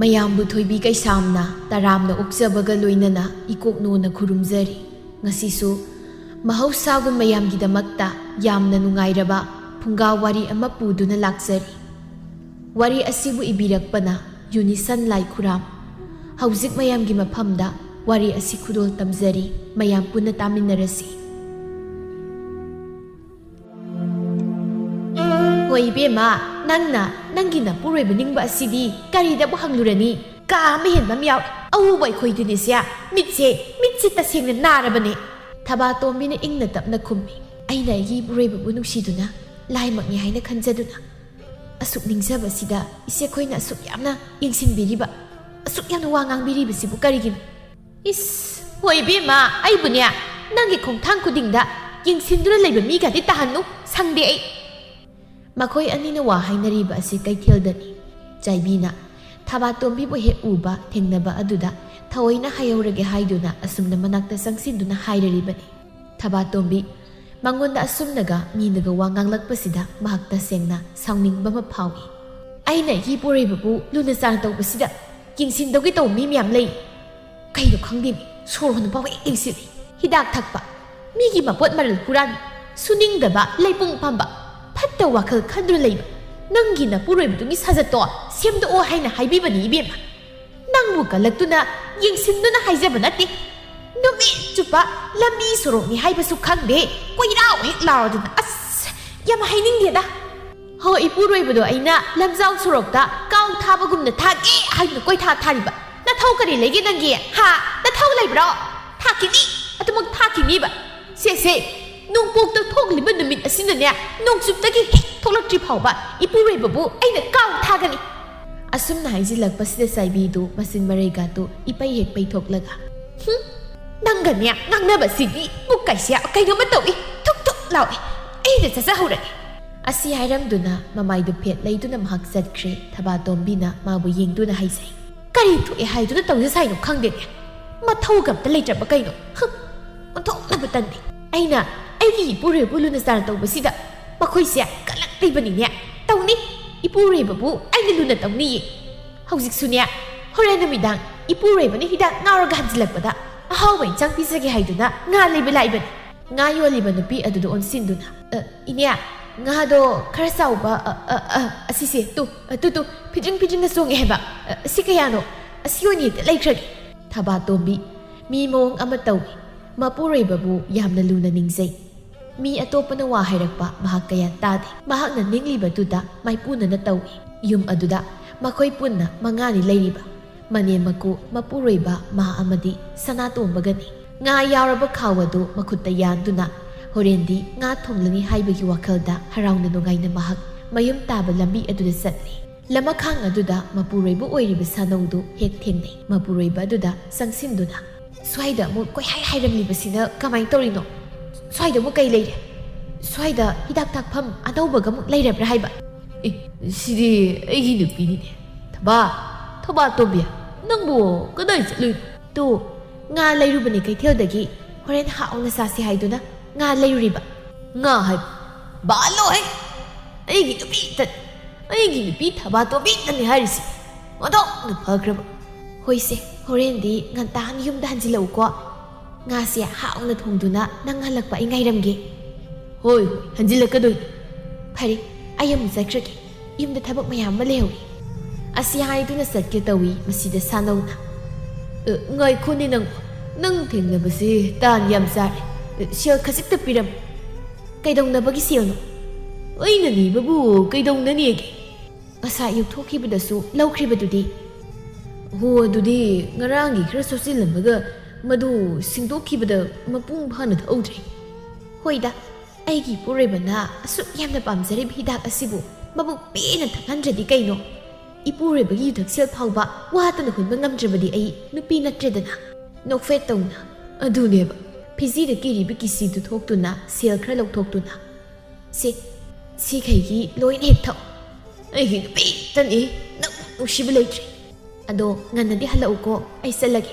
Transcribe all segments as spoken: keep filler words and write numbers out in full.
ꯃꯌꯥꯝꯕꯨ ꯊꯣꯏꯕꯤ ꯀꯩꯁꯥꯝꯅ ꯇꯔꯥꯝꯅ ꯑꯣꯛꯆꯕꯒ ꯂꯣꯏꯅꯅ ꯏꯀꯣꯛꯅꯣꯅ ꯈꯨꯔꯨꯝꯖꯔꯤ꯫ ꯉꯁꯤꯁꯨ ꯃꯍꯧꯁꯥꯒꯨꯝ ꯃꯌꯥꯝꯒꯤꯗꯃꯛꯇ ꯌꯥꯝꯅ ꯅꯨꯡꯉꯥꯏꯔꯕ ꯐꯨꯡꯒꯥ ꯋꯥꯔꯤ ꯑꯃ ꯄꯨꯗꯨꯅ ꯂꯥꯛꯆꯔꯤ꯫ ꯋꯥꯔꯤ ꯑꯁꯤꯕꯨ ꯏꯕꯤꯔꯛꯄꯅ ꯌꯨꯅꯤꯁꯟ ꯂꯥꯏꯈꯨꯔꯥꯝ꯫ ꯍꯧꯖꯤꯛ ꯃꯌꯥꯝꯒꯤ ꯃꯐꯝꯗ ꯋꯥꯔꯤ ꯑꯁꯤ ꯈꯨꯗꯣꯜ ꯇꯝꯖꯔꯤ꯫ ꯃꯌꯥꯝ ꯄꯨꯟꯅ ꯇꯥꯃꯤꯟꯅꯔꯁꯤ꯫ ꯍꯣꯏ ꯏꯕꯦꯝꯃ, ꯅꯪꯅ ꯅꯪꯒꯤ ꯅꯄꯨꯔꯣꯏꯕ ꯅꯤꯡꯕ ꯑꯁꯤꯗꯤ ꯀꯔꯤꯗꯕꯨ ꯍꯪꯂꯨꯔꯅꯤ? ꯀꯥ ꯑꯃ ꯍꯦꯟꯕ ꯑꯃ ꯌꯥꯎꯔꯦ꯫ ꯑꯎꯕ ꯑꯩꯈꯣꯏꯗꯨꯅꯤꯁꯦ ꯃꯤꯠꯁꯦ, ꯃꯤꯠꯁꯦ ꯇꯁꯦꯡꯅ ꯅꯥꯔꯕꯅꯦ꯫ ꯊꯕꯥꯇꯣꯝꯕꯤꯅ ꯏꯪꯅ ꯇꯞꯅ ꯈꯨꯝꯃꯤ꯫ ꯑꯩꯅ ꯑꯩꯒꯤ ꯏꯄꯨꯔꯣꯏꯕꯕꯨ ꯅꯨꯡꯁꯤꯗꯨꯅ ꯂꯥꯏꯃꯛꯅꯤ ꯍꯥꯏꯅ ꯈꯟꯖꯗꯨꯅ ꯑꯁꯨꯛ ꯅꯤꯡꯖꯕꯁꯤꯗ ꯏꯆꯦꯈꯣꯏꯅ ꯑꯁꯨꯛ ꯌꯥꯝꯅ ꯌꯦꯡꯁꯤꯟꯕꯤꯔꯤꯕ, ꯑꯁꯨꯛ ꯌꯥꯝꯅ ꯋꯥ ꯉꯥꯡꯕꯤꯔꯤꯕꯁꯤꯕꯨ ꯀꯔꯤꯒꯤꯅꯣ? ꯏꯁ, ꯍꯣꯏ ꯏꯕꯦꯝꯃ, ꯑꯩꯕꯨꯅꯦ ꯅꯪꯒꯤ ꯈꯣꯡꯊꯥꯡ ꯈꯨꯗꯤꯡꯗ ꯌꯦꯡꯁꯤꯟꯗꯨꯅ ꯂꯩꯕ ꯃꯤꯒꯗꯤ ꯇꯥꯍꯟꯅꯨ, ꯁꯪꯗꯦ ꯑꯩ꯫ ꯃꯈꯣꯏ ꯑꯅꯤꯅ ꯋꯥ ꯍꯥꯏꯅꯔꯤꯕ ꯑꯁꯤ ꯀꯩꯊꯦꯜꯗꯅꯤ꯫ ꯆꯥꯏꯕꯤꯅ ꯊꯕꯥꯇꯣꯝꯕꯤꯕꯨ ꯍꯦꯛ ꯎꯕ ꯊꯦꯡꯅꯕ ꯑꯗꯨꯗ ꯊꯑꯣꯏꯅ ꯍꯥꯏꯍꯧꯔꯒꯦ ꯍꯥꯏꯗꯨꯅ ꯑꯁꯨꯝꯅ ꯃꯅꯥꯛꯇ ꯆꯪꯁꯤꯟꯗꯨꯅ ꯍꯥꯏꯔꯔꯤꯕꯅꯤ꯫ ꯊꯕꯥꯇꯣꯝꯕꯤ ꯃꯉꯣꯟꯗ ꯑꯁꯨꯝꯅꯒ ꯃꯤꯅꯒ ꯋꯥ ꯉꯥꯡꯂꯛꯄꯁꯤꯗ ꯃꯍꯥꯛ ꯇꯁꯦꯡꯅ ꯁꯥꯎꯅꯤꯡꯕ ꯑꯃ ꯐꯥꯎꯏ꯫ ꯑꯩꯅ ꯑꯩꯒꯤ ꯏꯄꯨꯔꯣꯏꯕꯕꯨ ꯂꯨꯅ ꯆꯥꯟꯅ ꯇꯧꯕꯁꯤꯗ ꯌꯦꯡꯁꯤꯟꯗꯧꯒꯤ ꯇꯧꯕ ꯃꯤ ꯃꯌꯥꯝ ꯂꯩ꯫ ꯀꯩꯅꯣ ꯈꯪꯗꯦꯃꯤ, ꯁꯣꯔ ꯍꯣꯟꯕ ꯐꯥꯎ ꯍꯦꯛ ꯌꯦꯡꯁꯤꯜꯂꯤ꯫ ꯍꯤꯗꯥꯛ ꯊꯛꯄ, ꯃꯤꯒꯤ ꯃꯄꯣꯠ ꯃꯔꯜ ꯍꯨꯔꯥꯟꯕ, ꯁꯨꯅꯤꯡꯗꯕ, ꯂꯩꯄꯨꯡ ꯐꯝꯕ, ꯐꯠꯇ ꯋꯥꯈꯜ ꯈꯟꯗꯨꯅ ꯂꯩꯕ, ꯅꯪꯒꯤ ꯅꯄꯨꯔꯣꯏꯕꯗꯨꯒꯤ ꯁꯥꯖꯠꯇꯣ ꯁꯦꯝꯗꯣꯛꯑꯣ ꯍꯥꯏꯅ ꯍꯥꯏꯕꯤꯕꯅꯤ ꯏꯕꯦꯝꯃ꯫ ꯅꯪꯕꯨ ꯀꯜꯂꯛꯇꯨꯅ ꯌꯦꯡꯁꯤꯟꯗꯨꯅ ꯍꯥꯏꯖꯕ ꯅꯠꯇꯦ꯫ ꯅꯨꯃꯤꯠ ꯆꯨꯞꯄ ꯂꯝꯕꯤ ꯁꯣꯔꯣꯛꯅꯤ ꯍꯥꯏꯕꯁꯨ ꯈꯪꯗꯦ, ꯀꯣꯏꯔꯥꯎ ꯍꯦꯛ ꯂꯥꯎꯔꯗꯅ꯫ ꯑꯁ, ꯌꯥꯝ ꯍꯥꯏꯅꯤꯡꯗꯦꯗ꯫ ꯍꯣ, ꯏꯄꯨꯔꯣꯏꯕꯗꯣ ꯑꯩꯅ ꯂꯝꯖꯥꯎ ꯁꯣꯔꯣꯛꯇ ꯀꯥꯎ ꯊꯥꯕꯒꯨꯝꯅ ꯊꯥꯒꯦ ꯍꯥꯏꯗꯨꯅ ꯀꯣꯏꯊꯥ ꯊꯥꯔꯤꯕ꯫ ꯅꯊꯧ ꯀꯔꯤ ꯂꯩꯒꯦ ꯅꯪꯒꯤ? ꯍꯥ? ꯅꯊꯧ ꯂꯩꯕ꯭ꯔꯣ? ꯊꯥꯈꯤꯅꯤ! ꯑꯗꯨꯃꯛ ꯊꯥꯈꯤꯅꯤꯕ꯫ ꯁꯦ, ꯁꯦ, ꯅꯣꯡꯄꯣꯛꯇ ꯊꯣꯛꯂꯤꯕ ꯅꯨꯃꯤꯠ ꯑꯁꯤꯅꯅꯦ, ꯅꯣꯡꯆꯨꯞꯇꯒꯤ ꯍꯦꯛ ꯊꯣꯛꯂꯛꯇ꯭ꯔꯤ ꯐꯥꯎꯕ ꯏꯄꯨꯔꯣꯏꯕꯕꯨ ꯑꯩꯅ ꯀꯥꯎ ꯊꯥꯒꯅꯤ꯫ ꯑꯁꯨꯝꯅ ꯍꯥꯏꯖꯤꯜꯂꯛꯄꯁꯤꯗ ꯆꯥꯏꯕꯤꯗꯨ ꯃꯆꯤꯟ ꯃꯔꯩꯒꯥꯗꯨ ꯏꯄꯩ ꯍꯦꯛ ꯄꯩꯊꯣꯛꯂꯒ, "ꯍꯨꯝ, ꯅꯪꯒꯅꯦ ꯉꯥꯡꯅꯕꯁꯤꯗꯤ ꯄꯨꯛ ꯀꯥꯏꯁꯦ ꯀꯩꯅꯣꯝꯃ ꯇꯧꯏ, ꯊꯨꯛ ꯊꯨꯛ ꯂꯥꯎꯏ꯫ ꯑꯩꯗ ꯆꯠꯆꯍꯧꯔꯒꯦ꯫" ꯑꯁꯤ ꯍꯥꯏꯔꯝꯗꯨꯅ ꯃꯃꯥꯏꯗꯨ ꯐꯦꯠ ꯂꯩꯗꯨꯅ ꯃꯍꯥꯛ ꯆꯠꯈ꯭ꯔꯦ꯫ ꯊꯕꯥꯇꯣꯝꯕꯤꯅ ꯃꯥꯕꯨ ꯌꯦꯡꯗꯨꯅ ꯍꯥꯏꯖꯩ, "ꯀꯔꯤ ꯊꯣꯛꯑꯦ ꯍꯥꯏꯗꯨꯅ ꯇꯧꯖ ꯁꯥꯏꯅꯣ ꯈꯪꯗꯦꯅꯦ꯫ ꯃꯊꯧꯒ ꯑꯝꯇ ꯂꯩꯇ꯭ꯔꯕ ꯀꯩꯅꯣ? ꯍꯨꯝ, ꯑꯣꯟꯊꯣꯛꯅꯕꯨ ꯇꯟꯗꯦ꯫ ꯑꯩꯅ ꯑꯩꯒꯤ ꯏꯄꯨꯔꯣꯏꯕꯕꯨ ꯂꯨꯅ ꯆꯥꯟꯅ ꯇꯧꯕꯁꯤꯗ ꯃꯈꯣꯏꯁꯦ ꯀꯜꯂꯛꯂꯤꯕꯅꯤꯅꯦ꯫ ꯇꯧꯅꯤ, ꯏꯄꯨꯔꯣꯏꯕꯕꯨ ꯑꯩꯅ ꯂꯨꯅ ꯇꯧꯅꯤꯌꯦ꯫ ꯍꯧꯖꯤꯛꯁꯨꯅꯦ, ꯍꯣꯔꯦꯟ ꯅꯨꯃꯤꯗꯥꯡ ꯏꯄꯨꯔꯣꯏꯕꯅ ꯍꯤꯗꯥꯛ ꯉꯥꯎꯔꯒ ꯍꯟꯖꯤꯜꯂꯛꯄꯗ ꯑꯍꯥꯎꯕ ꯏꯟꯁꯥꯡ ꯄꯤꯖꯒꯦ ꯍꯥꯏꯗꯨꯅ ꯉꯥ ꯂꯩꯕ ꯂꯥꯛꯏꯕꯅꯤ꯫ ꯉꯥ ꯌꯣꯜꯂꯤꯕ ꯅꯨꯄꯤ ꯑꯗꯨꯗ ꯑꯣꯟꯁꯤꯟꯗꯨꯅ, "ꯑ, ꯏꯅꯦ, ꯉꯥꯗꯣ ꯈꯔ ꯆꯥꯎꯕ, ꯑ, ꯑ, ꯑ, ꯑꯁꯤꯁꯦ, ꯇꯨ, ꯑ, ꯇꯨ, ꯇꯨ, ꯐꯤꯗ꯭ꯔꯤꯡ ꯐꯤꯗ꯭ꯔꯤꯡꯅ ꯆꯣꯡꯉꯦ ꯍꯥꯏꯕ꯫ ꯑ, ꯑꯁꯤ ꯀꯌꯥꯅꯣ? ꯑꯁꯤ ꯑꯣꯏꯅ ꯍꯦꯛꯇ ꯂꯩꯈ꯭ꯔꯒꯦ꯫" ꯊꯕꯥꯇꯣꯝꯕꯤ ꯃꯤ ꯃꯑꯣꯡ ꯑꯃ ꯇꯧꯏ꯫ ꯃꯄꯨꯔꯣꯏꯕꯕꯨ ꯌꯥꯝꯅ ꯂꯨꯅ ꯅꯤꯡꯖꯩ꯫ ꯃꯤ ꯑꯇꯣꯞꯄꯅ ꯋꯥ ꯍꯥꯏꯔꯛꯄ ꯃꯍꯥꯛ ꯀꯌꯥ ꯇꯥꯗꯦ꯫ ꯃꯍꯥꯛꯅ ꯅꯤꯡꯂꯤꯕꯗꯨꯗ ꯃꯥꯏꯄꯨꯅꯅ ꯇꯧꯏ꯫ ꯌꯨꯝ ꯑꯗꯨꯗ ꯃꯈꯣꯏ ꯄꯨꯟꯅ ꯃꯉꯥꯅꯤ ꯂꯩꯔꯤꯕ꯫ ꯃꯅꯦꯝ ꯃꯀꯨ ꯃꯄꯨꯔꯣꯏꯕ ꯃꯍꯥꯛ ꯑꯃꯗꯤ ꯁꯅꯥꯇꯣꯝꯕꯒꯅꯤ꯫ ꯉꯥ ꯌꯥꯎꯔꯕ ꯈꯥꯎ ꯑꯗꯨ ꯃꯈꯨꯠꯇ ꯌꯥꯟꯗꯨꯅ ꯍꯣꯔꯦꯟꯗꯤ ꯉꯥ ꯊꯣꯡꯂꯅꯤ ꯍꯥꯏꯕꯒꯤ ꯋꯥꯈꯜꯗ ꯍꯔꯥꯎꯅ ꯅꯨꯡꯉꯥꯏꯅ ꯃꯍꯥꯛ ꯃꯌꯨꯝ ꯇꯥꯕ ꯂꯝꯕꯤ ꯑꯗꯨꯗ ꯆꯠꯂꯤ꯫ ꯂꯃꯈꯥꯡ ꯑꯗꯨꯗ ꯃꯄꯨꯔꯣꯏꯕ ꯑꯣꯏꯔꯤꯕ ꯁꯥꯅꯧꯗꯨ ꯍꯦꯛ ꯊꯦꯡꯅꯩ꯫ ꯃꯄꯨꯔꯣꯏꯕ ꯑꯗꯨꯗ ꯆꯪꯁꯤꯟꯗꯨꯅ, "ꯁ꯭ꯋꯥꯏꯗ ꯑꯃꯨꯛ ꯀꯣꯏꯍꯥꯏ ꯍꯥꯏꯔꯝꯂꯤꯕꯁꯤꯅ ꯀꯃꯥꯏꯅ ꯇꯧꯔꯤꯅꯣ? ꯁ꯭ꯋꯥꯏꯗ ꯑꯃꯨꯛ ꯀꯩ ꯂꯩꯔꯦ? ꯁ꯭ꯋꯥꯏꯗ ꯍꯤꯗꯥꯛ ꯊꯥꯛꯐꯝ ꯑꯅꯧꯕꯒ ꯑꯃꯨꯛ ꯂꯩꯔꯕ꯭ꯔꯥ ꯍꯥꯏꯕ?" "ꯑꯦ, ꯁꯤꯗꯤ ꯑꯩꯒꯤ ꯅꯨꯄꯤꯅꯤꯅꯦ꯫ ꯊꯕꯥ, ꯊꯕꯥ ꯇꯣꯝꯕꯤ, ꯅꯪꯕꯨ ꯀꯗꯥꯏ ꯆꯠꯂꯨꯏꯅꯣ?" "ꯇꯨ, ꯉꯥ ꯂꯩꯔꯨꯕꯅꯦ ꯀꯩꯊꯦꯜꯗꯒꯤ, ꯍꯣꯔꯦꯟ ꯍꯥꯎꯅ ꯆꯥꯁꯤ ꯍꯥꯏꯗꯨꯅ ꯉꯥ ꯂꯩꯔꯨꯔꯤꯕ꯫" "ꯉꯥ ꯍꯥꯏꯕ? ꯕꯥꯂꯣ ꯍꯦ! ꯑꯩꯒꯤ ꯅꯨꯄꯤ ꯇꯠ-, ꯑꯩꯒꯤ ꯅꯨꯄꯤ ꯊꯕꯥ ꯇꯣꯝꯕꯤꯇꯅꯤ ꯍꯥꯏꯔꯤꯁꯤ꯫ ꯑꯣꯟꯊꯣꯛꯅ ꯐꯈ꯭ꯔꯕ꯫" "ꯍꯣꯏꯁꯦ, ꯍꯣꯔꯦꯟꯗꯤ ꯉꯟꯇꯥꯅ ꯌꯨꯝꯗ ꯍꯟꯖꯤꯜꯂꯛꯎꯀꯣ꯫ ꯉꯥꯁꯦ ꯍꯥꯎꯅ ꯊꯣꯡꯗꯨꯅ ꯅꯪ ꯍꯜꯂꯛꯄ ꯑꯩ ꯉꯥꯏꯔꯝꯒꯦ꯫" "ꯍꯣꯏ, ꯍꯣꯏ, ꯍꯟꯖꯤꯜꯂꯛꯀꯗꯣꯏꯅꯤ꯫" "ꯐꯔꯦ, ꯑꯩ ꯑꯃꯨꯛ ꯆꯠꯈ꯭ꯔꯒꯦ꯫ ꯌꯨꯝꯗ ꯊꯕꯛ ꯃꯌꯥꯝ ꯑꯃ ꯂꯩꯍꯧꯏ꯫" ꯑꯁꯤ ꯍꯥꯏꯗꯨꯅ ꯆꯠꯀꯦ ꯇꯧꯏ ꯃꯁꯤꯗ ꯁꯥꯅꯧꯅ꯫ "ꯑ, ꯉꯥꯏꯈꯣꯅꯦ ꯅꯪ, ꯅꯪ ꯊꯦꯡꯅꯕꯁꯦ ꯇꯥꯟ ꯌꯥꯝ ꯆꯥꯔꯦ꯫ ꯑ, ꯁꯦꯜ ꯈꯖꯤꯛꯇ ꯄꯤꯔꯝꯃꯨ꯫" "ꯀꯩꯗꯧꯅꯕꯒꯤ ꯁꯦꯜꯅꯣ?" "ꯑꯩꯅ ꯅꯤꯕꯕꯨ ꯀꯩꯗꯧꯅꯅꯦꯒꯦ? ꯉꯁꯥꯏ ꯑꯌꯨꯛ ꯊꯣꯛꯈꯤꯕꯗꯁꯨ ꯂꯧꯈ꯭ꯔꯤꯕꯗꯨꯗꯤ?" "ꯍꯣ, ꯑꯗꯨꯗꯤ ꯉꯔꯥꯡꯒꯤ ꯈꯔ ꯁꯣꯠꯆꯤꯜꯂꯝꯃꯒ ꯃꯗꯨ ꯁꯤꯡꯗꯣꯛꯈꯤꯕꯗ ꯃꯄꯨꯡ ꯐꯥꯅ ꯊꯛꯍꯧꯗ꯭ꯔꯦ꯫" "ꯍꯣꯏꯗ, ꯑꯩꯒꯤ ꯏꯄꯨꯔꯣꯏꯕꯅ ꯑꯁꯨꯛ ꯌꯥꯝꯅ ꯄꯥꯝꯖꯔꯤꯕ ꯍꯤꯗꯥꯛ ꯑꯁꯤꯕꯨ ꯃꯕꯨꯛ ꯄꯦꯟꯅ ꯊꯛꯍꯟꯗ꯭ꯔꯗꯤ ꯀꯩꯅꯣ? ꯏꯄꯨꯔꯣꯏꯕꯒꯤ ꯌꯨꯊꯛꯁꯦꯜ ꯐꯥꯎꯕ ꯋꯥꯠꯇꯅ ꯍꯨꯟꯕ ꯉꯝꯗ꯭ꯔꯕꯗꯤ ꯑꯩ ꯅꯨꯄꯤ ꯅꯠꯇ꯭ꯔꯦꯗꯅ꯫" ꯅꯣꯛꯐꯦꯠ ꯇꯧꯅ, "ꯑꯗꯨꯅꯦꯕ꯫" ꯐꯤꯖꯤꯗ ꯀꯤꯔꯤꯕ ꯀꯤꯁꯤꯗꯨ ꯊꯣꯛꯇꯨꯅ ꯁꯦꯜ ꯈꯔ ꯂꯧꯊꯣꯛꯇꯨꯅ, "ꯁꯤ, ꯁꯤꯈꯩꯒꯤ ꯂꯣꯏꯅ ꯍꯦꯛ ꯊꯛꯑꯣ꯫ ꯑꯩꯒꯤ ꯅꯨꯄꯤꯇꯅꯤ, ꯅꯪ ꯅꯨꯡꯁꯤꯕ ꯂꯩꯇ꯭ꯔꯦ꯫ ꯑꯗꯣ ꯉꯟꯅꯗꯤ ꯍꯜꯂꯛꯎꯀꯣ, ꯑꯩ ꯆꯠꯂꯒꯦ꯫"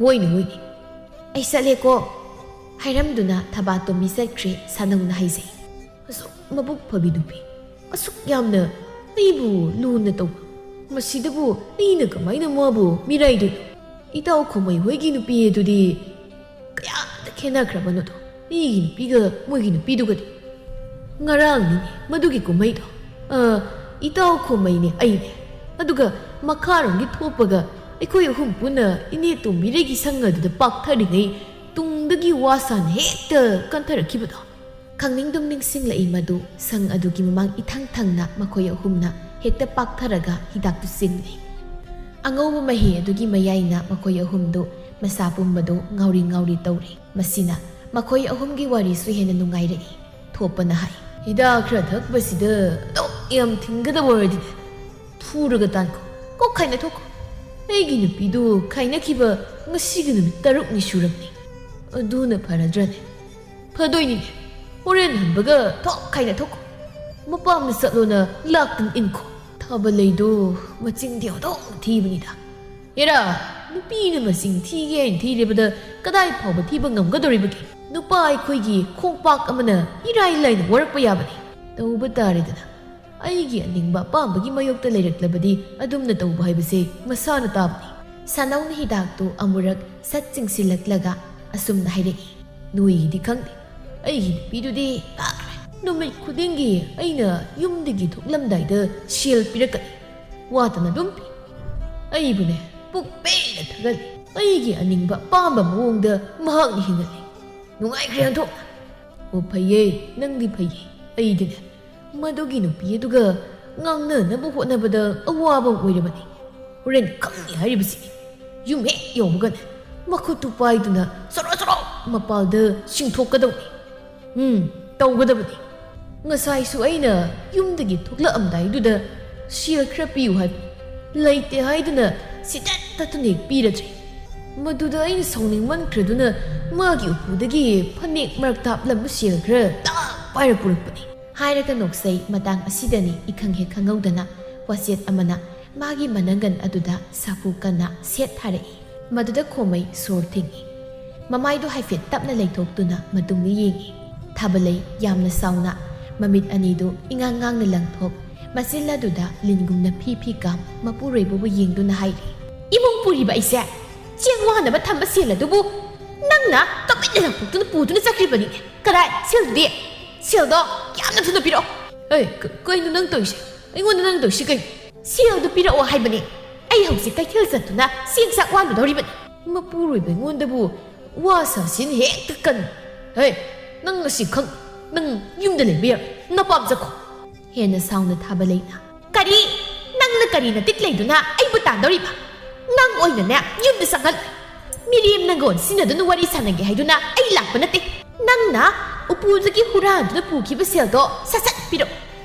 "ꯍꯣꯏꯅꯦ, ꯍꯣꯏꯅꯦ, ꯑꯩ ꯆꯠꯂꯦꯀꯣ" ꯍꯥꯏꯔꯝꯗꯨꯅ ꯊꯕꯥꯇꯣꯝꯕꯤ ꯆꯠꯈ꯭ꯔꯦ꯫ ꯁꯥꯅꯧꯅ ꯍꯥꯏꯖꯩ, "ꯑꯁꯨꯛ ꯃꯕꯨꯛ ꯐꯕꯤ ꯅꯨꯄꯤ, ꯑꯁꯨꯛ ꯌꯥꯝꯅ ꯑꯩꯕꯨ ꯂꯨꯅ ꯇꯧꯕ, "ꯃꯁꯤꯗꯕꯨ ꯑꯩꯅ ꯀꯃꯥꯏꯅ ꯃꯥꯕꯨ ꯃꯤꯔꯥꯏꯗꯣꯏꯅꯣ? ꯏꯇꯥꯎ ꯈꯣꯃꯩ ꯍꯣꯏꯒꯤ ꯅꯨꯄꯤ ꯑꯗꯨꯗꯤ ꯀꯌꯥꯗ ꯈꯦꯠꯅꯈ꯭ꯔꯕꯅꯣꯗꯣ, ꯑꯩꯒꯤ ꯅꯨꯄꯤꯒ ꯃꯣꯏꯒꯤ ꯅꯨꯄꯤꯗꯨꯒꯗꯤ꯫ ꯉꯔꯥꯡꯅꯤꯅꯦ ꯃꯗꯨꯒꯤ ꯀꯨꯝꯍꯩꯗꯣ꯫ ꯑ, ꯏꯇꯥꯎ ꯈꯣꯃꯩꯅꯦ ꯑꯩꯅꯦ, ꯑꯗꯨꯒ ꯃꯈꯥꯔꯣꯝꯒꯤ ꯊꯣꯛꯄꯒ ꯑꯩꯈꯣꯏ ꯑꯍꯨꯝ ꯄꯨꯟꯅ ꯏꯅꯦ ꯇꯣꯝꯕꯤꯔꯩꯒꯤ ꯁꯪ ꯑꯗꯨꯗ ꯄꯥꯛꯊꯔꯤꯉꯩ ꯇꯨꯡꯗꯒꯤ ꯋꯥ ꯁꯥꯅ ꯍꯦꯛꯇ ꯀꯟꯊꯔꯛꯈꯤꯕꯗꯣ"꯫ ꯈꯪꯅꯤꯡꯗꯨꯝ ꯅꯤꯡꯁꯤꯡꯂꯛꯏ ꯃꯗꯨ ꯁꯪ ꯑꯗꯨꯒꯤ ꯃꯃꯥꯡ ꯏꯊꯪ ꯊꯪꯅ ꯃꯈꯣꯏ ꯑꯍꯨꯝꯅ ꯍꯦꯛꯇ ꯄꯥꯛꯊꯔꯒ ꯍꯤꯗꯥꯛꯇꯨ ꯆꯤꯡꯂꯤ꯫ ꯑꯉꯧꯕ ꯃꯍꯤ ꯑꯗꯨꯒꯤ ꯃꯌꯥꯏꯅ ꯃꯈꯣꯏ ꯑꯍꯨꯝꯗꯨ ꯃꯁꯥ ꯄꯨꯝꯕꯗꯨ ꯉꯥꯎꯔꯤ ꯉꯥꯎꯔꯤ ꯇꯧꯔꯤ꯫ ꯃꯁꯤꯅ ꯃꯈꯣꯏ ꯑꯍꯨꯝꯒꯤ ꯋꯥꯔꯤꯁꯨ ꯍꯦꯟꯅ ꯅꯨꯡꯉꯥꯏꯔꯛꯏ꯫ ꯊꯣꯛꯄꯅ ꯍꯥꯏ, "ꯍꯤꯗꯥꯛ ꯈꯔ ꯊꯛꯄꯁꯤꯗ ꯑꯗꯨꯛ ꯌꯥꯝ ꯊꯤꯡꯒꯗꯕ ꯑꯣꯏꯔꯗꯤꯅꯦ, ꯐꯨꯔꯒ ꯇꯥꯟꯈꯣ, ꯀꯣꯛ ꯈꯥꯏꯅꯊꯣꯛꯈꯣ꯫ ꯑꯩꯒꯤ ꯅꯨꯄꯤꯗꯨ ꯈꯥꯏꯅꯈꯤꯕ ꯉꯁꯤꯒꯤ ꯅꯨꯃꯤꯠ ꯇꯔꯨꯛꯅꯤ ꯁꯨꯔꯕꯅꯤ꯫ ꯑꯗꯨꯅ ꯐꯔꯗ꯭ꯔꯅꯦ?" "ꯐꯗꯣꯏꯅꯤꯅꯦ, ꯍꯣꯔꯦꯟ ꯍꯟꯕꯒ ꯊꯣꯛ ꯈꯥꯏꯅꯊꯣꯛꯈꯣ꯫ ꯃꯄꯥꯝꯗ ꯆꯠꯂꯣꯅ ꯂꯥꯛꯇꯨꯅ ꯏꯟꯈꯣ꯫ ꯊꯥꯕꯂꯩꯗꯣ ꯃꯆꯤꯟꯗꯤ ꯑꯣꯟꯊꯣꯛꯅ ꯊꯤꯕꯅꯤꯗ꯫ ꯍꯦꯔꯥ, ꯅꯨꯄꯤꯅ ꯃꯆꯤꯟ ꯊꯤꯒꯦ ꯍꯥꯏꯅ ꯊꯤꯔꯕꯗ ꯀꯗꯥꯏ ꯐꯥꯎꯕ ꯊꯤꯕ ꯉꯝꯒꯗꯧꯔꯤꯕꯒꯦ? ꯅꯨꯄꯥ ꯑꯩꯈꯣꯏꯒꯤ ꯈꯣꯡꯄꯥꯛ ꯑꯃꯅ ꯏꯔꯥꯏ ꯂꯥꯏꯅ ꯋꯥꯔꯛꯄ ꯌꯥꯕꯅꯤ꯫ ꯇꯧꯕ ꯇꯥꯔꯦꯗꯅ꯫ ꯑꯩꯒꯤ ꯑꯅꯤꯡꯕ ꯑꯄꯥꯝꯕꯒꯤ ꯃꯥꯌꯣꯛꯇ ꯂꯩꯔꯛꯂꯕꯗꯤ ꯑꯗꯨꯝꯅ ꯇꯧꯕ ꯍꯥꯏꯕꯁꯦ ꯃꯁꯥꯅ ꯇꯥꯕꯅꯤ"꯫ ꯁꯥꯅꯧꯅ ꯍꯤꯗꯥꯛꯇꯨ ꯑꯃꯨꯔꯛ ꯁꯠ ꯆꯤꯡꯁꯤꯜꯂꯛꯂꯒ ꯑꯁꯨꯝꯅ ꯍꯥꯏꯔꯛꯏ, "ꯅꯣꯏꯒꯤꯗꯤ ꯈꯪꯗꯦ, ꯑꯩꯒꯤ ꯅꯨꯄꯤꯗꯨꯗꯤ ꯌꯥꯗ꯭ꯔꯦ꯫ ꯅꯨꯃꯤꯠ ꯈꯨꯗꯤꯡꯒꯤ ꯑꯩꯅ ꯌꯨꯝꯗꯒꯤ ꯊꯣꯛꯂꯝꯗꯥꯏꯗ ꯁꯦꯜ ꯄꯤꯔꯛꯀꯅꯤ꯫ ꯋꯥꯠꯇꯅ ꯑꯗꯨꯝ ꯄꯤ꯫ ꯑꯩꯕꯨꯅꯦ, ꯄꯨꯛ ꯄꯦꯟꯅ ꯊꯛꯍꯜꯂꯤ꯫ ꯑꯩꯒꯤ ꯑꯅꯤꯡꯕ ꯑꯄꯥꯝꯕ ꯃꯑꯣꯡꯗ ꯃꯍꯥꯛꯅ ꯍꯤꯡꯍꯜꯂꯤ꯫ ꯅꯨꯡꯉꯥꯏꯈ꯭ꯔꯦ ꯑꯣꯟꯊꯣꯛꯅ"꯫ "ꯑꯣ, ꯐꯩꯌꯦ, ꯅꯪꯗꯤ ꯐꯩꯌꯦ꯫ ꯑꯩꯗꯤꯅꯦ, ꯃꯗꯨꯒꯤ ꯅꯨꯄꯤ ꯑꯗꯨꯒ ꯉꯥꯡꯅꯅꯕ ꯍꯣꯠꯅꯕꯗ ꯑꯋꯥꯕ ꯑꯃ ꯑꯣꯏꯔꯕꯅꯤ꯫ ꯍꯣꯔꯦꯟ ꯈꯪꯅꯤ ꯍꯥꯏꯔꯤꯕꯁꯤꯅꯤ꯫ ꯌꯨꯝ ꯍꯦꯛ ꯌꯧꯕꯒꯅꯦ, ꯃꯈꯨꯠꯇꯨ ꯄꯥꯏꯗꯨꯅ ꯆꯣꯔꯣ ꯆꯣꯔꯣ ꯃꯄꯥꯜꯗ ꯆꯤꯡꯊꯣꯛꯀꯗꯧꯅꯤ꯫ ꯎꯝ, ꯇꯧꯒꯗꯕꯅꯤ꯫ ꯉꯁꯥꯏꯁꯨ ꯑꯩꯅ ꯌꯨꯝꯗꯒꯤ ꯊꯣꯛꯂꯛꯑꯝꯗꯥꯏꯗꯨꯗ ꯁꯦꯜ ꯈꯔ ꯄꯤꯌꯨ ꯍꯥꯏꯕꯅꯤ꯫ ꯂꯩꯇꯦ ꯍꯥꯏꯗꯨꯅ ꯁꯤꯗꯠꯇ ꯇꯨꯅꯦꯛ ꯄꯤꯔꯗ꯭ꯔꯦ꯫ ꯃꯗꯨꯗ ꯑꯩꯅ ꯁꯥꯎꯅꯤꯡꯃꯟꯈ꯭ꯔꯗꯨꯅ ꯃꯥꯒꯤ ꯎꯄꯨꯗꯒꯤ ꯐꯅꯦꯛ ꯃꯔꯛꯇ ꯍꯥꯞꯂꯝꯕ ꯁꯦꯜ ꯈꯔ ꯇꯥꯛ ꯄꯥꯏꯔ ꯄꯨꯔꯛꯄꯅꯤ"꯫ ꯍꯥꯏꯔꯒ ꯅꯣꯛꯆꯩ꯫ ꯃꯇꯥꯡ ꯑꯁꯤꯗꯅꯤ ꯏꯈꯪ ꯍꯦꯛ ꯈꯪꯍꯧꯗꯅ ꯋꯥꯆꯦꯠ ꯑꯃꯅ ꯃꯥꯒꯤ ꯃꯅꯪꯒꯟ ꯑꯗꯨꯗ ꯁꯥꯐꯨ ꯀꯟꯅ ꯁꯦꯠ ꯊꯥꯔꯛꯏ꯫ ꯃꯗꯨꯗ ꯈꯣꯃꯩ ꯁꯣꯔ ꯊꯤꯡꯏ꯫ ꯃꯃꯥꯏꯗꯨ ꯍꯥꯏꯐꯦꯠ ꯇꯞꯅ ꯂꯩꯊꯣꯛꯇꯨꯅ ꯃꯇꯨꯡꯗ ꯌꯦꯡꯏ꯫ ꯊꯥꯕꯂꯩ ꯌꯥꯝꯅ ꯁꯥꯎꯅ ꯃꯃꯤꯠ ꯑꯅꯤꯗꯨ ꯏꯉꯥꯡ ꯉꯥꯡꯅ ꯂꯪꯊꯣꯛ ꯃꯆꯤꯜ ꯑꯗꯨꯗ ꯂꯤꯟꯒꯨꯝꯅ ꯐꯤ ꯐꯤ ꯀꯥꯝ ꯃꯄꯨꯔꯣꯏꯕꯕꯨ ꯌꯦꯡꯗꯨꯅ ꯍꯥꯏꯔꯤ꯫ "ꯏꯃꯨꯡ ꯄꯨꯔꯤꯕ ꯑꯩꯁꯦ ꯆꯦꯡ ꯋꯥꯅꯕ ꯊꯝꯕ ꯁꯦꯜ ꯑꯗꯨꯕꯨ ꯅꯪꯅ ꯀꯃꯤꯠꯅ ꯂꯪꯊꯣꯛꯇꯨꯅ ꯄꯨꯗꯨꯅ ꯆꯠꯈ꯭ꯔꯤꯕꯅꯤꯅꯦ꯫ ꯀꯗꯥꯏ ꯁꯦꯜꯗꯨꯗꯤ? ꯁꯦꯜꯗꯣ ꯌꯥꯝꯅ ꯊꯨꯅ ꯄꯤꯔꯛꯑꯣ!" "ꯑꯦ, ꯀ-, ꯀꯩꯅꯣ ꯅꯪ ꯇꯧꯔꯤꯁꯦ? ꯑꯩꯉꯣꯟꯗ ꯅꯪ ꯇꯧꯔꯤꯁꯤ ꯀꯩꯅꯣ?" "ꯁꯦꯜꯗꯨ ꯄꯤꯔꯛꯑꯣ ꯍꯥꯏꯕꯅꯤ꯫ ꯑꯩ ꯍꯧꯖꯤꯛ ꯀꯩꯊꯦꯜ ꯆꯠꯇꯨꯅ ꯆꯦꯡ ꯆꯥꯛ ꯋꯥꯜꯂꯨꯗꯧꯔꯤꯕꯅꯤ꯫" ꯃꯄꯨꯔꯣꯏꯕ ꯑꯩꯉꯣꯟꯗꯕꯨ ꯋꯥ ꯁꯥꯁꯤꯅ ꯍꯦꯛꯇ ꯀꯟ꯫ "ꯍꯦ, ꯅꯪ ꯉꯁꯤ ꯈꯪ, ꯅꯪ ꯌꯨꯝꯗ ꯂꯩꯕ ꯌꯥꯔꯣꯏ, ꯅꯄꯥꯝ ꯆꯠꯈꯣ!" ꯍꯦꯟꯅ ꯁꯥꯎꯅ ꯊꯥꯕ ꯂꯩꯅ꯫ "ꯀꯔꯤ? ꯅꯪꯅ ꯀꯔꯤ ꯅꯇꯤꯛ ꯂꯩꯗꯨꯅ ꯑꯩꯕꯨ ꯇꯥꯟꯗꯧꯔꯤꯕ? ꯅꯪ ꯑꯣꯏꯅꯅꯦ ꯌꯨꯝꯗ ꯆꯪꯍꯜꯂꯣꯏ꯫ ꯃꯤꯔꯦꯝ ꯅꯪꯒ ꯑꯣꯟꯁꯤꯟꯅꯗꯨꯅ ꯋꯥꯔꯤ ꯁꯥꯟꯅꯒꯦ ꯍꯥꯏꯗꯨꯅ ꯑꯩ ꯂꯥꯛꯄ ꯅꯠꯇꯦ꯫ ꯅꯪꯅ ꯎꯄꯨꯗꯒꯤ ꯍꯨꯔꯥꯟꯗꯨꯅ ꯄꯨꯈꯤꯕ ꯁꯦꯜꯗꯣ ꯁꯠ ꯁꯠ ꯄꯤꯔꯛꯎ꯫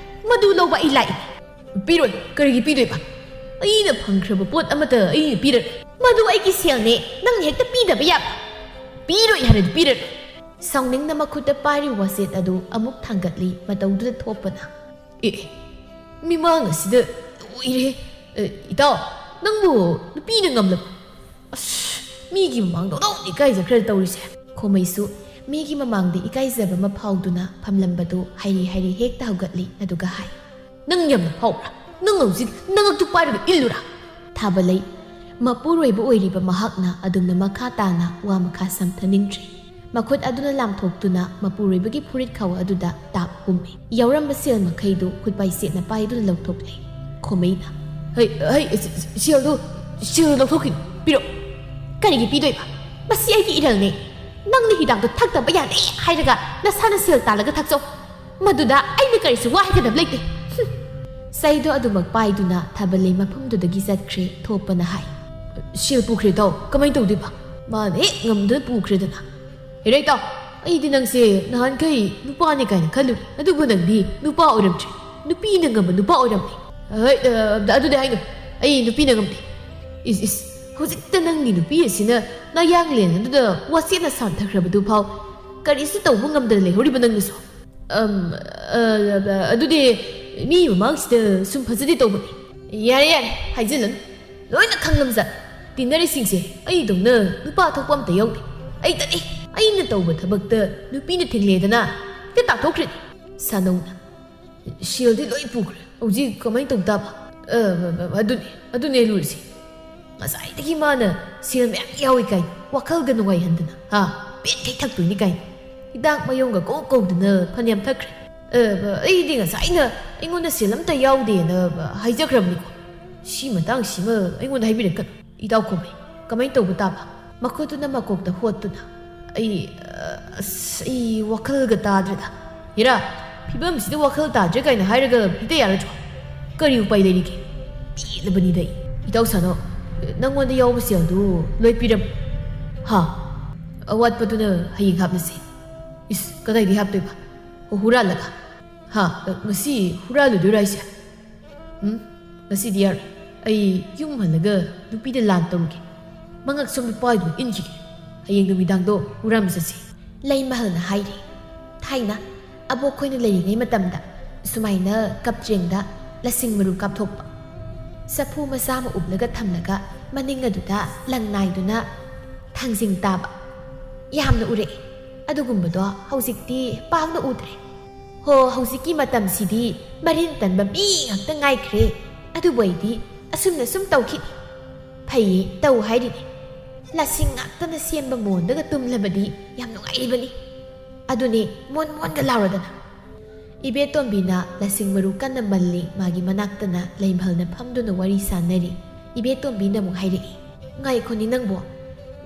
ꯃꯗꯨ ꯂꯧꯕ ꯑꯩ ꯂꯥꯛꯏ꯫" "ꯄꯤꯔꯣꯏ꯫ ꯀꯔꯤꯒꯤ ꯄꯤꯗꯣꯏꯕ? ꯑꯩꯅ ꯐꯪꯈ꯭ꯔꯕ ꯄꯣꯠ ꯑꯃꯠꯇ ꯑꯩꯅ ꯄꯤꯔꯣꯏ꯫" "ꯃꯗꯨ ꯑꯩꯒꯤ ꯁꯦꯜꯅꯦ, ꯅꯪꯅ ꯍꯦꯛꯇ ꯄꯤꯗꯕ ꯌꯥꯕ?" "ꯄꯤꯔꯣꯏ ꯍꯥꯏꯔꯗꯤ ꯄꯤꯔꯣꯏ꯫" ꯁꯥꯎꯅꯤꯡꯅ ꯃꯈꯨꯠꯇ ꯄꯥꯏꯔꯤꯕ ꯋꯥꯆꯦꯠ ꯑꯗꯨ ꯑꯃꯨꯛ ꯊꯥꯡꯒꯠꯂꯤ꯫ ꯃꯇꯧꯗꯨꯗ ꯊꯣꯛꯄꯅ꯫ "ꯑꯦ, ꯃꯤꯃꯥꯡ ꯑꯁꯤꯗ ꯂꯣꯏꯔꯦ꯫ ꯑꯦ, ꯏꯇꯥꯎ, ꯅꯪꯕꯨ ꯅꯨꯄꯤꯅ ꯉꯝꯂꯕ? ꯑꯁ, ꯃꯤꯒꯤ ꯃꯃꯥꯡꯗ ꯑꯣꯟꯊꯣꯛꯅ ꯏꯀꯥꯏꯖꯈ꯭ꯔꯦ ꯇꯧꯔꯤꯁꯦ꯫" ꯈꯣꯃꯩꯁꯨ ꯃꯤꯒꯤ ꯃꯃꯥꯡꯗ ꯏꯀꯥꯏꯖꯕ ꯑꯃ ꯐꯥꯎꯗꯨꯅ ꯐꯝꯂꯝꯕꯗꯨ ꯍꯥꯏꯔꯤ ꯍꯥꯏꯔꯤ ꯍꯦꯛꯇ ꯍꯧꯒꯠꯂꯤ꯫ ꯑꯗꯨꯒ ꯍꯥꯏ, "ꯅꯪ ꯌꯥꯝꯅ ꯐꯥꯎꯕ꯭ꯔꯥ? ꯅꯪ ꯍꯧꯖꯤꯛ ꯅꯉꯛꯇꯨ ꯄꯥꯏꯔꯒ ꯏꯜꯂꯨꯔꯥ?" ꯊꯥꯕꯂꯩ, ꯃꯄꯨꯔꯣꯏꯕ ꯑꯣꯏꯔꯤꯕ ꯃꯍꯥꯛꯅ ꯑꯗꯨꯝꯅ ꯃꯈꯥ ꯇꯥꯅ ꯋꯥ ꯃꯈꯥ ꯁꯝꯊꯅꯤꯡꯗ꯭ꯔꯤ꯫ ꯃꯈꯨꯠ ꯑꯗꯨꯅ ꯂꯥꯝꯊꯣꯛꯇꯨꯅ ꯃꯄꯨꯔꯣꯏꯕꯒꯤ ꯐꯨꯔꯤꯠ ꯈꯥꯎ ꯑꯗꯨꯗ ꯇꯥꯞ ꯍꯨꯝꯃꯤ꯫ ꯌꯥꯎꯔꯝꯕ ꯁꯦꯜ ꯃꯈꯩꯗꯨ ꯈꯨꯠꯄꯥꯏ ꯁꯦꯠꯅ ꯄꯥꯏꯗꯨꯅ ꯂꯧꯊꯣꯛꯂꯦ꯫ ꯈꯣꯃꯩꯅ, "ꯍꯩ, ꯍꯩ, ꯁꯦ-, ꯁꯦ-, ꯁꯦꯜꯗꯨ, ꯁꯦꯜꯗꯨ ꯂꯧꯊꯣꯛꯈꯤꯅꯨ, ꯄꯤꯔꯛꯑꯣ꯫" "ꯀꯔꯤꯒꯤ ꯄꯤꯗꯣꯏꯕ? ꯃꯁꯤ ꯑꯩꯒꯤ ꯏꯔꯜꯅꯦ꯫ ꯅꯪꯅ ꯍꯤꯗꯥꯛꯇꯣ ꯊꯛꯇꯕ ꯌꯥꯗꯦ ꯍꯥꯏꯔꯒ ꯅꯁꯥꯅ ꯁꯦꯜ ꯇꯥꯜꯂꯒ ꯊꯛꯆꯧ꯫ ꯃꯗꯨꯗ ꯑꯩꯅ ꯀꯔꯤꯁꯨ ꯋꯥ ꯍꯥꯏꯒꯗꯕ ꯂꯩꯇꯦ꯫" ꯍꯨꯝ꯫ ꯆꯩꯗꯣ ꯑꯗꯨꯃꯛ ꯄꯥꯏꯗꯨꯅ ꯊꯥꯕꯂꯩ ꯃꯐꯝꯗꯨꯗꯒꯤ ꯆꯠꯈ꯭ꯔꯦ꯫ ꯊꯣꯛꯄꯅ ꯍꯥꯏ, "ꯁꯦꯜ ꯄꯨꯈ꯭ꯔꯦ ꯇꯥꯎ, ꯀꯃꯥꯏꯅ ꯇꯧꯗꯣꯏꯕ? ꯃꯥꯅ ꯍꯦꯛ ꯉꯝꯗꯅ ꯄꯨꯈ꯭ꯔꯦꯗꯅ꯫ ꯍꯦꯔꯥ ꯏꯇꯥꯎ, ꯑꯩꯗꯤ ꯅꯪꯁꯦ ꯅꯍꯥꯟꯈꯩ ꯅꯨꯄꯥꯅꯤ ꯀꯥꯏꯅ ꯈꯜꯂꯨꯔꯦ, ꯑꯗꯨꯕꯨ ꯅꯪꯗꯤ ꯅꯨꯄꯥ ꯑꯣꯏꯔꯝꯗ꯭ꯔꯦ, ꯅꯨꯄꯤꯅ ꯉꯝꯕ ꯅꯨꯄꯥ ꯑꯣꯏꯔꯝꯃꯦ꯫" "ꯍꯣꯏ, ꯑ, ꯑꯗꯨꯗꯤ ꯍꯥꯏꯅꯨ, ꯑꯩ ꯅꯨꯄꯤꯅ ꯉꯝꯗꯦ꯫" "ꯏꯁ, ꯏꯁ, ꯍꯧꯖꯤꯛꯇ ꯅꯪꯒꯤ ꯅꯨꯄꯤ ꯑꯁꯤꯅ ꯅꯌꯥꯡꯂꯦꯟ ꯑꯗꯨꯗ ꯋꯥꯆꯦꯠꯅ ꯁꯥꯟꯊꯈ꯭ꯔꯕꯗꯨ ꯐꯥꯎ ꯀꯔꯤꯁꯨ ꯇꯧꯕ ꯉꯝꯗꯅ ꯂꯩꯍꯧꯔꯤꯕ ꯅꯪꯅꯁꯨ?" "ꯑꯝ, ꯑ, ꯑ, ꯑꯗꯨꯗꯤ ꯃꯤ ꯃꯃꯥꯡꯁꯤꯗ ꯁꯨꯝ ꯐꯖꯗꯦ ꯇꯧꯕꯅꯤ꯫" "ꯌꯥꯔꯦ, ꯌꯥꯔꯦ, ꯍꯥꯏꯖꯤꯜꯂꯅꯨ꯫ ꯂꯣꯏꯅ ꯈꯪꯂꯝꯖꯥꯠ꯫ ꯇꯤꯟꯅꯔꯤꯁꯤꯡꯁꯦ ꯑꯩꯗꯧꯅ ꯅꯨꯄꯥ ꯊꯣꯛꯄ ꯑꯝꯇ ꯌꯥꯎꯗꯦ꯫ ꯑꯩꯇꯅꯤ, ꯑꯩꯅ ꯇꯧꯕ ꯊꯕꯛꯇ ꯅꯨꯄꯤꯅ ꯊꯤꯡꯂꯦꯗꯅ ꯍꯦꯛꯇ ꯇꯥꯊꯣꯛꯈ꯭ꯔꯦ꯫" ꯁꯥꯅꯧꯅ, "ꯁꯦꯜꯗꯤ ꯂꯣꯏ ꯄꯨꯈ꯭ꯔꯦ꯫ ꯍꯧꯖꯤꯛ ꯀꯃꯥꯏꯅ ꯇꯧ ꯇꯥꯕ? ꯑ, ꯑꯗꯨꯅꯦ, ꯑꯗꯨꯅꯦ ꯂꯨꯔꯤꯁꯦ꯫ ꯉꯁꯥꯏꯗꯒꯤ ꯃꯥꯅ ꯁꯦꯜ ꯃꯌꯥꯝ ꯌꯥꯎꯏ ꯀꯥꯏꯅ ꯋꯥꯈꯜꯒ ꯅꯨꯡꯉꯥꯏꯍꯟꯗꯅ, ꯍꯥ? ꯄꯦꯟꯈꯩ ꯊꯛꯇꯣꯏꯅꯤ ꯀꯥꯏꯅ ꯍꯤꯗꯥꯛ ꯃꯌꯣꯝꯒ ꯀꯧ ꯀꯧꯗꯅ ꯐꯅꯌꯥꯝ ꯊꯛꯈ꯭ꯔꯦ꯫ ꯑ, ꯑꯩꯗꯤ ꯉꯁꯥꯏꯅ ꯑꯩꯉꯣꯟꯗ ꯁꯦꯜ ꯑꯝꯇ ꯌꯥꯎꯗꯦꯅ ꯍꯥꯏꯖꯈ꯭ꯔꯕꯅꯤꯀꯣ꯫ ꯁꯤ ꯃꯇꯥꯡꯁꯤꯃ ꯑꯩꯉꯣꯟꯗ ꯍꯥꯏꯕꯤꯔꯛꯀꯅꯨ, ꯏꯇꯥꯎ ꯈꯣꯝꯕꯩ꯫ ꯀꯃꯥꯏꯅ ꯇꯧꯕ ꯇꯥꯕ? ꯃꯈꯨꯠꯇꯨꯅ ꯃꯀꯣꯛꯇ ꯍꯣꯠꯇꯨꯅ, "ꯑꯩ, ꯑ, ꯑꯁ, ꯑꯩ ꯋꯥꯈꯜꯒ ꯇꯥꯗ꯭ꯔꯦꯗ꯫ ꯍꯦꯔꯥ, ꯐꯤꯕꯝꯁꯤꯗ ꯋꯥꯈꯜ ꯇꯥꯗ꯭ꯔꯦ ꯀꯥꯏꯅ ꯍꯥꯏꯔꯒ ꯍꯦꯛꯇ ꯌꯥꯔꯗ꯭ꯔꯣ? ꯀꯔꯤ ꯎꯄꯥꯏ ꯂꯩꯔꯤꯒꯦ? ꯄꯦꯜꯂꯕꯅꯤꯗ ꯑꯩ꯫ ꯏꯇꯥꯎ ꯁꯥꯅꯣ, ꯅꯪꯉꯣꯟꯗ ꯌꯥꯎꯕ ꯁꯦꯜꯗꯨ ꯂꯣꯏ ꯄꯤꯔꯝ-, ꯍꯥ? ꯑꯋꯥꯠꯄꯗꯨꯅ ꯍꯌꯦꯡ ꯍꯥꯞꯂꯁꯤ꯫ ꯏꯁ, ꯀꯗꯥꯏꯗꯒꯤ ꯍꯥꯞꯇꯣꯏꯕ? ꯍꯨꯔꯥꯜꯂꯒ? ꯍꯥ? ꯉꯁꯤ ꯍꯨꯔꯥꯜꯂꯨꯗꯣꯏꯔꯥ ꯍꯥꯏꯁꯦ? ꯎꯝ, ꯉꯁꯤꯗꯤ ꯌꯥꯔꯣꯏ꯫ ꯑꯩ ꯌꯨꯝ ꯍꯜꯂꯒ ꯅꯨꯄꯤꯗ ꯂꯥꯟ ꯇꯧꯔꯨꯒꯦ꯫ ꯃꯉꯛ ꯁꯣꯝꯗ ꯄꯥꯏꯗꯨꯅ ꯏꯟꯈꯤꯒꯦ꯫ ꯍꯌꯦꯡ ꯅꯨꯃꯤꯗꯥꯡꯗꯣ ꯍꯨꯔꯥꯟꯕ ꯆꯠꯁꯤ꯫ ꯂꯩꯃꯍꯜꯅ ꯍꯥꯏꯔꯤ, "ꯊꯥꯏꯅ ꯑꯕꯣꯛ ꯈꯣꯏꯅ ꯂꯩꯔꯤꯉꯩ ꯃꯇꯝꯗ ꯁꯨꯃꯥꯏꯅ ꯀꯞꯆꯦꯡꯗ ꯂꯁꯤꯡ ꯃꯔꯨ ꯀꯥꯞꯊꯣꯛꯄ, ꯆꯐꯨ ꯃꯆꯥ ꯑꯃ ꯎꯞꯂꯒ ꯊꯝꯂꯒ ꯃꯅꯤꯡ ꯑꯗꯨꯗ ꯂꯪ ꯅꯥꯏꯗꯨꯅ ꯊꯥꯡꯖꯤꯡ ꯇꯥꯕ ꯌꯥꯝꯅ ꯎꯔꯛꯏ꯫ ꯑꯗꯨꯒꯨꯝꯕꯗꯣ ꯍꯧꯖꯤꯛꯇꯤ ꯄꯥꯛꯅ ꯎꯗ꯭ꯔꯦ꯫ ꯍꯣ, ꯍꯧꯖꯤꯛꯀꯤ ꯃꯇꯝꯁꯤꯗꯤ ꯃꯔꯤꯟ ꯇꯟꯕ ꯃꯤ ꯉꯥꯛꯇ ꯉꯥꯏꯈ꯭ꯔꯦ꯫ ꯑꯗꯨꯕꯨ ꯑꯩꯗꯤ ꯑꯁꯨꯝꯅ ꯁꯨꯝ ꯇꯧꯈꯤꯅꯤ꯫ ꯐꯩꯌꯦ, ꯇꯧ ꯍꯥꯏꯔꯤꯅꯦ꯫ ꯂꯁꯤꯡ ꯉꯥꯛꯇꯅ ꯁꯦꯝꯕ ꯃꯣꯟꯗꯒ ꯇꯨꯝꯂꯕꯗꯤ ꯌꯥꯝ ꯅꯨꯡꯉꯥꯏꯔꯤꯕꯅꯤ꯫ ꯑꯗꯨꯅꯦ, ꯃꯣꯟ ꯃꯣꯟꯒ ꯂꯥꯎꯔꯗꯅ꯫" ꯏꯕꯦꯇꯣꯝꯕꯤꯅ ꯂꯁꯤꯡ ꯃꯔꯨ ꯀꯟꯅ ꯃꯜꯂꯤ꯫ ꯃꯥꯒꯤ ꯃꯅꯥꯛꯇꯅ ꯂꯩꯃꯍꯜꯅ ꯐꯝꯗꯨꯅ ꯋꯥꯔꯤ ꯁꯥꯟꯅꯔꯤ꯫ ꯏꯕꯦꯇꯣꯝꯕꯤꯅ ꯑꯃꯨꯛ ꯍꯥꯏꯔꯛꯏ, "ꯉꯥꯏꯈꯣꯅꯦ ꯅꯪꯕꯣ,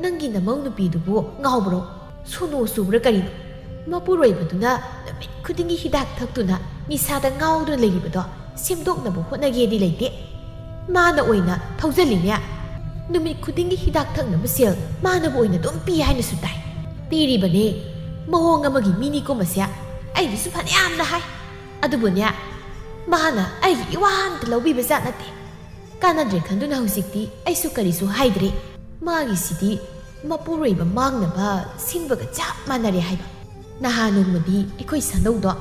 ꯅꯪꯒꯤ ꯅꯃꯧ ꯅꯨꯄꯤꯗꯨꯕꯨ ꯉꯥꯎꯕ꯭ꯔꯣ? ꯁꯣꯅꯣ ꯆꯨꯕ꯭ꯔꯥ ꯀꯔꯤꯅꯣ? ꯃꯄꯨꯔꯣꯏꯕꯗꯨꯅ ꯅꯨꯃꯤꯠ ꯈꯨꯗꯤꯡꯒꯤ ꯍꯤꯗꯥꯛ ꯊꯛꯇꯨꯅ ꯅꯤꯁꯥꯗ ꯉꯥꯎꯗꯨꯅ ꯂꯩꯔꯤꯕꯗꯣ ꯁꯦꯝꯗꯣꯛꯅꯕ ꯍꯣꯠꯅꯒꯦꯗꯤ ꯂꯩꯇꯦ꯫ ꯃꯥꯅ ꯑꯣꯏꯅ ꯊꯧꯖꯜꯂꯤꯅꯦ꯫ ꯅꯨꯃꯤꯠ ꯈꯨꯗꯤꯡꯒꯤ ꯍꯤꯗꯥꯛ ꯊꯛꯅꯕ ꯁꯦꯜ ꯃꯥꯅꯕꯨ ꯑꯣꯏꯅ ꯑꯗꯨꯝ ꯄꯤ ꯍꯥꯏꯅꯁꯨ ꯇꯥꯏ꯫ ꯄꯤꯔꯤꯕꯅꯦ꯫ ꯃꯑꯣꯡ ꯑꯃꯒꯤ ꯃꯤꯅꯤꯀꯣ ꯃꯁꯦ꯫ ꯑꯩꯒꯤꯁꯨ ꯐꯅꯌꯥꯝꯅ ꯍꯥꯏ꯫ ꯑꯗꯨꯕꯨꯅꯦ, ꯃꯥꯅ ꯑꯩꯒꯤ ꯏꯋꯥ ꯑꯝꯇ ꯂꯧꯕꯤꯕ ꯖꯥꯠ ꯅꯠꯇꯦ꯫ ꯀꯥꯟꯅꯗ꯭ꯔꯦ ꯈꯟꯗꯨꯅ ꯍꯧꯖꯤꯛꯇꯤ ꯑꯩꯁꯨ ꯀꯔꯤꯁꯨ ꯍꯥꯏꯗ꯭ꯔꯦ꯫ ꯃꯥꯒꯤꯁꯤꯗꯤ ꯃꯄꯨꯔꯣꯏꯕ ꯃꯥꯡꯅꯕ ꯁꯤꯟꯕꯒ ꯆꯞ ꯃꯥꯟꯅꯔꯦ ꯍꯥꯏꯕ꯫ ꯅꯍꯥꯟ ꯅꯣꯡꯃꯗꯤ ꯑꯩꯈꯣꯏ ꯁꯥꯅꯧꯗꯣ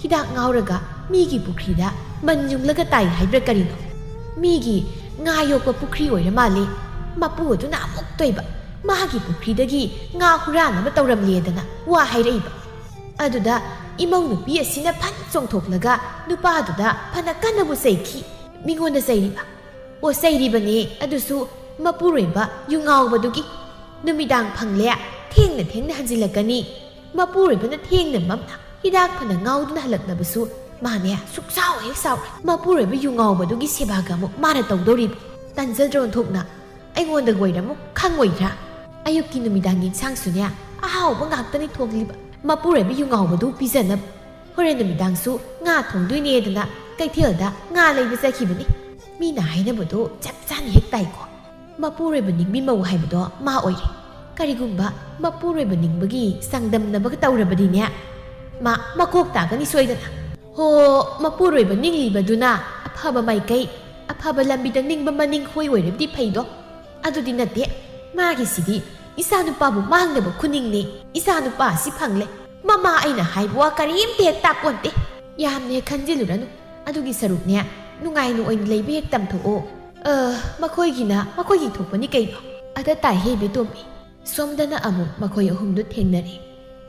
ꯍꯤꯗꯥꯛ ꯉꯥꯎꯔꯒ ꯃꯤꯒꯤ ꯄꯨꯈ꯭ꯔꯤꯗ ꯃꯟ ꯌꯨꯡꯂꯒ ꯇꯥꯏ ꯍꯥꯏꯕ꯭ꯔꯥ ꯀꯔꯤꯅꯣ? ꯃꯤꯒꯤ ꯉꯥ ꯌꯣꯛꯄ ꯄꯨꯈ꯭ꯔꯤ ꯑꯣꯏꯔ ꯃꯥꯜꯂꯦ꯫ ꯃꯄꯨ ꯑꯗꯨꯅ ꯑꯃꯨꯛꯇꯣꯏꯕ ꯃꯥꯒꯤ ꯄꯨꯈ꯭ꯔꯤꯗꯒꯤ ꯉꯥ ꯍꯨꯔꯥꯟꯅꯕ ꯇꯧꯔꯝꯂꯦꯗꯅ ꯋꯥ ꯍꯥꯏꯔꯛꯏꯕ꯫ ꯑꯗꯨꯗ ꯏꯃꯧ ꯅꯨꯄꯤ ꯑꯁꯤꯅ ꯐꯟ ꯆꯣꯡꯊꯣꯛꯂꯒ ꯅꯨꯄꯥꯗꯨꯗ ꯐꯅ ꯀꯟꯅꯕꯨ ꯆꯩꯈꯤ꯫ ꯃꯤꯉꯣꯟꯗ ꯆꯩꯔꯤꯕ? ꯑꯣ, ꯆꯩꯔꯤꯕꯅꯦ, ꯑꯗꯨꯁꯨ ꯃꯄꯨꯔꯣꯏꯕ ꯌꯨ ꯉꯥꯎꯕꯗꯨꯒꯤ꯫ ꯅꯨꯃꯤꯗꯥꯡ ꯐꯪꯂꯦ, ꯊꯦꯡꯅ ꯊꯦꯡꯅ ꯍꯟꯖꯤꯜꯂꯛꯀꯅꯤ꯫ ꯃꯄꯨꯔꯣꯏꯕꯅ ꯊꯦꯡꯅ ꯃꯝꯅ ꯍꯤꯗꯥꯛ ꯐꯅ ꯉꯥꯎꯗꯨꯅ ꯍꯜꯂꯛꯂꯕꯁꯨ ꯃꯥꯅꯦ ꯁꯨꯛꯁꯥꯎ ꯍꯦꯛ ꯁꯥꯎꯔꯣꯏ꯫ ꯃꯄꯨꯔꯣꯏꯕ ꯌꯨ ꯉꯥꯎꯕꯗꯨꯒꯤ ꯁꯦꯕꯥꯒ ꯑꯃꯨꯛ ꯃꯥꯅ ꯇꯧꯗꯧꯔꯤꯕ꯫ ꯇꯟꯖꯗ꯭ꯔꯣ ꯑꯣꯟꯊꯣꯛꯅ? ꯑꯩꯉꯣꯟꯗ ꯑꯣꯏꯔꯝꯃꯨ ꯈꯪꯉꯣꯏꯗ꯭ꯔꯥ? ꯑꯌꯨꯛꯀꯤ ꯅꯨꯃꯤꯗꯥꯡ ꯌꯦꯟꯁꯥꯡꯁꯨꯅꯦ ꯑꯍꯥꯎꯕ ꯉꯥꯛꯇꯅꯤ ꯊꯣꯡꯂꯤꯕ꯫ ꯃꯄꯨꯔꯣꯏꯕ ꯌꯨ ꯉꯥꯎꯕꯗꯨ ꯄꯤꯖꯅꯕ꯫ ꯍꯣꯔꯦꯟ ꯅꯨꯃꯤꯗꯥꯡꯁꯨ ꯉꯥ ꯊꯣꯡꯗꯣꯏꯅꯦꯗꯅ ꯀꯩꯊꯦꯜꯗ ꯉꯥ ꯂꯩꯕ ꯆꯠꯈꯤꯕꯅꯤ꯫ ꯃꯤꯅ ꯍꯥꯏꯅꯕꯗꯣ ꯆꯞ ꯆꯥꯅ ꯍꯦꯛ ꯇꯥꯏꯀꯣ꯫ ꯃꯄꯨꯔꯣꯏꯕ ꯅꯤꯡꯕꯤ ꯃꯧ ꯍꯥꯏꯕꯗꯣ ꯃꯥ ꯑꯣꯏꯔꯦ꯫ ꯀꯔꯤꯒꯨꯝꯕ ꯃꯄꯨꯔꯣꯏꯕ ꯅꯤꯡꯕꯒꯤ ꯆꯥꯡꯗꯝꯅꯕꯒ ꯇꯧꯔꯕꯗꯤꯅꯦ, ꯃꯥ ꯃꯀꯣꯛ ꯇꯥꯒꯅꯤ ꯁꯣꯏꯗꯅ꯫ ꯍꯣ, ꯃꯄꯨꯔꯣꯏꯕ ꯅꯤꯡꯂꯤꯕꯗꯨꯅ ꯑꯐꯕ ꯃꯥꯏꯀꯩ, ꯑꯐꯕ ꯂꯝꯕꯤꯗ ꯅꯤꯡꯕ ꯃꯅꯤꯡ ꯍꯣꯏ ꯑꯣꯏꯔꯕꯗꯤ ꯐꯩꯗꯣ꯫ ꯑꯗꯨꯗꯤ ꯅꯠꯇꯦ, ꯃꯥꯒꯤꯁꯤꯗꯤ ꯏꯆꯥꯅꯨꯄꯥꯕꯨ ꯃꯥꯡꯅꯕ ꯈꯨꯅꯤꯡꯅꯦ꯫ ꯏꯆꯥꯅꯨꯄꯥ ꯑꯁꯤ ꯐꯪꯂꯦ, ꯃꯃꯥ ꯑꯩꯅ ꯍꯥꯏꯕ ꯋꯥ ꯀꯔꯤꯝꯇ ꯍꯦꯛ ꯇꯥꯛꯄꯣꯟꯇꯦ꯫ ꯌꯥꯝꯅ ꯍꯦꯛ ꯈꯟꯖꯤꯜꯂꯨꯔꯅꯨ꯫ ꯑꯗꯨꯒꯤ ꯁꯔꯨꯛꯅꯦ, ꯅꯨꯡꯉꯥꯏꯅ ꯑꯣꯏꯅ ꯂꯩꯕ ꯍꯦꯛ ꯇꯝꯊꯣꯛꯑꯣ꯫ ꯑ, ꯃꯈꯣꯏꯒꯤꯅ ꯃꯈꯣꯏꯒꯤ ꯊꯣꯛꯄꯅꯤ ꯀꯩꯅꯣ꯫ ꯑꯗ ꯇꯥꯏꯍꯦ ꯏꯕꯦꯇꯣꯝꯕꯤ꯫ ꯁꯣꯝꯗꯅ ꯑꯃꯨꯛ ꯃꯈꯣꯏ ꯑꯍꯨꯝꯗꯨ ꯊꯦꯡꯅꯔꯦ꯫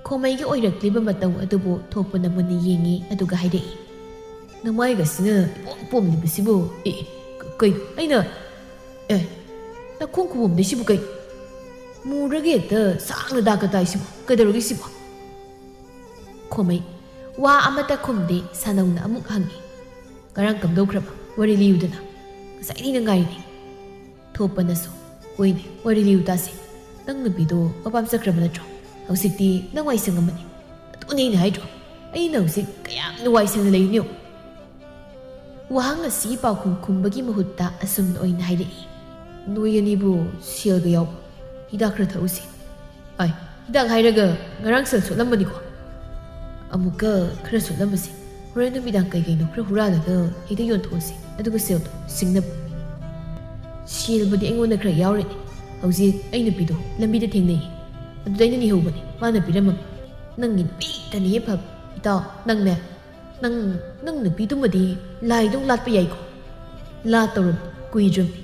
ꯈꯣꯃꯩꯒꯤ ꯑꯣꯏꯔꯛꯂꯤꯕ ꯃꯇꯧ ꯑꯗꯨꯕꯨ ꯊꯣꯛꯄꯅ ꯃꯨꯟꯅ ꯌꯦꯡꯉꯤ, ꯑꯗꯨꯒ ꯍꯥꯏꯔꯛꯏ, "ꯅꯃꯥꯏꯒꯁꯤꯅ ꯏꯄꯣꯝ ꯄꯣꯝꯂꯤꯕꯁꯤꯕꯨ?" "ꯑꯦ, ꯀ-, ꯀꯩꯅꯣ? ꯑꯩꯅ, ꯑꯦ, ꯅꯈꯣꯡ ꯈꯨꯕꯣꯝꯗꯩꯁꯤꯕꯨ ꯀꯩꯅꯣ? ꯃꯨꯔꯒ ꯍꯦꯛꯇ ꯁꯥꯡꯅ ꯗꯥꯛꯀ ꯇꯥꯏꯁꯤꯕꯨ ꯀꯩꯗꯧꯔꯒꯦ ꯁꯤꯕꯣ?" ꯈꯣꯃꯩ ꯋꯥ ꯑꯃꯠꯇ ꯈꯨꯝꯗꯦ꯫ ꯁꯥꯅꯧꯅ ꯑꯃꯨꯛ ꯍꯪꯉꯤ, "ꯉꯔꯥꯡ ꯀꯝꯗꯧꯈ꯭ꯔꯕ? ꯋꯥꯔꯤ ꯂꯤꯌꯨꯗꯅ, ꯉꯁꯥꯏꯗꯩꯅ ꯉꯥꯏꯔꯤꯅꯦ꯫" ꯊꯣꯛꯄꯅꯁꯨ, "ꯍꯣꯏꯅꯦ, ꯋꯥꯔꯤ ꯂꯤꯌꯨ ꯇꯥꯁꯦ꯫ ꯅꯪ ꯅꯨꯄꯤꯗꯣ ꯃꯄꯥꯝ ꯆꯠꯈ꯭ꯔꯕ ꯅꯠꯇ꯭ꯔꯣ? ꯍꯧꯖꯤꯛꯇꯤ ꯅꯪ ꯋꯥꯏ ꯁꯪꯉꯝꯃꯅꯤ꯫ ꯑꯗꯨꯅꯦ ꯑꯩꯅ ꯍꯥꯏꯗ꯭ꯔꯣ? ꯑꯩꯅ ꯍꯧꯖꯤꯛ ꯀꯌꯥꯝꯅ ꯋꯥꯏ ꯁꯪꯅ ꯂꯩꯔꯤꯅꯣ?" ꯋꯥꯍꯪ ꯑꯁꯤꯒꯤ ꯄꯥꯎꯈꯨꯝ ꯈꯨꯝꯕꯒꯤ ꯃꯍꯨꯠꯇ ꯑꯁꯨꯝꯅ ꯑꯣꯏꯅ ꯍꯥꯏꯔꯛꯏ, "ꯅꯣꯏ ꯑꯅꯤꯕꯨ ꯁꯦꯜꯒ ꯌꯥꯎꯕ? ꯍꯤꯗꯥꯛ ꯈꯔ ꯊꯛꯎꯁꯦ꯫" "ꯑꯥꯏ, ꯍꯤꯗꯥꯛ ꯍꯥꯏꯔꯒ ꯉꯔꯥꯡ ꯁꯦꯜ ꯁꯣꯠꯂꯝꯕꯅꯤꯀꯣ꯫ ꯑꯃꯨꯛꯀ ꯈꯔ ꯁꯣꯠꯂꯝꯕꯁꯦ, ꯍꯣꯔꯦꯟ ꯅꯨꯃꯤꯗꯥꯡ ꯀꯩ ꯀꯩꯅꯣ ꯈꯔ ꯍꯨꯔꯥꯜꯂꯒ ꯍꯦꯛꯇ ꯌꯣꯟꯊꯣꯛꯑꯁꯦ, ꯑꯗꯨꯒ ꯁꯦꯜꯗꯣ ꯁꯤꯡꯅꯕ꯫" "ꯁꯦꯜꯕꯨꯗꯤ ꯑꯩꯉꯣꯟꯗ ꯈꯔ ꯌꯥꯎꯔꯦꯅꯦ꯫ ꯍꯧꯖꯤꯛ ꯑꯩ ꯅꯨꯄꯤꯗꯣ ꯂꯝꯕꯤꯗ ꯊꯦꯡꯅꯩꯌꯦ꯫ ꯑꯗꯨꯗ ꯑꯩꯅ ꯅꯤꯍꯧꯕꯅꯦ, ꯃꯥꯅ ꯄꯤꯔꯝꯃꯕ꯫" "ꯅꯪꯒꯤ ꯅꯨꯄꯤꯇꯅꯤꯌꯦ ꯐꯕ, ꯏꯇꯥꯎ, ꯅꯪꯅꯦ꯫ ꯅꯪ, ꯅꯪ ꯅꯨꯄꯤꯗꯨꯃꯗꯤ ꯂꯥꯏꯗꯧ ꯂꯥꯠꯄ ꯌꯥꯏꯀꯣ꯫ ꯂꯥꯠꯇꯧꯔꯕꯅꯤ, ꯀꯨꯏꯗ꯭ꯔꯕꯅꯤ꯫"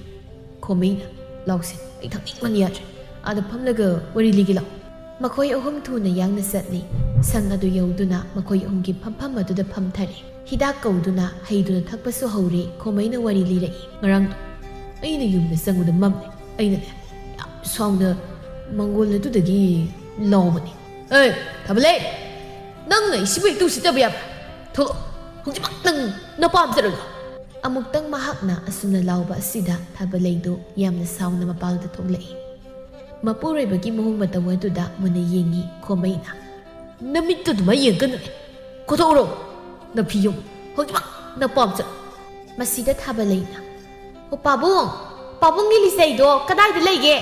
ꯈꯣꯃꯩꯅ, "ꯂꯥꯎꯁꯦ, ꯑꯩ ꯊꯛꯅꯤꯡꯕꯅ ꯌꯥꯗ꯭ꯔꯦ꯫ ꯑꯥꯗ ꯐꯝꯂꯒ ꯋꯥꯔꯤ ꯂꯤꯒꯦ ꯂꯥꯎ꯫" ꯃꯈꯣꯏ ꯑꯍꯨꯝ ꯊꯨꯅ ꯌꯥꯡꯅ ꯆꯠꯂꯤ꯫ ꯁꯪ ꯑꯗꯨ ꯌꯧꯗꯨꯅ ꯃꯈꯣꯏ ꯑꯍꯨꯝꯒꯤ ꯐꯝꯐꯝ ꯑꯗꯨꯗ ꯐꯝꯊꯔꯦ꯫ ꯍꯤꯗꯥꯛ ꯀꯧꯗꯨꯅ ꯍꯩꯗꯨꯅ ꯊꯛꯄꯁꯨ ꯍꯧꯔꯦ꯫ ꯈꯣꯃꯩꯅ ꯋꯥꯔꯤ ꯂꯤꯔꯛꯏ꯫ "ꯉꯔꯥꯡꯗꯣ ꯑꯩꯅ ꯌꯨꯝꯗ ꯆꯪꯕꯗ ꯃꯝꯃꯦ꯫ ꯑꯩꯅꯅꯦ, ꯌꯥꯝ ꯁꯥꯎꯅ ꯃꯪꯒꯣꯜ ꯑꯗꯨꯗꯒꯤ ꯂꯥꯎꯕꯅꯤ, 'ꯑꯦ, ꯊꯥꯕꯂꯩ, ꯅꯪꯅ ꯑꯩꯁꯤꯕꯨ ꯍꯦꯛꯇ ꯎꯁꯤꯠꯇꯕ ꯌꯥꯕ꯭ꯔꯥ? ꯊꯣꯛꯂꯛꯑꯣ, ꯍꯧꯖꯤꯛꯃꯛ ꯅꯪ ꯅꯄꯥꯝ ꯆꯠꯂꯒ!" ꯑꯃꯨꯛꯇꯪ ꯃꯍꯥꯛꯅ ꯑꯁꯨꯝꯅ ꯂꯥꯎꯕ ꯑꯁꯤꯗ ꯊꯥꯕꯂꯩꯗꯨ ꯌꯥꯝꯅ ꯁꯥꯎꯅ ꯃꯄꯥꯜꯗ ꯊꯣꯛꯂꯛꯏ꯫ ꯃꯄꯨꯔꯣꯏꯕꯒꯤ ꯃꯑꯣꯡ ꯃꯇꯧ ꯑꯗꯨꯗ ꯃꯨꯟꯅ ꯌꯦꯡꯉꯤ ꯈꯣꯃꯩꯅ꯫ "ꯅꯃꯤꯠꯇꯨ ꯑꯗꯨꯃꯥꯏ ꯌꯦꯡꯒꯅꯨꯅꯦ꯫ ꯀꯣꯊꯣꯛꯎꯔꯣ ꯅꯐꯤ ꯌꯨꯝ꯫ ꯍꯧꯖꯤꯛꯃꯛ ꯅꯄꯥꯝ ꯆꯠꯂꯣ!" ꯃꯁꯤꯗ ꯊꯥꯕꯂꯩꯅ, "ꯑꯣ ꯄꯥꯕꯨꯡ, ꯄꯥꯕꯨꯡꯒꯤ ꯂꯤꯆꯩꯗꯣ ꯀꯗꯥꯏꯗ ꯂꯩꯒꯦ?"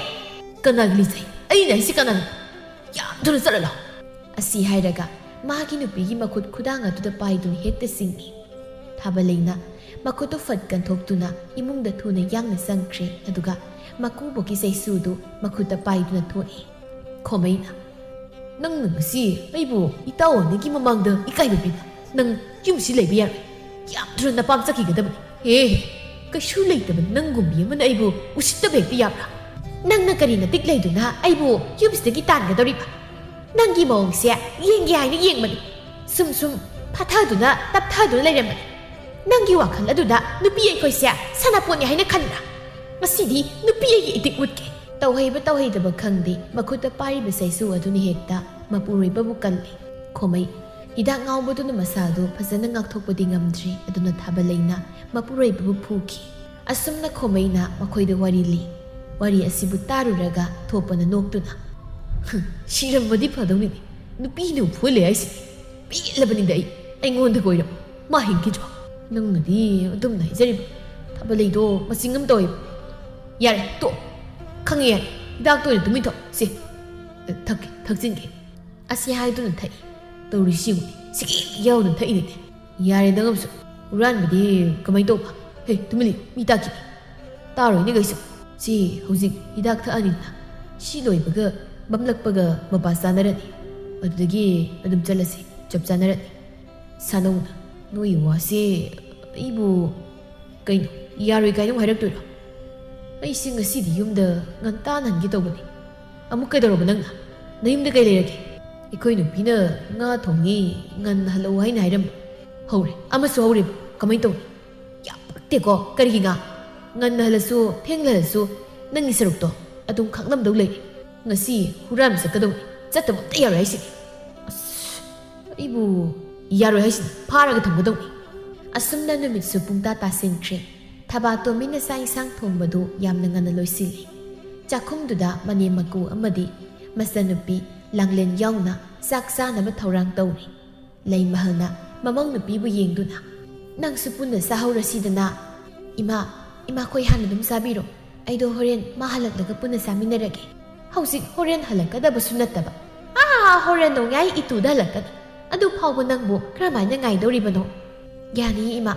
"ꯀꯅꯥꯒꯤ ꯂꯤꯆꯩ? ꯑꯩꯅ ꯍꯥꯏꯁꯤ ꯀꯅꯥꯒꯤ? ꯌꯥꯝ ꯊꯨꯅ ꯆꯠꯂꯣ ꯂꯥꯎ!" ꯑꯁꯤ ꯍꯥꯏꯔꯒ ꯃꯥꯒꯤ ꯅꯨꯄꯤꯒꯤ ꯃꯈꯨꯠ ꯈꯨꯗꯥꯡ ꯑꯗꯨꯗ ꯄꯥꯏꯗꯨꯅ ꯍꯦꯛꯇ ꯆꯤꯡꯏ꯫ ꯊꯥꯕꯂꯩꯅ ꯃꯈꯨꯠꯇꯨ ꯐꯠ ꯀꯟꯊꯣꯛꯇꯨꯅ ꯏꯃꯨꯡꯗ ꯊꯨꯅ ꯌꯥꯡꯅ ꯆꯪꯈ꯭ꯔꯦ, ꯑꯗꯨꯒ ꯃꯀꯨꯕꯣꯛꯀꯤ ꯆꯩꯁꯨꯗꯨ ꯃꯈꯨꯠꯇ ꯄꯥꯏꯗꯨꯅ ꯊꯣꯛꯏ꯫ ꯈꯣꯃꯩꯅ, "ꯅꯪꯅ ꯉꯁꯤ ꯑꯩꯕꯨ ꯏꯇꯥꯎ ꯑꯅꯤꯒꯤ ꯃꯃꯥꯡꯗ ꯏꯀꯥꯏꯕ ꯄꯤꯕ? ꯅꯪ ꯌꯨꯝꯁꯤ ꯂꯩꯕ ꯌꯥꯔꯣꯏ꯫ ꯌꯥꯝ ꯊꯨꯅ ꯅꯄꯥꯝ ꯆꯠꯈꯤꯒꯗꯕꯅꯤ꯫ ꯍꯦ, ꯀꯩꯁꯨ ꯂꯩꯇꯕ ꯅꯪꯒꯨꯝꯕꯤ ꯑꯃꯅ ꯑꯩꯕꯨ ꯎꯁꯤꯠꯇꯕ ꯍꯦꯛꯇ ꯌꯥꯕ꯭ꯔꯥ? ꯅꯪꯅ ꯀꯔꯤ ꯅꯇꯤꯛ ꯂꯩꯗꯨꯅ ꯑꯩꯕꯨ ꯌꯨꯝꯁꯤꯗꯒꯤ ꯇꯥꯟꯒꯗꯧꯔꯤꯕ? ꯅꯪꯒꯤ ꯃꯑꯣꯡꯁꯦ ꯌꯦꯡꯒꯦ ꯍꯥꯏꯅ ꯌꯦꯡꯕꯅꯤ꯫ ꯁꯨꯝ ꯁꯨꯝ ꯐꯥꯊꯗꯨꯅ ꯇꯞꯊꯗꯨꯅ ꯂꯩꯔꯝꯕꯅꯤ꯫ ꯅꯪꯒꯤ ꯋꯥꯈꯜ ꯑꯗꯨꯗ ꯅꯨꯄꯤ ꯑꯩꯈꯣꯏꯁꯦ ꯁꯥꯟꯅꯄꯣꯠꯅꯤ ꯍꯥꯏꯅ ꯈꯟꯕ꯭ꯔꯥ? ꯉꯁꯤꯗꯤ ꯅꯨꯄꯤ ꯑꯩꯒꯤ ꯏꯇꯤꯛ ꯎꯠꯀꯦ!" ꯇꯧꯍꯩꯕ ꯇꯧꯍꯩꯗꯕ ꯈꯪꯗꯦ, ꯃꯈꯨꯠꯇ ꯄꯥꯏꯔꯤꯕ ꯆꯩꯁꯨ ꯑꯗꯨꯅ ꯍꯦꯛꯇ ꯃꯄꯨꯔꯣꯏꯕꯕꯨ ꯀꯜꯂꯦ꯫ ꯈꯣꯃꯩ, ꯍꯤꯗꯥꯛ ꯉꯥꯎꯕꯗꯨꯅ ꯃꯁꯥꯗꯨ ꯐꯖꯅ ꯉꯥꯛꯊꯣꯛꯄꯗꯤ ꯉꯝꯗ꯭ꯔꯤ, ꯑꯗꯨꯅ ꯊꯥꯕꯂꯩꯅ ꯃꯄꯨꯔꯣꯏꯕꯕꯨ ꯐꯨꯈꯤ꯫ ꯑꯁꯨꯝꯅ ꯈꯣꯃꯩꯅ ꯃꯈꯣꯏꯗ ꯋꯥꯔꯤ ꯂꯤ꯫ ꯋꯥꯔꯤ ꯑꯁꯤꯕꯨ ꯇꯥꯔꯨꯔꯒ ꯊꯣꯛꯄꯅ ꯅꯣꯛꯇꯨꯅ, "ꯍꯨꯝ, ꯁꯤꯔꯝꯃꯗꯤ ꯐꯗꯧꯅꯤꯅꯦ꯫ ꯅꯨꯄꯤꯅ ꯎꯐꯨꯜꯂꯦ ꯍꯥꯏꯁꯤꯅꯤ꯫ ꯄꯦꯜꯂꯕꯅꯤꯗ ꯑꯩ꯫ ꯑꯩꯉꯣꯟꯗ ꯀꯣꯏꯔꯝꯃꯣ꯫ ꯃꯥ ꯍꯤꯡꯈꯤꯗ꯭ꯔꯣ? ꯅꯪꯅꯗꯤ ꯑꯗꯨꯝꯅ ꯍꯥꯏꯖꯔꯤꯕ꯫ ꯊꯥꯕꯂꯩꯗꯣ ꯃꯆꯤꯡ ꯑꯃ ꯇꯧꯋꯦꯕ꯫ ꯌꯥꯔꯦ, ꯇꯣꯛ꯫ ꯈꯪꯉꯦ, ꯌꯥꯔꯦ꯫ ꯍꯤꯗꯥꯛꯇ ꯑꯣꯏꯅ ꯇꯨꯃꯤꯟ ꯊꯛꯑꯣ꯫ ꯁꯦ, ꯊꯛꯀꯦ, ꯊꯛꯆꯤꯟꯒꯦ꯫" ꯑꯁꯤ ꯍꯥꯏꯗꯨꯅ ꯊꯛꯏ꯫ ꯇꯧꯔꯤꯁꯤ ꯌꯦꯡꯉꯨꯅꯦ, ꯁꯤꯀꯤ ꯌꯥꯎꯗꯅ ꯊꯛꯏꯅꯤꯅꯦ꯫ ꯌꯥꯔꯦ, ꯅꯪ ꯑꯃꯁꯨ꯫ ꯍꯨꯔꯥꯟꯕꯗꯤ ꯀꯃꯥꯏꯅ ꯇꯧꯕ? ꯍꯦ, ꯇꯨꯃꯤꯟ ꯂꯩꯌꯨ, ꯃꯤ ꯇꯥꯈꯤꯅꯤ꯫ ꯇꯥꯔꯣꯏꯅꯦ ꯀꯩꯁꯨ꯫ ꯁꯤ ꯍꯧꯖꯤꯛ ꯍꯤꯗꯥꯛ ꯊꯛꯑꯅꯤꯗꯅ, ꯁꯤ ꯂꯣꯏꯕꯒ ꯃꯝꯂꯛꯄꯒ ꯃꯄꯥ ꯆꯥꯅꯔꯅꯤ꯫ ꯑꯗꯨꯗꯒꯤ ꯑꯗꯨꯝ ꯆꯠꯂꯁꯤ, ꯆꯞ ꯆꯥꯅꯔꯅꯤ꯫ ꯁꯥꯅꯧꯅ, ꯅꯣꯏ ꯋꯥꯁꯦ ꯑꯩꯕꯨ ꯀꯩꯅꯣ, ꯌꯥꯔꯣꯏ ꯀꯥꯏꯅ ꯑꯃꯨꯛ ꯍꯥꯏꯔꯛꯇꯣꯏꯔꯣ? ꯑꯩꯁꯦ ꯉꯁꯤꯗꯤ ꯌꯨꯝꯗ ꯉꯟꯇꯥꯅ ꯍꯟꯒꯦ ꯇꯧꯕꯅꯤ꯫ ꯑꯃꯨꯛ ꯀꯩꯗꯧꯔꯕ ꯅꯪꯅ? ꯅꯌꯨꯝꯗ ꯀꯩ ꯂꯩꯔꯒꯦ? ꯑꯩꯈꯣꯏ ꯅꯨꯄꯤꯅ ꯉꯥ ꯊꯣꯡꯉꯤ, ꯉꯟꯅ ꯍꯜꯂꯛꯎ ꯍꯥꯏꯅ ꯍꯥꯏꯔꯝꯃꯤ꯫ ꯍꯧꯔꯦ, ꯑꯃꯁꯨ ꯍꯧꯔꯦꯕ꯫ ꯀꯃꯥꯏꯅ ꯇꯧꯅꯤ? ꯌꯥꯝ ꯄꯛꯇꯦꯀꯣ꯫ ꯀꯔꯤꯒꯤ ꯉꯥ? ꯉꯟꯅ ꯍꯜꯂꯁꯨ ꯊꯦꯡꯅ ꯍꯜꯂꯁꯨ ꯅꯪꯒꯤ ꯁꯔꯨꯛꯇꯣ ꯑꯗꯨꯝ ꯈꯥꯛꯂꯝꯗꯧ ꯂꯩ꯫ ꯉꯁꯤ ꯍꯨꯔꯥꯟꯕ ꯆꯠꯀꯗꯧꯅꯤ꯫ ꯆꯠꯇꯕ ꯑꯝꯇ ꯌꯥꯔꯣꯏ ꯍꯥꯏꯁꯤꯅꯤ꯫ ꯑꯁ, ꯑꯩꯕꯨ ꯌꯥꯔꯣꯏ ꯍꯥꯏꯁꯤꯅꯤ꯫ ꯐꯥꯔꯒ ꯊꯝꯒꯗꯧꯅꯤ꯫ ꯑꯁꯨꯝꯅ ꯅꯨꯃꯤꯠꯁꯨ ꯄꯨꯡꯇꯥ ꯇꯥꯁꯤꯟꯈ꯭ꯔꯦ꯫ ꯊꯕꯥꯇꯣꯝꯕꯤꯅ ꯆꯥꯛ ꯏꯟꯁꯥꯡ ꯊꯣꯡꯕꯗꯨ ꯌꯥꯝꯅ ꯉꯟꯅ ꯂꯣꯏꯁꯤꯜꯂꯤ꯫ ꯆꯥꯛꯈꯨꯝꯗꯨꯗ ꯃꯅꯦꯝ ꯃꯀꯨ ꯑꯃꯗꯤ ꯃꯆꯟꯅꯨꯄꯤ ꯂꯥꯡꯂꯦꯟ ꯌꯥꯎꯅ ꯆꯥꯛ ꯆꯥꯅꯕ ꯊꯧꯔꯥꯡ ꯇꯧꯔꯤ꯫ ꯂꯩꯃꯍꯜꯅ ꯃꯃꯧ ꯅꯨꯄꯤꯕꯨ ꯌꯦꯡꯗꯨꯅ, "ꯅꯪꯁꯨ ꯄꯨꯟꯅ ꯆꯥꯍꯧꯔꯁꯤꯗꯅ꯫ ꯏꯃꯥ, ꯏꯃꯥꯈꯣꯏ ꯍꯥꯟꯅ ꯑꯗꯨꯝ ꯆꯥꯕꯤꯔꯣ꯫ ꯑꯩꯗꯣ ꯍꯣꯔꯦꯟ ꯃꯥ ꯍꯜꯂꯛꯂꯒ ꯄꯨꯟꯅ ꯆꯥꯃꯤꯟꯅꯔꯒꯦ꯫ ꯍꯧꯖꯤꯛ ꯍꯣꯔꯦꯟ ꯍꯜꯂꯛꯀꯗꯕꯁꯨ ꯅꯠꯇꯕ꯫ ꯑꯥ, ꯍꯣꯔꯦꯟ ꯅꯣꯡꯌꯥꯏ ꯏꯇꯨꯗ ꯍꯜꯂꯛꯀꯅꯤ꯫ ꯑꯗꯨ ꯐꯥꯎꯕ ꯅꯪꯕꯨ ꯀꯔꯝꯍꯥꯏꯅ ꯉꯥꯏꯗꯧꯔꯤꯕꯅꯣ?" "ꯌꯥꯅꯤꯌꯦ ꯏꯃꯥ꯫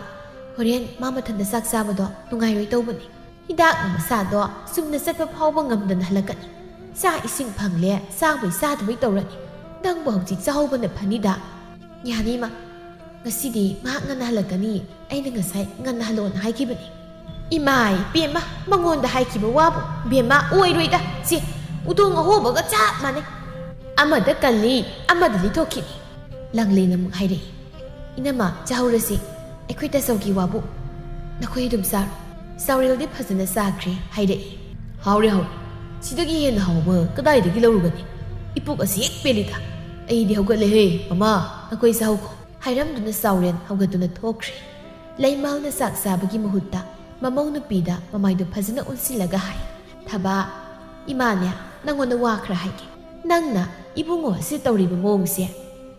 ꯍꯣꯔꯦꯟ ꯃꯥ ꯃꯊꯟꯇ ꯆꯥꯛ ꯆꯥꯕꯗꯣ ꯅꯨꯡꯉꯥꯏꯔꯣꯏ ꯇꯧꯕꯅꯤ꯫ ꯍꯤꯗꯥꯛꯅ ꯃꯁꯥꯗꯣ ꯆꯨꯝꯅ ꯆꯠꯄ ꯐꯥꯎꯕ ꯉꯝꯗꯅ ꯍꯜꯂꯛꯀꯅꯤ꯫ ꯆꯥꯛ ꯏꯁꯤꯡ ꯐꯪꯂꯦ, ꯆꯥꯕꯩ ꯆꯥꯗꯕꯩ ꯇꯧꯔꯅꯤ꯫ ꯅꯪꯕꯨ ꯍꯧꯖꯤꯛ ꯆꯥꯍꯧꯕꯅ ꯐꯅꯤꯗ꯫" "ꯌꯥꯅꯤ ꯏꯃꯥ꯫ ꯉꯁꯤꯗꯤ ꯃꯍꯥꯛ ꯉꯟꯅ ꯍꯜꯂꯛꯀꯅꯤ꯫ ꯑꯩꯅ ꯉꯁꯥꯏ ꯉꯟꯅ ꯍꯜꯂꯛꯑꯣꯅ ꯍꯥꯏꯈꯤꯕꯅꯤ꯫" "ꯏꯃꯥꯏ ꯄꯦꯝꯃ, ꯃꯉꯣꯟꯗ ꯍꯥꯏꯈꯤꯕ ꯋꯥꯕꯨ꯫ ꯕꯦꯝꯃ, ꯑꯣꯏꯔꯣꯏꯗ꯫ ꯁꯤ ꯎꯇꯣꯡ ꯑꯍꯣꯕꯒ ꯆꯞ ꯃꯥꯟꯅꯩ꯫ ꯑꯃꯗ ꯀꯜꯂꯤ, ꯑꯃꯗ ꯂꯤꯊꯣꯛꯈꯤꯅꯤ꯫" ꯂꯥꯡꯂꯦꯟ ꯑꯃꯨꯛ ꯍꯥꯏꯔꯛꯏ꯫ "ꯏꯅꯝꯃ, ꯆꯥꯍꯧꯔꯁꯤ꯫ ꯑꯩꯈꯣꯏ ꯇꯥꯆꯧꯒꯤ ꯋꯥꯕꯨ ꯅꯈꯣꯏ ꯑꯗꯨꯝ ꯆꯥꯔꯣ꯫ ꯆꯥꯎꯔꯦꯜꯗꯤ ꯐꯖꯅ ꯆꯥꯈ꯭ꯔꯦ", ꯍꯥꯏꯔꯛꯏ꯫ "ꯍꯥꯎꯔꯦ, ꯍꯥꯎꯔꯦ꯫ ꯁꯤꯗꯒꯤ ꯍꯦꯟꯅ ꯍꯥꯎꯕ ꯀꯗꯥꯏꯗꯒꯤ ꯂꯧꯔꯨꯒꯅꯤ? ꯏꯄꯨꯛ ꯑꯁꯤ ꯍꯦꯛ ꯄꯦꯜꯂꯤꯗ꯫ ꯑꯩꯗꯤ ꯍꯧꯒꯠꯂꯦꯍꯦ, ꯃꯃꯥ, ꯅꯈꯣꯏ ꯆꯥꯍꯧꯀꯣ", ꯍꯥꯏꯔꯝꯗꯨꯅ ꯆꯥꯎꯔꯦꯟ ꯍꯧꯒꯠꯇꯨꯅ ꯊꯣꯛꯈ꯭ꯔꯦ꯫ ꯂꯩꯃꯥꯜꯅ ꯆꯥꯛ ꯆꯥꯕꯒꯤ ꯃꯍꯨꯠꯇ ꯃꯃꯧ ꯅꯨꯄꯤꯗ ꯃꯃꯥꯏꯗꯨ ꯐꯖꯅ ꯑꯣꯟꯁꯤꯜꯂꯒ ꯍꯥꯏ, "ꯊꯕꯥ, ꯏꯃꯥꯅꯦ, ꯅꯪꯉꯣꯟꯗ ꯋꯥ ꯈꯔ ꯍꯥꯏꯒꯦ꯫ ꯅꯪꯅ ꯏꯕꯨꯡꯉꯣ ꯑꯁꯤ ꯇꯧꯔꯤꯕ ꯃꯑꯣꯡꯁꯦ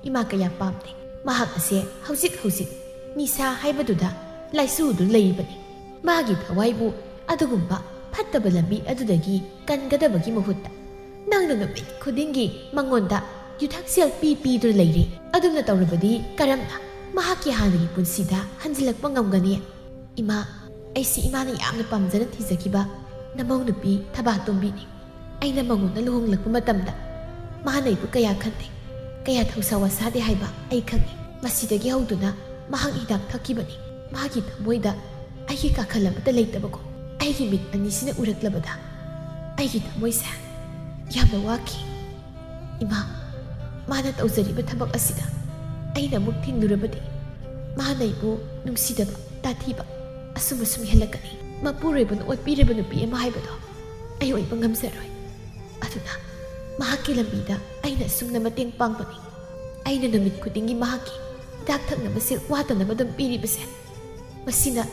ꯏꯃꯥ ꯀꯌꯥ ꯄꯥꯝꯗꯦ꯫ ꯃꯍꯥꯛ ꯑꯁꯦ ꯍꯧꯖꯤꯛ ꯍꯧꯖꯤꯛ ꯅꯤꯁꯥ ꯍꯥꯏꯕꯗꯨꯗ ꯂꯥꯏꯆꯨꯗꯨꯅ ꯂꯩꯔꯤꯕꯅꯤ꯫ ꯃꯥꯒꯤ ꯊꯋꯥꯏꯕꯨ ꯑꯗꯨꯒꯨꯝꯕ ꯐꯠꯇꯕ ꯂꯝꯕꯤ ꯑꯗꯨꯗꯒꯤ ꯀꯟꯒꯗꯕꯒꯤ ꯃꯍꯨꯠꯇ ꯅꯪꯅ ꯅꯨꯃꯤꯠ ꯈꯨꯗꯤꯡꯒꯤ ꯃꯉꯣꯟꯗ ꯌꯨꯊꯛꯁꯦꯜ ꯄꯤ ꯄꯤꯗꯨꯅ ꯂꯩꯔꯤ꯫ ꯑꯗꯨꯝꯅ ꯇꯧꯔꯕꯗꯤ ꯀꯔꯝꯅ ꯃꯍꯥꯛꯀꯤ ꯍꯥꯟꯅꯒꯤ ꯄꯨꯟꯁꯤꯗ ꯍꯟꯖꯤꯜꯂꯛꯄ ꯉꯝꯒꯅꯤ? ꯏꯃꯥ, ꯑꯩꯁꯤ ꯏꯃꯥꯅ ꯌꯥꯝꯅ ꯄꯥꯝꯖꯅ ꯊꯤꯖꯈꯤꯕ ꯅꯃꯧ ꯅꯨꯄꯤ ꯊꯕꯥꯇꯣꯝꯕꯤꯅꯤ꯫ ꯑꯩꯅ ꯃꯉꯣꯟꯗ ꯂꯨꯍꯣꯡꯂꯛꯄ ꯃꯇꯝꯗ ꯃꯥꯅ ꯑꯩꯕꯨ ꯀꯌꯥ ꯈꯟꯗꯦ, ꯀꯌꯥ ꯊꯧꯁꯥ ꯋꯥꯁꯥꯗꯦ ꯍꯥꯏꯕ ꯑꯩ ꯈꯪꯏ꯫ ꯃꯁꯤꯗꯒꯤ ꯍꯧꯗꯨꯅ ꯃꯍꯥꯛ ꯍꯤꯗꯥꯛ ꯊꯛꯈꯤꯕꯅꯤ꯫ ꯃꯥꯒꯤ ꯊꯃꯣꯏꯗ ꯑꯩꯒꯤ ꯀꯥꯈꯜ ꯑꯃꯠꯇ ꯂꯩꯇꯕꯀꯣ꯫ ꯑꯩꯒꯤ ꯃꯤꯠ ꯑꯅꯤꯁꯤꯅ ꯎꯔꯛꯂꯕꯗ ꯑꯩꯒꯤ ꯊꯃꯣꯏꯁꯦ ꯌꯥꯝꯅ ꯋꯥꯈꯤ꯫ "ꯏꯃꯥ, ꯃꯥꯅ ꯇꯧꯖꯔꯤꯕ ꯊꯕꯛ ꯑꯁꯤꯗ ꯑꯩꯅ ꯑꯃꯨꯛ ꯊꯤꯡꯂꯨꯔꯕꯗꯤ ꯃꯥꯅ ꯑꯩꯕꯨ ꯅꯨꯡꯁꯤꯗꯕ, ꯇꯥꯊꯤꯕ ꯑꯁꯨꯝ ꯑꯁꯨꯝ ꯍꯦꯜꯂꯛꯀꯅꯤ꯫ ꯃꯄꯨꯔꯣꯏꯕꯅ ꯑꯣꯠꯄꯤꯔꯤꯕ ꯅꯨꯄꯤ ꯑꯃ ꯍꯥꯏꯕꯗꯣ ꯑꯩ ꯑꯣꯏꯕ ꯉꯝꯖꯔꯣꯏ꯫ ꯑꯗꯨꯅ ꯃꯍꯥꯛꯀꯤ ꯂꯝꯕꯤꯗ ꯑꯩꯅ ꯑꯁꯨꯝꯅ ꯃꯇꯦꯡ ꯄꯥꯡꯕꯅꯤ꯫ ꯑꯩꯅ ꯅꯨꯃꯤꯠ ꯈꯨꯗꯤꯡꯒꯤ ꯃꯍꯥꯛꯀꯤ ꯍꯤꯗꯥꯛ ꯊꯛꯅꯕ ꯁꯤꯜ ꯋꯥꯠꯇꯅꯕ ꯑꯗꯨꯝ ꯄꯤꯔꯤꯕꯁꯦ꯫ ꯃꯁꯤꯅ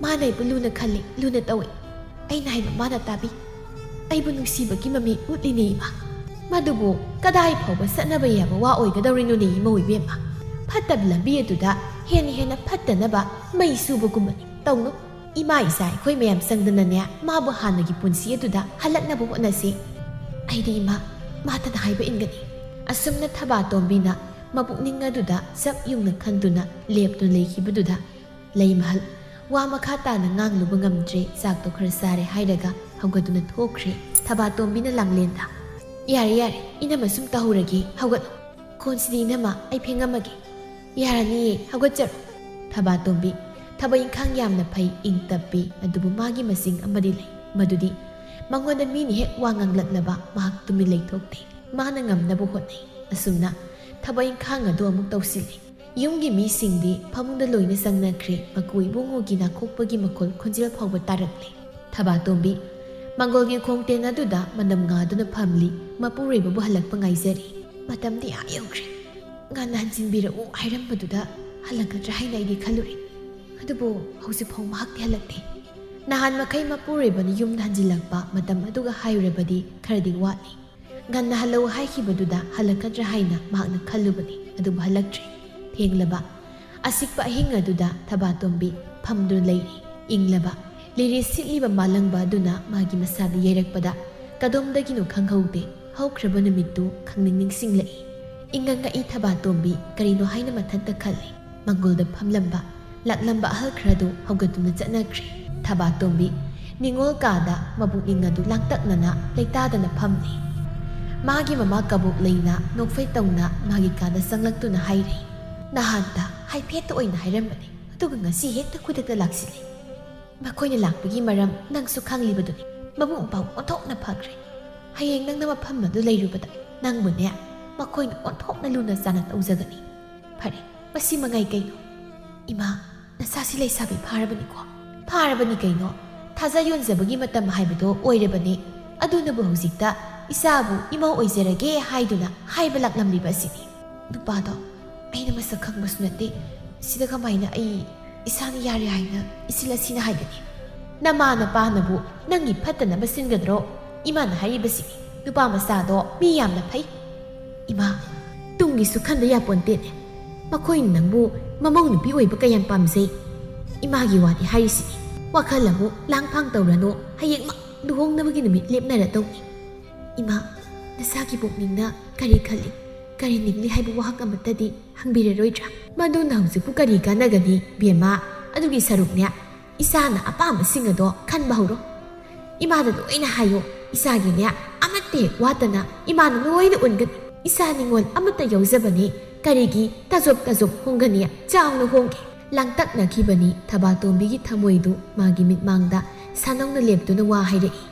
ꯃꯥꯅ ꯑꯩꯕꯨ ꯂꯨꯅ ꯈꯜꯂꯤ, ꯂꯨꯅ ꯇꯧꯏ꯫ ꯑꯩꯅ ꯍꯥꯏꯕ ꯃꯥꯅ ꯇꯥꯕꯤ꯫ ꯑꯩꯕꯨ ꯅꯨꯡꯁꯤꯕꯒꯤ ꯃꯃꯤ ꯎꯠꯂꯤꯅꯦ, ꯏꯃꯥ꯫ ꯃꯗꯨꯕꯨ ꯀꯗꯥꯏ ꯐꯥꯎꯕ ꯆꯠꯅꯕ ꯌꯥꯕ ꯋꯥ ꯑꯣꯏꯒꯗꯧꯔꯤꯅꯣꯅꯦ, ꯏꯃꯧ ꯏꯕꯦꯝꯃ? ꯐꯠꯇꯕ ꯂꯝꯕꯤ ꯑꯗꯨꯗ ꯍꯦꯟꯅ ꯍꯦꯟꯅ ꯐꯠꯇꯅꯕ ꯃꯩ ꯆꯨꯕꯒꯨꯝꯕꯅꯤ꯫ ꯇꯧꯅꯨ꯫ ꯏꯃꯥ ꯏꯆꯥ ꯑꯩꯈꯣꯏ ꯃꯌꯥꯝ ꯆꯪꯗꯅꯅꯦ, ꯃꯥꯕꯨ ꯍꯥꯟꯅꯒꯤ ꯄꯨꯟꯁꯤ ꯑꯗꯨꯗ ꯍꯜꯂꯛꯅꯕ ꯍꯣꯠꯅꯁꯤ꯫ ꯑꯩꯗꯤ ꯏꯃꯥ, ꯃꯥꯇꯅ ꯍꯥꯏꯕ ꯏꯟꯒꯅꯤ꯫" ꯑꯁꯨꯝꯅ ꯊꯕꯥꯇꯣꯝꯕꯤꯅ ꯃꯄꯨꯛꯅꯤꯡ ꯑꯗꯨꯗ ꯆꯞ ꯌꯨꯡꯅ ꯈꯟꯗꯨꯅ ꯂꯦꯞꯇꯨꯅ ꯂꯩꯈꯤꯕꯗꯨꯗ, ꯂꯩꯃꯍꯜ ꯋꯥ ꯃꯈꯥ ꯇꯥꯅ ꯉꯥꯡꯂꯨꯕ ꯉꯝꯗ꯭ꯔꯦ꯫ ꯆꯥꯛꯇꯣ ꯈꯔ ꯆꯥꯔꯦ ꯍꯥꯏꯔꯒ ꯍꯧꯒꯠꯇꯨꯅ ꯊꯣꯛꯈ꯭ꯔꯦ꯫ ꯊꯕꯥꯇꯣꯝꯕꯤꯅ ꯂꯥꯡꯂꯦꯟꯗ, "ꯌꯥꯔꯦ, ꯌꯥꯔꯦ, ꯏꯅꯝꯃ ꯁꯨꯝ ꯇꯧꯍꯧꯔꯒꯦ, ꯍꯧꯒꯠꯂꯣ꯫ ꯀꯣꯟꯁꯤꯗꯤ ꯏꯅꯝꯃ, ꯑꯩ ꯐꯦꯡꯉꯝꯃꯒꯦ꯫" "ꯌꯥꯔꯅꯤꯌꯦ, ꯍꯧꯒꯠꯆꯔꯣ꯫" ꯊꯕꯥꯇꯣꯝꯕꯤ ꯊꯕꯛ ꯏꯪꯈꯥꯡ ꯌꯥꯝꯅ ꯐꯩ, ꯏꯪ ꯇꯞꯄꯤ, ꯑꯗꯨꯕꯨ ꯃꯥꯒꯤ ꯃꯁꯤꯡ ꯑꯃꯗꯤ ꯂꯩ, ꯃꯗꯨꯗꯤ ꯃꯉꯣꯟꯗ ꯃꯤꯅ ꯍꯦꯛ ꯋꯥ ꯉꯥꯡꯂꯛꯂꯕ ꯃꯍꯥꯛ ꯇꯨꯃꯤꯟ ꯂꯩꯊꯣꯛꯇꯦ꯫ ꯃꯥꯅ ꯉꯝꯅꯕ ꯍꯣꯠꯅꯩ꯫ ꯑꯁꯨꯝꯅ ꯊꯕꯛ ꯏꯪꯈꯥꯡ ꯑꯗꯨ ꯑꯃꯨꯛ ꯇꯧꯁꯤꯜꯂꯤ꯫ ꯌꯨꯝꯒꯤ ꯃꯤꯁꯤꯡꯗꯤ ꯐꯃꯨꯡꯗ ꯂꯣꯏꯅ ꯆꯪꯅꯈ꯭ꯔꯦ꯫ ꯃꯀꯨ ꯏꯕꯨꯡꯉꯣꯒꯤ ꯅꯥꯈꯣꯛꯄꯒꯤ ꯃꯈꯣꯜ ꯈꯣꯟꯖꯦꯜ ꯐꯥꯎꯕ ꯇꯥꯔꯛꯂꯦ꯫ ꯊꯕꯥꯇꯣꯝꯕꯤ ꯃꯪꯒꯣꯜꯒꯤ ꯈꯣꯡꯇꯦꯟ ꯑꯗꯨꯗ ꯃꯅꯝ ꯉꯥꯗꯨꯅ ꯐꯝꯂꯤ꯫ ꯃꯄꯨꯔꯣꯏꯕꯕꯨ ꯍꯜꯂꯛꯄ ꯉꯥꯏꯖꯔꯤ꯫ ꯃꯇꯝꯗꯤ ꯑꯥ ꯌꯧꯈ꯭ꯔꯦ꯫ ꯉꯟꯅ ꯍꯟꯖꯤꯟꯕꯤꯔꯛꯎ ꯍꯥꯏꯔꯝꯕꯗꯨꯗ ꯍꯜꯂꯛꯀꯗ꯭ꯔꯥ ꯍꯥꯏꯅ ꯑꯩꯗꯤ ꯈꯜꯂꯨꯔꯦ꯫ ꯑꯗꯨꯕꯨ ꯍꯧꯖꯤꯛꯐꯥꯎ ꯃꯍꯥꯛꯇꯤ ꯍꯜꯂꯛꯇꯦ꯫ ꯅꯍꯥꯟ ꯃꯈꯩ ꯃꯄꯨꯔꯣꯏꯕꯅ ꯌꯨꯝꯗ ꯍꯟꯖꯤꯜꯂꯛꯄ ꯃꯇꯝ ꯑꯗꯨꯒ ꯍꯥꯏꯔꯨꯔꯕꯗꯤ ꯈꯔꯗꯤ ꯋꯥꯠꯂꯤ꯫ ꯉꯟꯅ ꯍꯜꯂꯛꯎ ꯍꯥꯏꯈꯤꯕꯗꯨꯗ ꯍꯜꯂꯛꯀꯗ꯭ꯔꯥ ꯍꯥꯏꯅ ꯃꯍꯥꯛꯅ ꯈꯜꯂꯨꯕꯅꯤ, ꯑꯗꯨꯕꯨ ꯍꯜꯂꯛꯇ꯭ꯔꯦ꯫ ꯊꯦꯡꯂꯕ꯫ ꯑꯁꯤꯛꯄ ꯑꯍꯤꯡ ꯑꯗꯨꯗ ꯊꯕꯥꯇꯣꯝꯕꯤ ꯐꯝꯗꯨꯅ ꯂꯩꯔꯤ꯫ ꯏꯪꯂꯕ꯫ ꯂꯤꯔꯤ ꯁꯤꯠꯂꯤꯕ ꯃꯥꯂꯪꯕ ꯑꯗꯨꯅ ꯃꯥꯒꯤ ꯃꯁꯥꯗ ꯌꯩꯔꯛꯄꯗ ꯀꯗꯣꯝꯗꯒꯤꯅꯣ ꯈꯪꯍꯧꯗꯦ꯫ ꯍꯧꯈ꯭ꯔꯕ ꯅꯨꯃꯤꯠꯇꯨ ꯈꯪꯅꯤꯡ ꯅꯤꯡꯁꯤꯡꯂꯛꯏ꯫ ꯏꯪꯉꯪ ꯉꯛꯏ ꯊꯕꯥꯇꯣꯝꯕꯤ ꯀꯔꯤꯅꯣ ꯍꯥꯏꯅ ꯃꯊꯟꯇ ꯈꯜꯂꯤ꯫ ꯃꯪꯒꯣꯜꯗ ꯐꯝꯂꯝꯕ, ꯂꯥꯛꯂꯝꯕ ꯑꯍꯜ ꯈꯔꯗꯨ ꯍꯧꯒꯠꯇꯨꯅ ꯆꯠꯅꯈ꯭ꯔꯦ꯫ ꯊꯕꯥꯇꯣꯝꯕꯤ ꯅꯤꯉꯣꯜ ꯀꯥꯗ ꯃꯄꯨꯛꯅꯤꯡ ꯑꯗꯨ ꯂꯥꯡꯇꯛꯅꯅ ꯂꯩꯇꯥꯗꯅ ꯐꯝꯂꯤ꯫ ꯃꯥꯒꯤ ꯃꯃꯥ ꯀꯕꯣꯛ ꯂꯩꯅ ꯅꯣꯛꯐꯦꯠ ꯇꯧꯅ ꯃꯥꯒꯤ ꯀꯥꯗ ꯆꯪꯂꯛꯇꯨꯅ ꯍꯥꯏꯔꯤ, "ꯅꯍꯥꯟꯇ ꯍꯥꯏꯐꯦꯠꯇ ꯑꯣꯏꯅ ꯍꯥꯏꯔꯝꯕꯅꯤ, ꯑꯗꯨꯒ ꯉꯁꯤ ꯍꯦꯛꯇ ꯈꯨꯗꯛꯇ ꯂꯥꯛꯁꯤꯜꯂꯤ꯫ ꯃꯈꯣꯏꯅ ꯂꯥꯛꯄꯒꯤ ꯃꯔꯝ ꯅꯪꯁꯨ ꯈꯪꯂꯤꯕꯗꯨꯅꯤ꯫ ꯃꯕꯨꯡ ꯃꯧꯄ꯭ꯋꯥ ꯑꯣꯟꯊꯣꯛꯅ ꯐꯈ꯭ꯔꯦ꯫ ꯍꯌꯦꯡ ꯅꯪꯅ ꯃꯐꯝ ꯑꯗꯨ ꯂꯩꯔꯨꯕꯗ ꯅꯪꯕꯨꯅꯦ ꯃꯈꯣꯏꯅ ꯑꯣꯟꯊꯣꯛꯅ ꯂꯨꯅ ꯆꯥꯟꯅ ꯇꯧꯖꯒꯅꯤ꯫ ꯐꯔꯦ, ꯃꯁꯤ ꯃꯉꯥꯏ ꯀꯩꯅꯣ? ꯏꯃꯥ, ꯅꯆꯥꯁꯤ ꯂꯩꯁꯥꯕꯤ ꯐꯥꯔꯕꯅꯤꯀꯣ? ꯐꯥꯔꯕꯅꯤ ꯀꯩꯅꯣ? ꯊꯥꯖ ꯌꯣꯟꯖꯕꯒꯤ ꯃꯇꯝ ꯍꯥꯏꯕꯗꯣ ꯑꯣꯏꯔꯕꯅꯤ꯫ ꯑꯗꯨꯅꯕꯨ ꯍꯧꯖꯤꯛꯇ ꯏꯆꯥꯕꯨ ꯏꯃꯧ ꯑꯣꯏꯖꯔꯒꯦ ꯍꯥꯏꯗꯨꯅ ꯍꯥꯏꯕ ꯂꯥꯛꯂꯝꯂꯤꯕ ꯑꯁꯤꯅꯤ꯫ ꯅꯨꯄꯥꯗꯣ ꯑꯩꯅ ꯃꯁꯛ ꯈꯪꯕꯁꯨ ꯅꯠꯇꯦ, ꯁꯤꯗ ꯀꯃꯥꯏꯅ ꯑꯩ ꯏꯁꯥꯅ ꯌꯥꯔꯦ ꯍꯥꯏꯅ ꯏꯆꯤꯜ ꯑꯁꯤꯅ ꯍꯥꯏꯒꯅꯤ? ꯅꯃꯥ ꯅꯄꯥꯅꯕꯨ ꯅꯪꯒꯤ ꯐꯠꯇꯅꯕ ꯁꯤꯟꯒꯗ꯭ꯔꯣ? ꯏꯃꯥꯅ ꯍꯥꯏꯔꯤꯕꯁꯤꯅꯤ, ꯅꯨꯄꯥ ꯃꯆꯥꯗꯣ ꯃꯤ ꯌꯥꯝꯅ ꯐꯩ꯫ ꯏꯃꯥ, ꯇꯨꯡꯒꯤꯁꯨ ꯈꯟꯗ ꯌꯥꯄꯣꯟꯇꯦꯅꯦ꯫ ꯃꯈꯣꯏꯅ ꯅꯪꯕꯨ ꯃꯃꯧ ꯅꯨꯄꯤ ꯑꯣꯏꯕ ꯀꯌꯥꯝ ꯄꯥꯝꯖꯩ꯫ ꯏꯃꯥꯒꯤ ꯋꯥꯗꯤ ꯍꯥꯏꯔꯤꯁꯤꯅꯤ, ꯋꯥꯈꯜ ꯑꯃꯨꯛ ꯂꯥꯡꯐꯥꯡ ꯇꯧꯔꯅꯨ, ꯍꯌꯦꯡꯃꯛ ꯂꯨꯍꯣꯡꯅꯕꯒꯤ ꯅꯨꯃꯤꯠ ꯂꯦꯞꯅꯔꯗꯧꯅꯤ꯫ ꯏꯃꯥ, ꯅꯁꯥꯒꯤ ꯄꯨꯛꯅꯤꯡꯅ ꯀꯔꯤ ꯈꯜꯂꯤ, ꯀꯔꯤ ꯅꯤꯡꯂꯤ ꯍꯥꯏꯕ ꯋꯥꯍꯪ ꯑꯃꯠꯇꯗꯤ ꯍꯪꯕꯤꯔꯔꯣꯏꯗ꯭ꯔꯥ? ꯃꯗꯨꯅ ꯍꯧꯖꯤꯛꯄꯨ ꯀꯔꯤ ꯀꯥꯟꯅꯒꯅꯤ, ꯕꯦꯝꯃ? ꯑꯗꯨꯒꯤ ꯁꯔꯨꯛꯅꯦ, ꯏꯆꯥꯅ ꯑꯄꯥꯝꯕꯁꯤꯡ ꯑꯗꯣ ꯈꯟꯕ ꯍꯧꯔꯣ꯫ ꯏꯃꯥꯗ ꯂꯣꯏꯅ ꯍꯥꯏꯌꯣ, ꯏꯆꯥꯒꯤꯅꯦ ꯑꯃꯠꯇ ꯍꯦꯛ ꯋꯥꯠꯇꯅ ꯏꯃꯥꯅ ꯂꯣꯏꯅ ꯎꯟꯒꯅꯤ꯫ ꯏꯆꯥ ꯅꯤꯉꯣꯜ ꯑꯃꯠꯇ ꯌꯥꯎꯖꯕꯅꯤ, ꯀꯔꯤꯒꯤ ꯇꯥꯖꯣꯞ ꯇꯥꯖꯣꯞ ꯍꯣꯡꯒꯅꯤ? ꯆꯥꯎꯅ ꯍꯣꯡꯒꯦ꯫ ꯂꯥꯡꯇꯛꯅꯈꯤꯕꯅꯤ ꯊꯕꯥꯇꯣꯝꯕꯤꯒꯤ ꯊꯃꯣꯏꯗꯨ ꯃꯥꯒꯤ ꯃꯤꯠꯃꯥꯡꯗ ꯁꯥꯅꯧꯅ ꯂꯦꯞꯇꯨꯅ ꯋꯥ ꯍꯥꯏꯔꯛꯏ꯫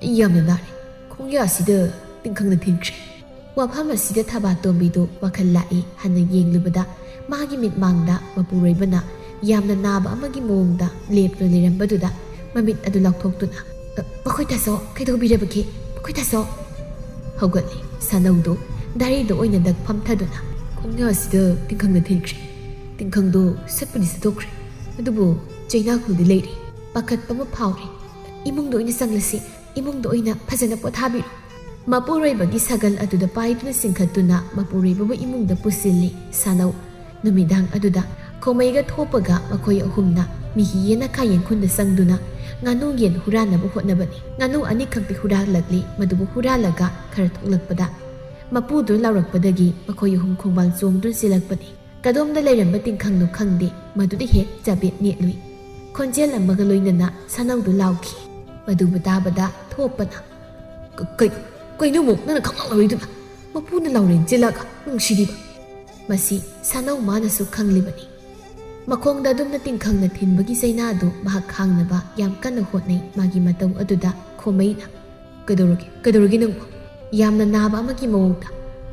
"ꯑꯩ ꯌꯥꯝꯅ ꯅꯥꯔꯦ, ꯈꯣꯡꯌꯥ ꯑꯁꯤꯗ ꯇꯤꯡꯈꯪꯅ ꯊꯤꯟꯈ꯭ꯔꯦ꯫" ꯋꯥꯐꯝ ꯑꯁꯤꯗ ꯊꯕꯥꯇꯣꯝꯕꯤꯗꯨ ꯋꯥꯈꯜ ꯂꯥꯛꯏ ꯍꯥꯏꯅ ꯌꯦꯡꯂꯨꯕꯗ ꯃꯥꯒꯤ ꯃꯤꯠꯃꯥꯡꯗ ꯃꯄꯨꯔꯣꯏꯕꯅ ꯌꯥꯝꯅ ꯅꯥꯕ ꯑꯃꯒꯤ ꯃꯑꯣꯡꯗ ꯂꯦꯞꯇꯨꯅ ꯂꯩꯔꯝꯕꯗꯨꯗ ꯃꯃꯤꯠ ꯑꯗꯨ ꯂꯥꯎꯊꯣꯛꯇꯨꯅ, "ꯑ, ꯃꯈꯣꯏ ꯇꯥꯆꯧ, ꯀꯩꯗꯧꯕꯤꯔꯕꯒꯦ? ꯃꯈꯣꯏ ꯇꯥꯆꯧ!" ꯍꯧꯒꯠꯂꯤ꯫ ꯁꯥꯅꯧꯗꯨ ꯗꯥꯏꯔꯤꯗ ꯑꯣꯏꯅ ꯗꯛ ꯐꯝꯊꯗꯨꯅ, "ꯈꯣꯡꯌꯥ ꯑꯁꯤꯗ ꯇꯤꯡꯈꯪꯅ ꯊꯤꯟꯈ꯭ꯔꯦ꯫ ꯇꯤꯡꯈꯪꯗꯣ ꯁꯠꯄꯗꯤ ꯁꯠꯇꯣꯛꯈ꯭ꯔꯦ, ꯑꯗꯨꯕꯨ ꯆꯩꯅꯥꯈꯣꯜꯗꯤ ꯂꯩꯔꯤ꯫" ꯄꯥꯈꯠꯄ ꯑꯃ ꯐꯥꯎꯔꯤ꯫ "ꯏꯃꯨꯡꯗ ꯑꯣꯏꯅ ꯆꯪꯂꯁꯤ, ꯏꯃꯨꯡꯗ ꯑꯣꯏꯅ ꯐꯖꯅ ꯄꯣꯊꯥꯕꯤꯔꯣ꯫" ꯃꯄꯨꯔꯣꯏꯕꯒꯤ ꯁꯥꯒꯜ ꯑꯗꯨꯗ ꯄꯥꯏꯗꯨꯅ ꯆꯤꯡꯈꯠꯇꯨꯅ ꯃꯄꯨꯔꯣꯏꯕꯕꯨ ꯏꯃꯨꯡꯗ ꯄꯨꯁꯤꯜꯂꯤ ꯁꯥꯅꯧ꯫ ꯅꯨꯃꯤꯗꯥꯡ ꯑꯗꯨꯗ ꯈꯣꯃꯩꯒ ꯊꯣꯛꯄꯒ ꯃꯈꯣꯏ ꯑꯍꯨꯝꯅ ꯃꯤꯍꯤ ꯌꯦꯟꯅꯈꯥ ꯌꯦꯡꯈꯨꯟꯗ ꯆꯪꯗꯨꯅ ꯉꯥꯅꯨ ꯌꯦꯟ ꯍꯨꯔꯥꯟꯅꯕ ꯍꯣꯠꯅꯕꯅꯤ꯫ ꯉꯥꯅꯨ ꯑꯅꯤꯈꯛꯇꯤ ꯍꯨꯔꯥꯜꯂꯛꯂꯤ꯫ ꯃꯗꯨꯕꯨ ꯍꯨꯔꯥꯜꯂꯒ ꯈꯔ ꯊꯣꯛꯂꯛꯄꯗ ꯃꯄꯨꯗꯨ ꯂꯥꯎꯔꯛꯄꯗꯒꯤ ꯃꯈꯣꯏ ꯑꯍꯨꯝ ꯈꯣꯡꯕꯥꯜ ꯆꯣꯡꯗꯨꯅ ꯆꯦꯜꯂꯛꯄꯅꯤ꯫ ꯀꯗꯣꯝꯗ ꯂꯩꯔꯝꯕ ꯇꯤꯡꯈꯪꯅꯣ ꯈꯪꯗꯦ, ꯃꯗꯨꯗ ꯍꯦꯛ ꯆꯥꯕꯦꯠ ꯅꯦꯠꯂꯨꯏ꯫ ꯈꯣꯟꯖꯦꯜ ꯑꯃꯒ ꯂꯣꯏꯅꯅ ꯁꯥꯅꯧꯗꯨ ꯂꯥꯎꯈꯤ꯫ ꯃꯗꯨꯕꯨ ꯇꯥꯕꯗ ꯊꯣꯛꯄꯅ, "ꯀ-, ꯀꯩꯅꯣ, ꯀꯩꯅꯣ ꯑꯃꯨꯛ ꯅꯪꯅ ꯈꯪꯂꯥꯎ ꯂꯥꯎꯔꯤꯗꯨꯅ? ꯃꯄꯨꯅ ꯂꯥꯎꯔꯦꯟ ꯆꯦꯜꯂꯒ ꯅꯨꯡꯁꯤꯔꯤꯕ꯫" ꯃꯁꯤ ꯁꯥꯅꯧ ꯃꯥꯅꯁꯨ ꯈꯪꯂꯤꯕꯅꯤ꯫ ꯃꯈꯣꯡꯗ ꯑꯗꯨꯝꯅ ꯇꯤꯡꯈꯪꯅ ꯊꯤꯟꯕꯒꯤ ꯆꯩꯅꯥꯗꯨ ꯃꯍꯥꯛ ꯈꯥꯡꯅꯕ ꯌꯥꯝ ꯀꯟꯅ ꯍꯣꯠꯅꯩ꯫ ꯃꯥꯒꯤ ꯃꯇꯧ ꯑꯗꯨꯗ ꯈꯣꯃꯩꯅ, "ꯀꯩꯗꯧꯔꯒꯦ? ꯀꯩꯗꯧꯔꯒꯦ ꯅꯪꯕꯨ? ꯌꯥꯝꯅ ꯅꯥꯕ ꯑꯃꯒꯤ ꯃꯑꯣꯡꯗ,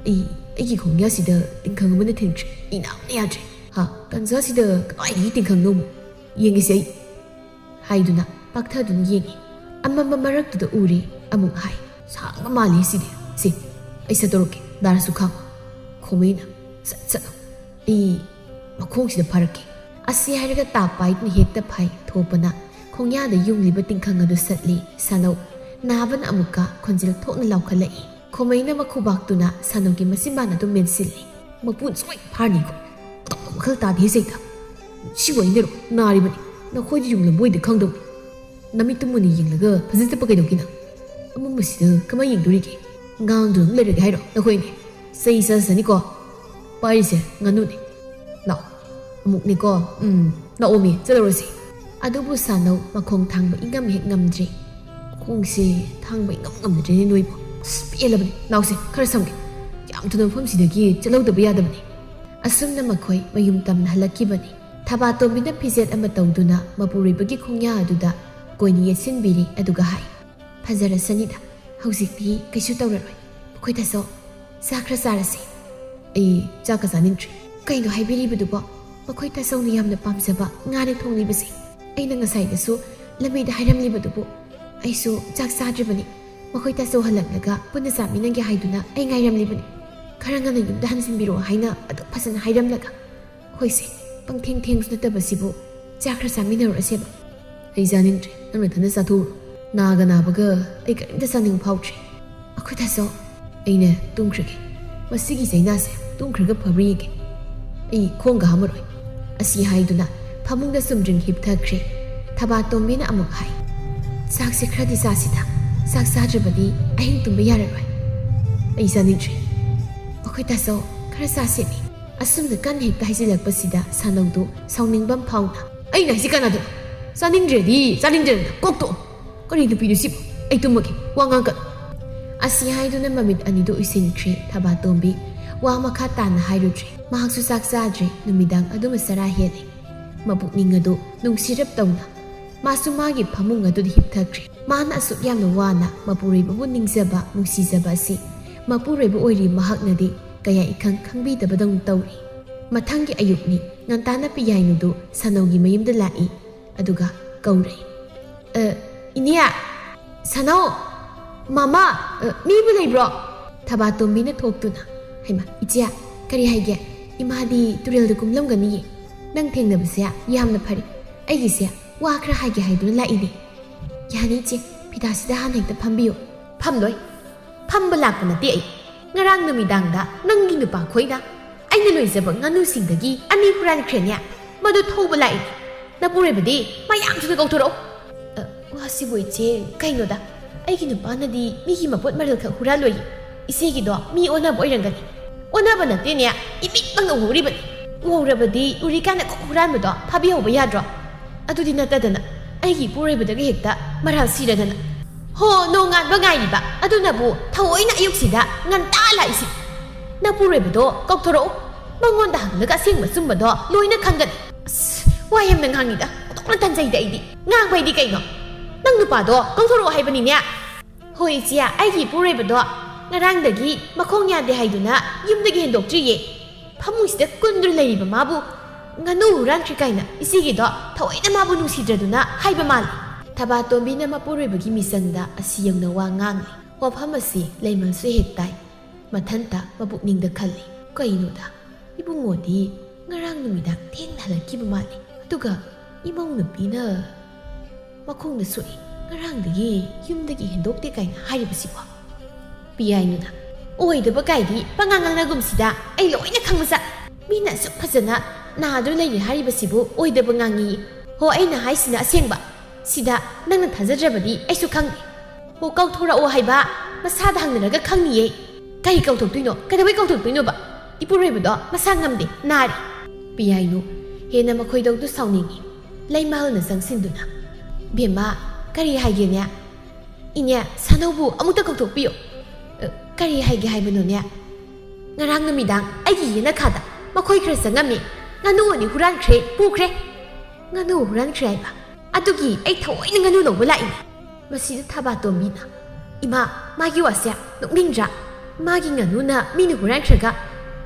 "ꯑꯩ, ꯑꯩꯒꯤ ꯈꯣꯡꯌꯥꯁꯤꯗ ꯇꯤꯡꯈꯪ ꯑꯃꯅ ꯊꯤꯟꯈ꯭ꯔꯦ꯫ ꯑꯩ ꯅꯥꯕꯅ ꯌꯥꯗ꯭ꯔꯦ꯫ ꯍꯥ, ꯇꯟꯖꯥꯁꯤꯗ ꯀꯗꯥꯏꯗꯒꯤ ꯇꯤꯡꯈꯪꯅꯣ ꯑꯃꯨꯛ? ꯌꯦꯡꯒꯦꯁꯦ ꯑꯩ," ꯍꯥꯏꯗꯨꯅ ꯄꯥꯛꯊꯗꯨꯅ ꯌꯦꯡꯉꯤ꯫ ꯑꯃꯝꯕ ꯃꯔꯛꯇꯨꯗ ꯎꯔꯦ꯫ ꯑꯃꯨꯛ ꯍꯥꯏ, "ꯁꯥꯡꯕ ꯃꯥꯜꯂꯤ ꯁꯤꯗꯤ꯫ ꯁꯤ, ꯑꯩ ꯁꯠꯇꯣꯔꯛꯀꯦ, ꯅꯥꯔꯁꯨ ꯈꯥꯡꯉꯨ꯫ ꯈꯣꯃꯩꯅ, ꯁꯠ ꯁꯠ ꯂꯥꯎ꯫ ꯑꯩ ꯃꯈꯣꯡꯁꯤꯗ ꯐꯥꯔꯛꯀꯦ꯫" ꯑꯁꯤ ꯍꯥꯏꯔꯒ ꯇꯥꯞ ꯄꯥꯏꯗꯨꯅ ꯍꯦꯛꯇ ꯐꯥꯏ꯫ ꯊꯣꯛꯄꯅ ꯈꯣꯡꯌꯥꯗ ꯌꯨꯡꯂꯤꯕ ꯇꯤꯡꯈꯪ ꯑꯗꯨ ꯁꯠꯂꯤ꯫ ꯁꯥꯅꯧ, ꯅꯥꯕꯅ ꯑꯃꯨꯛꯀ ꯈꯣꯟꯖꯦꯜ ꯊꯣꯛꯅ ꯂꯥꯎꯈꯠꯂꯛꯏ꯫ ꯈꯣꯃꯩꯅ ꯃꯈꯨꯕꯥꯛꯇꯨꯅ ꯁꯥꯅꯧꯒꯤ ꯃꯆꯤꯟꯕꯥꯟ ꯑꯗꯨ ꯃꯦꯟꯁꯤꯜꯂꯤ꯫ "ꯃꯄꯨꯟ ꯁꯣꯏ ꯐꯥꯔꯅꯤꯀꯣ꯫ ꯑꯇꯣꯞꯄ ꯋꯥꯈꯜ ꯇꯥꯗꯦ ꯁꯩꯇ꯫ ꯁꯤꯕꯨ ꯑꯩꯅꯔꯣ ꯅꯥꯔꯤꯕꯅꯤ? ꯅꯈꯣꯏꯗꯤ ꯌꯨꯡꯂꯝꯕꯣꯏꯗ ꯈꯪꯗꯧꯅꯤ꯫ ꯅꯃꯤꯠꯇꯨ ꯃꯨꯟꯅ ꯌꯦꯡꯂꯒ ꯐꯖꯗꯕ ꯀꯩꯗꯧꯒꯦ ꯅꯪ? ꯑꯃꯝꯕꯁꯤꯗ ꯀꯃꯥꯏ ꯌꯦꯡꯗꯣꯔꯤꯒꯦ? ꯉꯥꯡꯗꯨꯅ ꯑꯗꯨꯝ ꯂꯩꯔꯒꯦ ꯍꯥꯏꯔꯣ ꯅꯈꯣꯏꯅꯤ? ꯆꯩ ꯆꯥꯖꯅꯤꯀꯣ꯫ ꯄꯥꯏꯔꯤꯁꯦ ꯉꯥꯅꯨꯅꯦ꯫ ꯂꯥꯛꯑꯣ꯫ ꯑꯃꯨꯛꯅꯦꯀꯣ꯫ ꯎꯝ, ꯂꯥꯛꯑꯣꯃꯤ, ꯆꯠꯂꯨꯔꯁꯤ꯫" ꯑꯗꯨꯕꯨ ꯁꯥꯅꯧ ꯃꯈꯣꯡ ꯊꯥꯡꯕ ꯏꯉꯝ ꯍꯦꯛ ꯉꯝꯗ꯭ꯔꯦ꯫ "ꯈꯣꯡꯁꯦ ꯊꯥꯡꯕ ꯏꯉꯝ ꯉꯝꯗ꯭ꯔꯦꯅꯦ ꯅꯣꯏꯕꯨ꯫ ꯑꯁ, ꯄꯦꯜꯂꯕꯅꯤ꯫ ꯂꯥꯛꯁꯦ, ꯈꯔ ꯁꯝꯒꯦ꯫ ꯌꯥꯝ ꯊꯨꯅ ꯃꯐꯝꯁꯤꯗꯒꯤ ꯆꯠꯍꯧꯗꯕ ꯌꯥꯗꯕꯅꯤ꯫" ꯑꯁꯨꯝꯅ ꯃꯈꯣꯏ ꯃꯌꯨꯝ ꯇꯝꯅ ꯍꯜꯂꯛꯈꯤꯕꯅꯤ꯫ ꯊꯕꯥꯇꯣꯝꯕꯤꯅ ꯐꯤꯖꯦꯠ ꯑꯃ ꯇꯧꯗꯨꯅ ꯃꯄꯨꯔꯣꯏꯕꯒꯤ ꯈꯣꯡꯌꯥ ꯑꯗꯨꯗ ꯀꯣꯏꯅ ꯌꯦꯠꯁꯤꯟꯕꯤꯔꯤ, ꯑꯗꯨꯒ ꯍꯥꯏ, "ꯐꯖꯔꯁꯅꯤꯗ, ꯍꯧꯖꯤꯛꯇꯤ ꯀꯩꯁꯨ ꯇꯧꯔꯔꯣꯏ꯫ ꯃꯈꯣꯏꯗꯁꯨ ꯆꯥꯛ ꯈꯔ ꯆꯥꯔꯁꯤ꯫" "ꯑꯩ ꯆꯥꯛꯀ ꯆꯥꯅꯤꯡꯗ꯭ꯔꯦ꯫" "ꯀꯩꯅꯣ ꯍꯥꯏꯕꯤꯔꯤꯕꯗꯨꯕꯣ? ꯃꯈꯣꯏ ꯇꯥꯆꯧꯅ ꯌꯥꯝꯅ ꯄꯥꯝꯖꯕ ꯉꯥꯅꯦ ꯊꯣꯡꯂꯤꯕꯁꯦ꯫ ꯑꯩꯅ ꯉꯁꯥꯏꯗꯁꯨ ꯂꯝꯕꯤꯗ ꯍꯥꯏꯔꯝꯂꯤꯕꯗꯨꯕꯨ꯫ ꯑꯩꯁꯨ ꯆꯥꯛ ꯆꯥꯗ꯭ꯔꯤꯕꯅꯤ꯫ ꯃꯈꯣꯏ ꯇꯥꯆꯧ ꯍꯜꯂꯛꯂꯒ ꯄꯨꯟꯅ ꯆꯥꯃꯤꯟꯅꯒꯦ ꯍꯥꯏꯗꯨꯅ ꯑꯩ ꯉꯥꯏꯔꯝꯂꯤꯕꯅꯤ꯫ ꯈꯔ ꯉꯟꯅ ꯌꯨꯝꯗ ꯍꯟꯖꯤꯟꯕꯤꯔꯛꯑꯣ ꯍꯥꯏꯅ ꯑꯗꯨꯛ ꯐꯖꯅ ꯍꯥꯏꯔꯝꯂꯒ꯫ ꯍꯣꯏꯁꯦ, ꯄꯪꯊꯦꯡ ꯊꯦꯡꯁꯨ ꯅꯠꯇꯕꯁꯤꯕꯨ, ꯆꯥꯛ ꯈꯔ ꯆꯥꯃꯤꯟꯅꯔꯨꯔꯁꯦꯕ꯫" "ꯑꯩ ꯆꯥꯅꯤꯡꯗ꯭ꯔꯦ, ꯅꯪ ꯅꯊꯟꯗ ꯆꯥꯊꯣꯛꯎꯔꯣ꯫ ꯅꯥꯒ ꯅꯥꯕꯒ ꯑꯩ ꯀꯔꯤꯝꯇ ꯆꯥꯅꯤꯡꯕ ꯐꯥꯎꯗ꯭ꯔꯦ꯫" "ꯑꯩꯈꯣꯏ ꯇꯥꯆꯧ, ꯑꯩꯅ ꯇꯨꯝꯈ꯭ꯔꯒꯦ꯫ ꯃꯁꯤꯒꯤ ꯆꯩꯅꯥꯁꯦ ꯇꯨꯝꯈ꯭ꯔꯒ ꯐꯕ꯭ꯔꯥ ꯌꯦꯡꯒꯦ꯫ ꯑꯩ ꯈꯣꯡꯒ ꯍꯥꯝꯃꯔꯣꯏ꯫" ꯑꯁꯤ ꯍꯥꯏꯗꯨꯅ ꯐꯃꯨꯡꯗ ꯆꯨꯝꯗ꯭ꯔꯤꯡ ꯍꯤꯞꯊꯈ꯭ꯔꯦ꯫ ꯊꯕꯥꯇꯣꯝꯕꯤꯅ ꯑꯃꯨꯛ ꯍꯥꯏ, "ꯆꯥꯛꯁꯦ ꯈꯔꯗꯤ ꯆꯥꯁꯤꯗ, ꯆꯥꯛ ꯆꯥꯗ꯭ꯔꯕꯗꯤ ꯑꯍꯤꯡ ꯇꯨꯝꯕ ꯌꯥꯔꯔꯣꯏ꯫" "ꯑꯩ ꯆꯥꯅꯤꯡꯗ꯭ꯔꯦ꯫" "ꯑꯩꯈꯣꯏ ꯇꯥꯆꯧ, ꯈꯔ ꯆꯥꯁꯦꯃꯤ꯫" ꯑꯁꯨꯝꯅ ꯀꯟꯅ ꯍꯦꯛꯇ ꯍꯥꯏꯖꯤꯜꯂꯛꯄꯁꯤꯗ ꯁꯥꯅꯧꯗꯣ ꯁꯥꯎꯅꯤꯡꯕ ꯑꯃ ꯐꯥꯎꯅ, "ꯑꯩꯅ ꯍꯥꯏꯁꯤ ꯀꯥꯟꯅꯗꯕ, ꯆꯥꯅꯤꯡꯗ꯭ꯔꯗꯤ ꯆꯥꯅꯤꯡꯗ꯭ꯔꯦꯗꯅ ꯀꯣꯛ ꯇꯣꯛꯑꯣ꯫ ꯀꯔꯤ ꯅꯨꯄꯤꯅꯣ ꯁꯤꯕꯨ? ꯑꯩ ꯇꯨꯝꯃꯒꯦ, ꯋꯥ ꯉꯥꯡꯒꯅꯨ꯫" ꯑꯁꯤ ꯍꯥꯏꯗꯨꯅ ꯃꯃꯤꯠ ꯑꯅꯤꯗꯨ ꯎꯏꯁꯤꯟꯈ꯭ꯔꯦ ꯊꯕꯥꯇꯣꯝꯕꯤ꯫ ꯋꯥ ꯃꯈꯥ ꯇꯥꯅ ꯍꯥꯏꯔꯨꯗ꯭ꯔꯦ꯫ ꯃꯍꯥꯛꯁꯨ ꯆꯥꯛ ꯆꯥꯗ꯭ꯔꯦ, ꯅꯨꯃꯤꯗꯥꯡ ꯑꯗꯨꯃ ꯆꯔꯥ ꯍꯦꯜꯂꯦ꯫ ꯃꯄꯨꯛꯅꯤꯡ ꯑꯗꯨ ꯅꯨꯡꯁꯤꯔꯞ ꯇꯧꯅ ꯃꯥꯁꯨ ꯃꯥꯒꯤ ꯐꯃꯨꯡ ꯑꯗꯨꯗ ꯍꯤꯞꯊꯈ꯭ꯔꯦ꯫ ꯃꯥꯅ ꯑꯁꯨꯛ ꯌꯥꯝꯅ ꯋꯥꯅ ꯃꯄꯨꯔꯣꯏꯕꯕꯨ ꯅꯤꯡꯖꯕ, ꯅꯨꯡꯁꯤꯖꯕ ꯑꯁꯤ ꯃꯄꯨꯔꯣꯏꯕ ꯑꯣꯏꯔꯤ ꯃꯍꯥꯛꯅꯗꯤ ꯀꯌꯥ ꯏꯈꯪ ꯈꯪꯕꯤꯗꯕꯗꯧꯅ ꯇꯧꯔꯤ꯫ ꯃꯊꯪꯒꯤ ꯑꯌꯨꯛꯅꯤ, ꯉꯟꯇꯥꯅ ꯄꯤꯌꯥꯏꯅꯨꯗꯨ ꯁꯅꯧꯒꯤ ꯃꯌꯨꯝꯗ ꯂꯥꯛꯏ꯫ ꯑꯗꯨꯒ ꯀꯧꯔꯦ꯫ "ꯑ, ꯏꯅꯦ, ꯁꯅꯧ, ꯃꯃꯥ, ꯑ, ꯃꯤꯕꯨ ꯂꯩꯕ꯭ꯔꯣ?" ꯊꯕꯥꯇꯣꯝꯕꯤꯅ ꯊꯣꯛꯇꯨꯅ, "ꯍꯩꯃꯥ, ꯏꯆꯦ, ꯀꯔꯤ ꯍꯥꯏꯒꯦ? ꯏꯃꯥꯗꯤ ꯇꯨꯔꯦꯜꯗ ꯀꯨꯝꯂꯝꯒꯅꯤꯌꯦ꯫ ꯅꯪ ꯊꯦꯡꯅꯕꯁꯦ ꯌꯥꯝꯅ ꯐꯔꯦ꯫ ꯑꯩꯒꯤꯁꯦ ꯋꯥ ꯈꯔ ꯍꯥꯏꯒꯦ ꯍꯥꯏꯗꯨꯅ ꯂꯥꯛꯏꯅꯦ꯫" "ꯌꯥꯅꯤ ꯏꯆꯦ, ꯐꯤꯗꯥꯁꯤꯗ ꯍꯥꯟꯅ ꯍꯦꯛꯇ ꯐꯝꯕꯤꯌꯨ꯫" "ꯐꯝꯂꯣꯏ꯫ ꯐꯝꯕ ꯂꯥꯛꯄ ꯅꯠꯇꯦ ꯑꯩ꯫ ꯉꯔꯥꯡ ꯅꯨꯃꯤꯗꯥꯡꯗ ꯅꯪꯒꯤ ꯅꯨꯄꯥꯈꯣꯏꯅ ꯑꯩꯅ ꯂꯣꯏꯖꯕ ꯉꯥꯅꯨꯁꯤꯡꯗꯒꯤ ꯑꯅꯤ ꯍꯨꯔꯥꯟꯈ꯭ꯔꯦꯅꯦ꯫ ꯃꯗꯨ ꯊꯧꯕ ꯂꯥꯛꯏꯅꯦ꯫ ꯅꯄꯨꯔꯣꯏꯕꯗꯤ ꯃꯌꯥꯝꯁꯤꯗ ꯀꯧꯊꯣꯔꯛꯎ꯫" "ꯑ, ꯋꯥꯁꯤꯕꯨ ꯏꯆꯦ, ꯀꯩꯅꯣꯗ, ꯑꯩꯒꯤ ꯅꯨꯄꯥꯅꯗꯤ ꯃꯤꯒꯤ ꯃꯄꯣꯠ ꯃꯔꯜ ꯈꯛ ꯍꯨꯔꯥꯜꯂꯣꯏꯌꯦ꯫ ꯏꯆꯦꯒꯤꯗꯣ ꯃꯤ ꯑꯣꯟꯅꯕ ꯑꯣꯏꯔꯝꯒꯅꯤ꯫" "ꯑꯣꯟꯅꯕ ꯅꯠꯇꯦꯅꯦ, ꯏꯃꯤꯠꯃꯛꯅ ꯎꯍꯧꯔꯤꯕꯅꯤ꯫ ꯎꯍꯧꯔꯕꯗꯤ ꯎꯔꯤꯀꯥꯟꯗ ꯀꯣꯛ ꯍꯨꯔꯥꯟꯕꯗꯣ ꯐꯥꯕꯤꯍꯧꯕ ꯌꯥꯗ꯭ꯔꯣ? ꯑꯗꯨꯗꯤ ꯅꯠꯇꯗꯅ ꯑꯩꯒꯤ ꯏꯄꯨꯔꯣꯏꯕꯗꯒꯤ ꯍꯦꯛꯇ ꯃꯔꯥꯜ ꯁꯤꯔꯗꯅ꯫ ꯍꯣ, ꯅꯣꯡꯉꯥꯟꯕ ꯉꯥꯏꯔꯤꯕ ꯑꯗꯨꯅꯕꯨ ꯊꯑꯣꯏꯅ ꯑꯌꯨꯛꯁꯤꯗ ꯉꯟꯇꯥ ꯂꯥꯛꯏꯁꯤ꯫ ꯅꯄꯨꯔꯣꯏꯕꯗꯣ ꯀꯧꯊꯣꯔꯛꯎ꯫ ꯃꯉꯣꯟꯗ ꯍꯪꯂꯒ ꯑꯁꯦꯡꯕ ꯑꯆꯨꯝꯕꯗꯣ ꯂꯣꯏꯅ ꯈꯪꯒꯅꯤ꯫" "ꯑꯁ, ꯋꯥ ꯌꯥꯝꯅ ꯉꯥꯡꯉꯤꯗ꯫ ꯑꯣꯟꯊꯣꯛꯅ ꯇꯟꯖꯩꯗ ꯑꯩꯗꯤ꯫ ꯉꯥꯡꯕ ꯍꯥꯏꯗꯤ ꯀꯩꯅꯣ? ꯅꯪ ꯅꯨꯄꯥꯗꯣ ꯀꯧꯊꯣꯔꯛꯑꯣ ꯍꯥꯏꯕꯅꯤꯅꯦ꯫" "ꯍꯣꯏ ꯏꯆꯦ, ꯑꯩꯒꯤ ꯏꯄꯨꯔꯣꯏꯕꯗꯣ ꯉꯔꯥꯡꯗꯒꯤ ꯃꯈꯣꯡ ꯌꯥꯗꯦ ꯍꯥꯏꯗꯨꯅ ꯌꯨꯝꯗꯒꯤ ꯍꯦꯟꯗꯣꯛꯇ꯭ꯔꯤꯌꯦ꯫ ꯐꯃꯨꯡꯁꯤꯗ ꯀꯨꯟꯗꯨꯅ ꯂꯩꯔꯤꯕ ꯃꯥꯕꯨ ꯉꯥꯅꯨ ꯍꯨꯔꯥꯟꯈ꯭ꯔꯦ ꯀꯥꯏꯅ ꯏꯆꯦꯒꯤꯗꯣ ꯊꯑꯣꯏꯅ ꯃꯥꯕꯨ ꯅꯨꯡꯁꯤꯗ꯭ꯔꯗꯨꯅ ꯍꯥꯏꯕ ꯃꯥꯜꯂꯤ꯫" ꯊꯕꯥꯇꯣꯝꯕꯤꯅ ꯃꯄꯨꯔꯣꯏꯕꯒꯤ ꯃꯤꯆꯪꯗ ꯑꯁꯤ ꯌꯧꯅ ꯋꯥ ꯉꯥꯡꯂꯤ꯫ ꯋꯥꯐꯝ ꯑꯁꯤ ꯂꯩꯃꯜꯁꯨ ꯍꯦꯛ ꯇꯥꯏ꯫ ꯃꯊꯟꯇ ꯃꯄꯨꯛꯅꯤꯡꯗ ꯈꯜꯂꯤ, "ꯀꯩꯅꯣꯗ, ꯏꯕꯨꯡꯉꯣꯗꯤ ꯉꯔꯥꯡ ꯅꯨꯃꯤꯗꯥꯡ ꯊꯦꯡꯅ ꯍꯜꯂꯛꯈꯤꯕ ꯃꯥꯜꯂꯤ꯫ ꯑꯗꯨꯒ ꯏꯃꯧ ꯅꯨꯄꯤꯅ ꯃꯈꯣꯡꯗ ꯁꯣꯛꯏ, ꯉꯔꯥꯡꯗꯒꯤ ꯌꯨꯝꯗꯒꯤ ꯍꯦꯟꯗꯣꯛꯇꯦ ꯀꯥꯏꯅ ꯍꯥꯏꯔꯤꯕꯁꯤꯕꯣ?" ꯄꯤꯌꯥꯏꯅꯨꯅ, "ꯑꯣꯏꯗꯕ ꯀꯥꯏꯗꯤ ꯄꯉꯥꯡ ꯉꯥꯡꯅꯒꯨꯝꯁꯤꯗ꯫ ꯑꯩ ꯂꯣꯏꯅ ꯈꯪꯕꯖꯥꯠ꯫ ꯃꯤꯅ ꯑꯁꯨꯛ ꯐꯖꯅ ꯅꯥꯗꯨꯅ ꯂꯩꯔꯤ ꯍꯥꯏꯔꯤꯕꯁꯤꯕꯨ ꯑꯣꯏꯗꯕ ꯉꯥꯡꯉꯤ꯫ ꯍꯣ, ꯑꯩꯅ ꯍꯥꯏꯁꯤꯅ ꯑꯁꯦꯡꯕ꯫ ꯁꯤꯗ ꯅꯪꯅ ꯊꯥꯖꯗ꯭ꯔꯕꯗꯤ ꯑꯩꯁꯨ ꯈꯪꯗꯦ꯫ ꯍꯣ, ꯀꯧꯊꯣꯔꯛꯑꯣ ꯍꯥꯏꯕ ꯃꯁꯥꯗ ꯍꯪꯅꯔꯒ ꯈꯪꯅꯤꯌꯦ꯫ ꯀꯔꯤ ꯀꯧꯊꯣꯛꯇꯣꯏꯅꯣ? ꯀꯩꯗꯧꯕꯩ ꯀꯧꯊꯣꯛꯇꯣꯏꯅꯣꯕ? ꯏꯄꯨꯔꯣꯏꯕꯗꯣ ꯃꯁꯥ ꯉꯝꯗꯦ, ꯅꯥꯔꯤ꯫" ꯄꯤꯌꯥꯏꯅꯨ ꯍꯦꯟꯅ ꯃꯈꯣꯏꯗꯧꯗꯨ ꯁꯥꯎꯅꯤꯡꯉꯤ꯫ ꯂꯩꯃꯍꯜꯅ ꯆꯪꯁꯤꯟꯗꯨꯅ, "ꯕꯦꯝꯃ, ꯀꯔꯤ ꯍꯥꯏꯒꯦꯅꯦ? ꯏꯅꯦ, ꯁꯥꯅꯧꯕꯨ ꯑꯃꯨꯛꯇ ꯀꯧꯊꯣꯛꯄꯤꯌꯨ꯫" "ꯑ, ꯀꯔꯤ ꯍꯥꯏꯒꯦ ꯍꯥꯏꯕꯅꯣꯅꯦ?" "ꯉꯔꯥꯡ ꯅꯨꯃꯤꯗꯥꯡ ꯑꯩꯒꯤ ꯌꯦꯅꯈꯥꯗ ꯃꯈꯣꯏ ꯈꯔ ꯆꯪꯉꯝꯃꯤ꯫ ꯉꯥꯅꯨ ꯑꯅꯤ ꯍꯨꯔꯥꯟꯈ꯭ꯔꯦ, ꯄꯨꯈ꯭ꯔꯦ꯫" "ꯉꯥꯅꯨ ꯍꯨꯔꯥꯟꯈ꯭ꯔꯦ ꯍꯥꯏꯕ? ꯑꯗꯨꯒꯤ ꯑꯩ ꯊꯑꯣꯏꯅ ꯉꯥꯅꯨ ꯂꯧꯕ ꯂꯥꯛꯏꯅꯦ꯫" ꯃꯁꯤꯗ ꯊꯕꯥꯇꯣꯝꯕꯤꯅ, "ꯏꯃꯥ, ꯃꯥꯒꯤ ꯋꯥꯁꯦ ꯅꯣꯛꯅꯤꯡꯗ꯭ꯔꯥ? ꯃꯥꯒꯤ ꯉꯥꯅꯨꯅ ꯃꯤꯅ ꯍꯨꯔꯥꯟꯈ꯭ꯔꯒ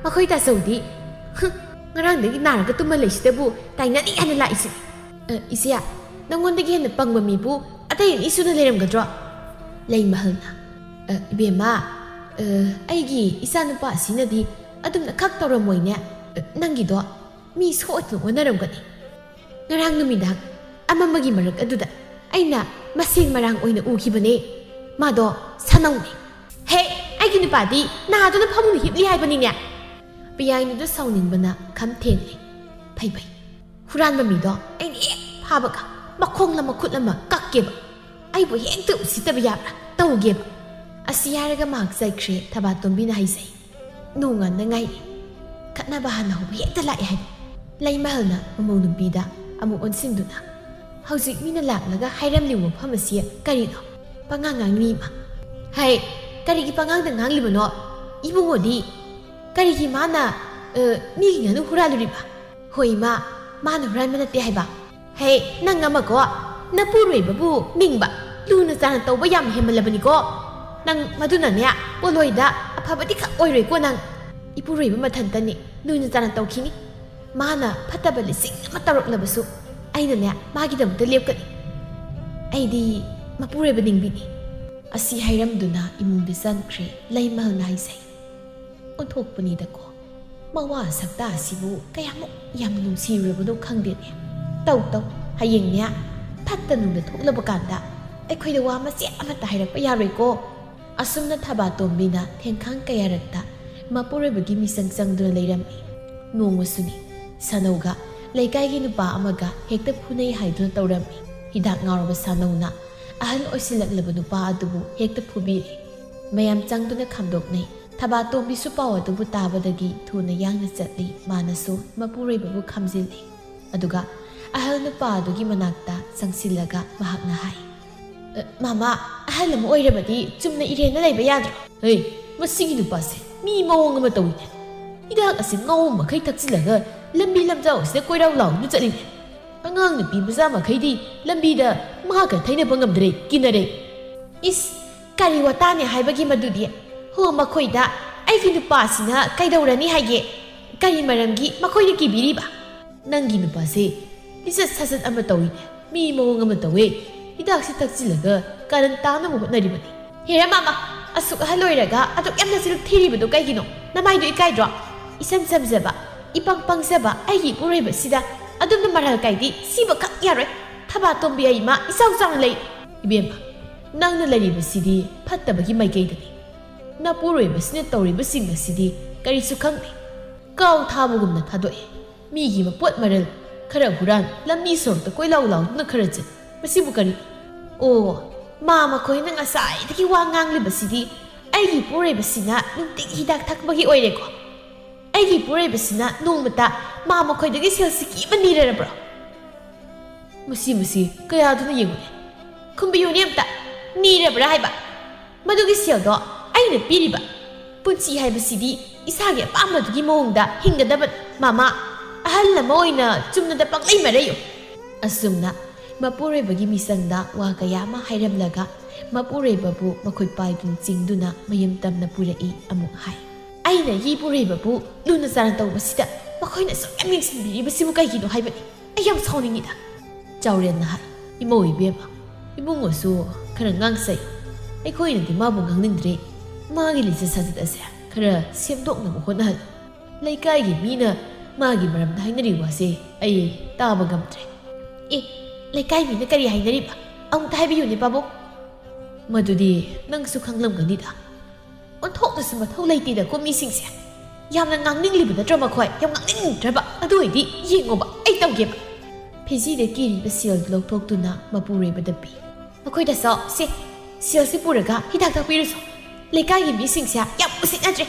ꯃꯈꯣꯏ ꯇꯥꯆꯧꯗꯤ, ꯍꯨꯝ, ꯉꯔꯥꯡꯗꯒꯤ ꯅꯥꯔꯒ ꯇꯨꯝꯃ ꯂꯩꯁꯤꯗꯕꯨ ꯇꯥꯏꯅꯅꯤ ꯍꯥꯏꯅ ꯂꯥꯛꯏꯁꯤꯅꯤ꯫ ꯑ, ꯏꯆꯦ, ꯅꯪꯉꯣꯟꯗꯒꯤ ꯍꯦꯟꯅ ꯄꯪꯕ ꯃꯤꯕꯨ ꯑꯇꯩ ꯑꯅꯤ ꯁꯨꯅ ꯂꯩꯔꯝꯒꯗ꯭ꯔꯣ?" ꯂꯩꯃꯍꯜꯅ, "ꯑ, ꯏꯕꯦꯝꯃ, ꯑ, ꯑꯩꯒꯤ ꯏꯆꯥꯅꯨꯄꯥ ꯑꯁꯤꯅꯗꯤ ꯑꯗꯨꯝꯅ ꯈꯛ ꯇꯧꯔꯝꯃꯣꯏꯅꯦ꯫ ꯑ, ꯅꯪꯒꯤꯗꯣ ꯃꯤ ꯁꯣꯏꯗꯅ ꯑꯣꯟꯅꯔꯝꯒꯅꯤ꯫ ꯉꯔꯥꯡ ꯅꯨꯃꯤꯗꯥꯡ ꯑꯃꯝꯕꯒꯤ ꯃꯔꯛ ꯑꯗꯨꯗ ꯑꯩꯅ ꯃꯁꯦꯡ ꯃꯔꯥꯡ ꯑꯣꯏꯅ ꯎꯈꯤꯕꯅꯦ꯫ ꯃꯥꯗꯣ ꯁꯥꯅꯧꯅꯦ꯫ ꯍꯦ, ꯑꯩꯒꯤ ꯅꯨꯄꯥꯗꯤ ꯅꯥꯗꯨꯅ ꯐꯃꯨꯡꯗ ꯍꯤꯞꯂꯤ ꯍꯥꯏꯕꯅꯤꯅꯦ!" ꯄꯤꯌꯥꯏꯅꯨꯗ ꯁꯥꯎꯅꯤꯡꯕꯅ ꯈꯝ ꯊꯦꯡꯂꯦ꯫ "ꯐꯩ ꯐꯩ, ꯍꯨꯔꯥꯟꯕ ꯃꯤꯗꯣ ꯑꯩꯅ ꯍꯦꯛ ꯐꯥꯕꯒ ꯃꯈꯣꯡꯂ ꯃꯈꯨꯠ ꯑꯃ ꯀꯛꯀꯦꯕ꯫ ꯑꯩꯕꯨ ꯍꯦꯛꯇ ꯎꯁꯤꯠꯇꯕ ꯌꯥꯕ꯭ꯔꯥ? ꯇꯧꯒꯦꯕ!" ꯑꯁꯤ ꯍꯥꯏꯔꯒ ꯃꯍꯥꯛ ꯆꯠꯈ꯭ꯔꯦ꯫ ꯊꯕꯥꯇꯣꯝꯕꯤꯅ ꯍꯥꯏꯖꯩ, "ꯅꯣꯡꯉꯥꯟꯅꯉꯥꯏ ꯈꯠꯅꯕ ꯍꯥꯟꯅ ꯍꯧꯕ ꯍꯦꯛꯇ ꯂꯥꯛꯑꯦ ꯍꯥꯏꯕ!" ꯂꯩꯃꯍꯜꯅ ꯃꯃꯧ ꯅꯨꯄꯤꯗ ꯑꯃꯨꯛ ꯑꯣꯟꯁꯤꯟꯗꯨꯅ, "ꯍꯧꯖꯤꯛ ꯃꯤꯅ ꯂꯥꯛꯂꯒ ꯍꯥꯏꯔꯝꯂꯤꯕ ꯋꯥꯐꯝ ꯑꯁꯤ ꯀꯔꯤꯅꯣ? ꯄꯉꯥꯡ ꯉꯥꯡꯂꯤ ꯏꯃꯥ!" "ꯍꯩ, ꯀꯔꯤꯒꯤ ꯄꯉꯥꯡꯗ ꯉꯥꯡꯂꯤꯕꯅꯣ? ꯏꯕꯨꯡꯉꯣꯗꯤ ꯀꯔꯤꯒꯤ ꯃꯥꯅ, ꯑ, ꯃꯤꯒꯤ ꯉꯥꯅꯨ ꯍꯨꯔꯥꯜꯂꯨꯔꯤꯕ?" "ꯍꯣꯏ ꯏꯃꯥ, ꯃꯥꯅ ꯍꯨꯔꯥꯟꯕ ꯅꯠꯇꯦ ꯍꯥꯏꯕ!" "ꯍꯦ, ꯅꯪ ꯑꯃꯀꯣ, ꯅꯄꯨꯔꯣꯏꯕꯕꯨ ꯅꯤꯡꯕ, ꯂꯨꯅ ꯆꯥꯟꯅ ꯇꯧꯕ ꯌꯥꯝ ꯍꯦꯟꯃꯜꯂꯕꯅꯤꯀꯣ꯫ ꯅꯪ ꯃꯗꯨꯅꯅꯦ, ꯄꯣꯂꯣꯏꯗ ꯑꯐꯕꯗꯤ ꯈꯛ ꯑꯣꯏꯔꯣꯏꯀꯣ ꯅꯪ꯫ ꯏꯄꯨꯔꯣꯏꯕ ꯃꯊꯟꯇꯅꯤ ꯂꯨꯅ ꯆꯥꯟꯅ ꯇꯧꯈꯤꯅꯤ꯫ ꯃꯥꯅ ꯐꯠꯇꯕ ꯂꯤꯁꯤꯡ ꯑꯃ ꯇꯧꯔꯛꯂꯕꯁꯨ ꯑꯩꯅꯅꯦ, ꯃꯥꯒꯤꯗꯃꯛꯇ ꯂꯦꯞꯀꯅꯤ꯫ ꯑꯩꯗꯤ ꯃꯄꯨꯔꯣꯏꯕ ꯅꯤꯡꯕꯤꯅꯤ꯫" ꯑꯁꯤ ꯍꯥꯏꯔꯝꯗꯨꯅ ꯏꯃꯨꯡꯗ ꯆꯪꯈ꯭ꯔꯦ꯫ ꯂꯩꯃꯍꯜꯅ ꯍꯥꯏꯖꯩ, "ꯑꯣꯟꯊꯣꯛꯄꯅꯤꯗꯀꯣ꯫ ꯃꯋꯥ ꯁꯛꯇꯥ ꯑꯁꯤꯕꯨ ꯀꯌꯥꯃꯨꯛ ꯌꯥꯝꯅ ꯅꯨꯡꯁꯤꯔꯨꯔꯕꯅꯣ ꯈꯪꯗꯦꯅꯦ꯫ ꯇꯧ ꯇꯧ, ꯍꯌꯦꯡꯅꯦ ꯐꯠꯇ ꯅꯨꯡꯗ ꯊꯣꯛꯂꯕ ꯀꯥꯟꯗ ꯑꯩꯈꯣꯏꯗ ꯋꯥ ꯃꯆꯦꯠ ꯑꯃꯠꯇ ꯍꯥꯏꯔꯛꯄ ꯌꯥꯔꯣꯏꯀꯣ꯫" ꯑꯁꯨꯝꯅ ꯊꯕꯥꯇꯣꯝꯕꯤꯅ ꯊꯦꯡꯈꯥꯡ ꯀꯌꯥꯔꯛꯇ ꯃꯄꯨꯔꯣꯏꯕꯒꯤ ꯃꯤꯆꯪ ꯆꯪꯗꯨꯅ ꯂꯩꯔꯝꯃꯤ꯫ ꯅꯣꯡꯃꯁꯨꯅꯤ, ꯁꯥꯅꯧꯒ ꯂꯩꯀꯥꯏꯒꯤ ꯅꯨꯄꯥ ꯑꯃꯒ ꯍꯦꯛꯇ ꯐꯨꯅꯩ ꯍꯥꯏꯗꯨꯅ ꯇꯧꯔꯝꯃꯤ꯫ ꯍꯤꯗꯥꯛ ꯉꯥꯎꯔꯕ ꯁꯥꯅꯧꯅ ꯑꯍꯜ ꯑꯣꯏꯁꯤꯜꯂꯛꯂꯕ ꯅꯨꯄꯥ ꯑꯗꯨꯕꯨ ꯍꯦꯛꯇ ꯐꯨꯕꯤꯔꯦ꯫ ꯃꯌꯥꯝ ꯆꯪꯗꯨꯅ ꯈꯥꯝꯗꯣꯛꯅꯩ꯫ ꯊꯕꯥꯇꯣꯝꯕꯤꯁꯨ ꯄꯥꯎ ꯑꯗꯨꯕꯨ ꯇꯥꯕꯗꯒꯤ ꯊꯨꯅ ꯌꯥꯡꯅ ꯆꯠꯂꯤ꯫ ꯃꯥꯅꯁꯨ ꯃꯄꯨꯔꯣꯏꯕꯕꯨ ꯈꯥꯝꯖꯤꯜꯂꯤ꯫ ꯑꯗꯨꯒ ꯑꯍꯜ ꯅꯨꯄꯥ ꯑꯗꯨꯒꯤ ꯃꯅꯥꯛꯇ ꯆꯪꯁꯤꯜꯂꯒ ꯃꯍꯥꯛꯅ ꯍꯥꯏ, "ꯑ, ꯃꯃꯥ, ꯑꯍꯜ ꯑꯃ ꯑꯣꯏꯔꯕꯗꯤ ꯆꯨꯝꯅ ꯏꯔꯦꯟꯅ ꯂꯩꯕ ꯌꯥꯗ꯭ꯔꯣ?" "ꯍꯦ, ꯃꯁꯤꯒꯤ ꯅꯨꯄꯥꯁꯦ ꯃꯤ ꯃꯑꯣꯡ ꯑꯃ ꯇꯧꯏꯅꯦ꯫ ꯍꯤꯗꯥꯛ ꯑꯁꯤ ꯉꯥꯎ ꯃꯈꯩ ꯊꯛꯆꯤꯜꯂꯒ ꯂꯝꯕꯤ ꯂꯝꯖꯥꯎ ꯑꯁꯤꯗ ꯀꯣꯏꯔꯥꯎ ꯂꯥꯎꯗꯨꯅ ꯆꯠꯂꯤꯅꯦ꯫ ꯑꯉꯥꯡ ꯅꯨꯄꯤ ꯃꯆꯥ ꯃꯈꯩꯗꯤ ꯂꯝꯕꯤꯗ ꯃꯍꯥꯛꯀ ꯊꯩꯅꯕ ꯉꯝꯗ꯭ꯔꯦ, ꯀꯤꯅꯔꯦ꯫ ꯏꯁ, ꯀꯔꯤ ꯋꯥꯇꯥꯅꯦ ꯍꯥꯏꯕꯒꯤ ꯃꯗꯨꯗꯤ? ꯍꯣ, ꯃꯈꯣꯏꯗ ꯑꯩꯒꯤ ꯅꯨꯄꯥꯁꯤꯅ ꯀꯩꯗꯧꯔꯅꯤ ꯍꯥꯏꯒꯦ? ꯀꯔꯤ ꯃꯔꯝꯒꯤ ꯃꯈꯣꯏꯅ ꯀꯤꯕꯤꯔꯤꯕ? ꯅꯪꯒꯤ ꯅꯨꯄꯥꯁꯦ ꯂꯤꯆꯠ ꯁꯥꯖꯠ ꯑꯃ ꯇꯧꯏꯅꯦ, ꯃꯤ ꯃꯑꯣꯡ ꯑꯃ ꯇꯧꯋꯦ꯫ ꯍꯤꯗꯥꯛꯁꯤ ꯊꯛꯆꯤꯜꯂꯒ ꯀꯥꯔꯟ ꯇꯥꯅꯕ ꯍꯣꯠꯅꯔꯤꯕꯅꯤ꯫ ꯍꯦꯔꯥ ꯃꯥꯃ, ꯑꯁꯨꯛ ꯑꯍꯜ ꯑꯣꯏꯔꯒ ꯑꯗꯨꯛ ꯌꯥꯝꯅ ꯆꯤꯔꯨꯛ ꯊꯤꯔꯤꯕꯗꯨ ꯀꯩꯒꯤꯅꯣ? ꯅꯃꯥꯏꯗꯨ ꯏꯀꯥꯏꯗ꯭ꯔꯣ? ꯏꯁꯝ ꯁꯝꯖꯕ, ꯏꯄꯪ ꯄꯪꯖꯕ ꯑꯩꯒꯤ ꯏꯄꯨꯔꯣꯏꯕꯁꯤꯗ ꯑꯗꯨꯝꯅ ꯃꯔꯥꯜ ꯀꯥꯏꯗꯤ ꯁꯤꯕꯈꯛ ꯌꯥꯔꯣꯏ꯫ ꯊꯕꯥ ꯇꯣꯝꯕꯤ ꯑꯩ ꯏꯃꯥ ꯏꯆꯥꯎ ꯆꯥꯎꯅ ꯂꯩ꯫ ꯏꯕꯦꯝꯃ, ꯅꯪꯅ ꯂꯩꯔꯤꯕꯁꯤꯗꯤ ꯐꯠꯇꯕꯒꯤ ꯃꯥꯏꯀꯩꯗꯅꯤ꯫ ꯅꯄꯨꯔꯣꯏꯕꯁꯤꯅ ꯇꯧꯔꯤꯕꯁꯤꯡ ꯑꯁꯤꯗꯤ ꯀꯔꯤꯁꯨ ꯈꯪꯗꯦ꯫ ꯀꯥꯎ ꯊꯥꯕꯒꯨꯝꯅ ꯊꯥꯗꯣꯛꯑꯦ꯫ ꯃꯤꯒꯤ ꯃꯄꯣꯠ ꯃꯔꯜ ꯈꯔ ꯍꯨꯔꯥꯟ, ꯂꯝꯕꯤ ꯁꯣꯔꯣꯛꯇ ꯀꯣꯏꯂꯥꯎ ꯂꯥꯎꯗꯨꯅ ꯈꯔ ꯆꯠ, ꯃꯁꯤꯕꯨ ꯀꯔꯤ? ꯑꯣ, ꯃꯥ ꯃꯈꯣꯏꯅ ꯉꯁꯥꯏꯗꯒꯤ ꯋꯥ ꯉꯥꯡꯂꯤꯕꯁꯤꯗꯤ ꯑꯩꯒꯤ ꯏꯄꯨꯔꯣꯏꯕꯁꯤꯅ ꯅꯨꯡꯇꯤꯒꯤ ꯍꯤꯗꯥꯛ ꯊꯛꯄꯒꯤ ꯑꯣꯏꯔꯦꯀꯣ꯫ ꯑꯩꯒꯤ ꯏꯄꯨꯔꯣꯏꯕꯁꯤꯅ ꯅꯣꯡꯃꯇ ꯃꯥ ꯃꯈꯣꯏꯗꯒꯤ ꯁꯦꯜ ꯁꯤꯀꯤ ꯑꯃ ꯅꯤꯔꯔꯕ꯭ꯔꯣ? ꯃꯁꯤ, ꯃꯁꯤ ꯀꯌꯥꯗꯨꯅ ꯌꯦꯡꯉꯨꯅꯦ꯫ ꯈꯨꯝꯕꯤꯌꯨꯅꯦ ꯑꯝꯇ꯫ ꯅꯤꯔꯕ꯭ꯔꯥ ꯍꯥꯏꯕ? ꯃꯗꯨꯒꯤ ꯁꯦꯜꯗꯣ ꯑꯩꯅ ꯄꯤꯔꯤꯕ꯫ ꯄꯨꯟꯁꯤ ꯍꯥꯏꯕꯁꯤꯗꯤ ꯏꯁꯥꯒꯤ ꯑꯄꯥꯝꯕꯗꯨꯒꯤ ꯃꯑꯣꯡꯗ ꯍꯤꯡꯒꯗꯕ꯫ ꯃꯃꯥ, ꯑꯍꯜ ꯑꯃ ꯑꯣꯏꯅ ꯆꯨꯝꯅꯗ ꯄꯪꯂꯩ ꯃꯔꯩꯌꯨ꯫ ꯑꯁꯨꯝꯅ ꯃꯄꯨꯔꯣꯏꯕꯒꯤ ꯃꯤꯆꯪꯗ ꯋꯥ ꯀꯌꯥ ꯑꯃ ꯍꯥꯏꯔꯝꯂꯒ ꯃꯄꯨꯔꯣꯏꯕꯕꯨ ꯃꯈꯨꯠ ꯄꯥꯏꯗꯨꯅ ꯆꯤꯡꯗꯨꯅ ꯃꯌꯨꯝ ꯇꯝꯅ ꯄꯨꯔꯛꯏ꯫ ꯑꯃꯨꯛ ꯍꯥꯏ, ꯑꯩꯅ ꯏꯄꯨꯔꯣꯏꯕꯕꯨ ꯂꯨꯅ ꯆꯥꯟꯅ ꯇꯧꯕꯁꯤꯗ ꯃꯈꯣꯏꯅ ꯑꯁꯨꯛ ꯌꯥꯝ ꯌꯦꯡꯁꯤꯟꯕꯤꯔꯤꯕꯁꯤꯕꯨ ꯀꯩꯒꯤꯅꯣ ꯍꯥꯏꯕꯅꯤ꯫ ꯑꯩ ꯌꯥꯝ ꯁꯥꯎꯅꯤꯡꯉꯤꯗ꯫ ꯆꯥꯎꯔꯦꯜꯅ ꯍꯥꯏ, ꯏꯃꯧ ꯏꯕꯦꯝꯃ, ꯏꯕꯨꯡꯉꯣꯁꯨ ꯈꯔ ꯉꯥꯡꯁꯩ꯫ ꯑꯩꯈꯣꯏꯅꯗꯤ ꯃꯥꯕꯨ ꯉꯥꯡꯅꯤꯡꯗ꯭ꯔꯦ꯫ ꯃꯥꯒꯤ ꯂꯤꯆꯠ ꯁꯥꯖꯠ ꯑꯁꯦ ꯈꯔ ꯁꯦꯝꯗꯣꯛꯅꯕ ꯍꯣꯠꯅꯍꯜꯂꯨ꯫ ꯂꯩꯀꯥꯏꯒꯤ ꯃꯤꯅ ꯃꯥꯒꯤ ꯃꯔꯝꯗ ꯍꯥꯏꯅꯔꯤ ꯋꯥꯁꯦ ꯑꯩ ꯇꯥꯕ ꯉꯝꯗ꯭ꯔꯦ꯫ ꯑꯦ, ꯂꯩꯀꯥꯏ ꯃꯤꯅ ꯀꯔꯤ ꯍꯥꯏꯅꯔꯤꯕ? ꯑꯃꯨꯛꯇ ꯍꯥꯏꯕꯤꯌꯨꯅꯦ, ꯄꯥꯕꯨꯡ꯫ ꯃꯗꯨꯗꯤ ꯅꯪꯁꯨ ꯈꯪꯂꯝꯒꯅꯤꯗ꯫ ꯑꯣꯟꯊꯣꯛꯅꯁꯨ ꯃꯊꯧ ꯂꯩꯇꯦꯗꯀꯣ ꯃꯤꯁꯤꯡꯁꯦ꯫ ꯌꯥꯝꯅ ꯉꯥꯡꯅꯤꯡꯂꯤꯕ ꯅꯠꯇ꯭ꯔꯣ ꯃꯈꯣꯏ? ꯌꯥꯝ ꯉꯥꯡꯅꯤꯡꯗ꯭ꯔꯕ? ꯑꯗꯨ ꯑꯣꯏꯗꯤ ꯌꯦꯡꯉꯣꯕ, ꯑꯩ ꯇꯧꯒꯦꯕ꯫ ꯐꯤꯖꯤꯗ ꯀꯤꯔꯤꯕ ꯁꯦꯜꯗꯨ ꯂꯧꯊꯣꯛꯇꯨꯅ ꯃꯄꯨꯔꯣꯏꯕꯗ ꯄꯤ꯫ ꯃꯈꯣꯏꯗꯁꯨ, ꯁꯦ, ꯁꯦꯜꯁꯤ ꯄꯨꯔꯒ ꯍꯤꯗꯥꯛ ꯊꯛꯄꯤꯔꯨꯁꯣ꯫ ꯂꯩꯀꯥꯏꯒꯤ ꯃꯤꯁꯤꯡꯁꯦ ꯌꯥꯝ ꯎꯁꯤꯠꯅꯗ꯭ꯔꯦ꯫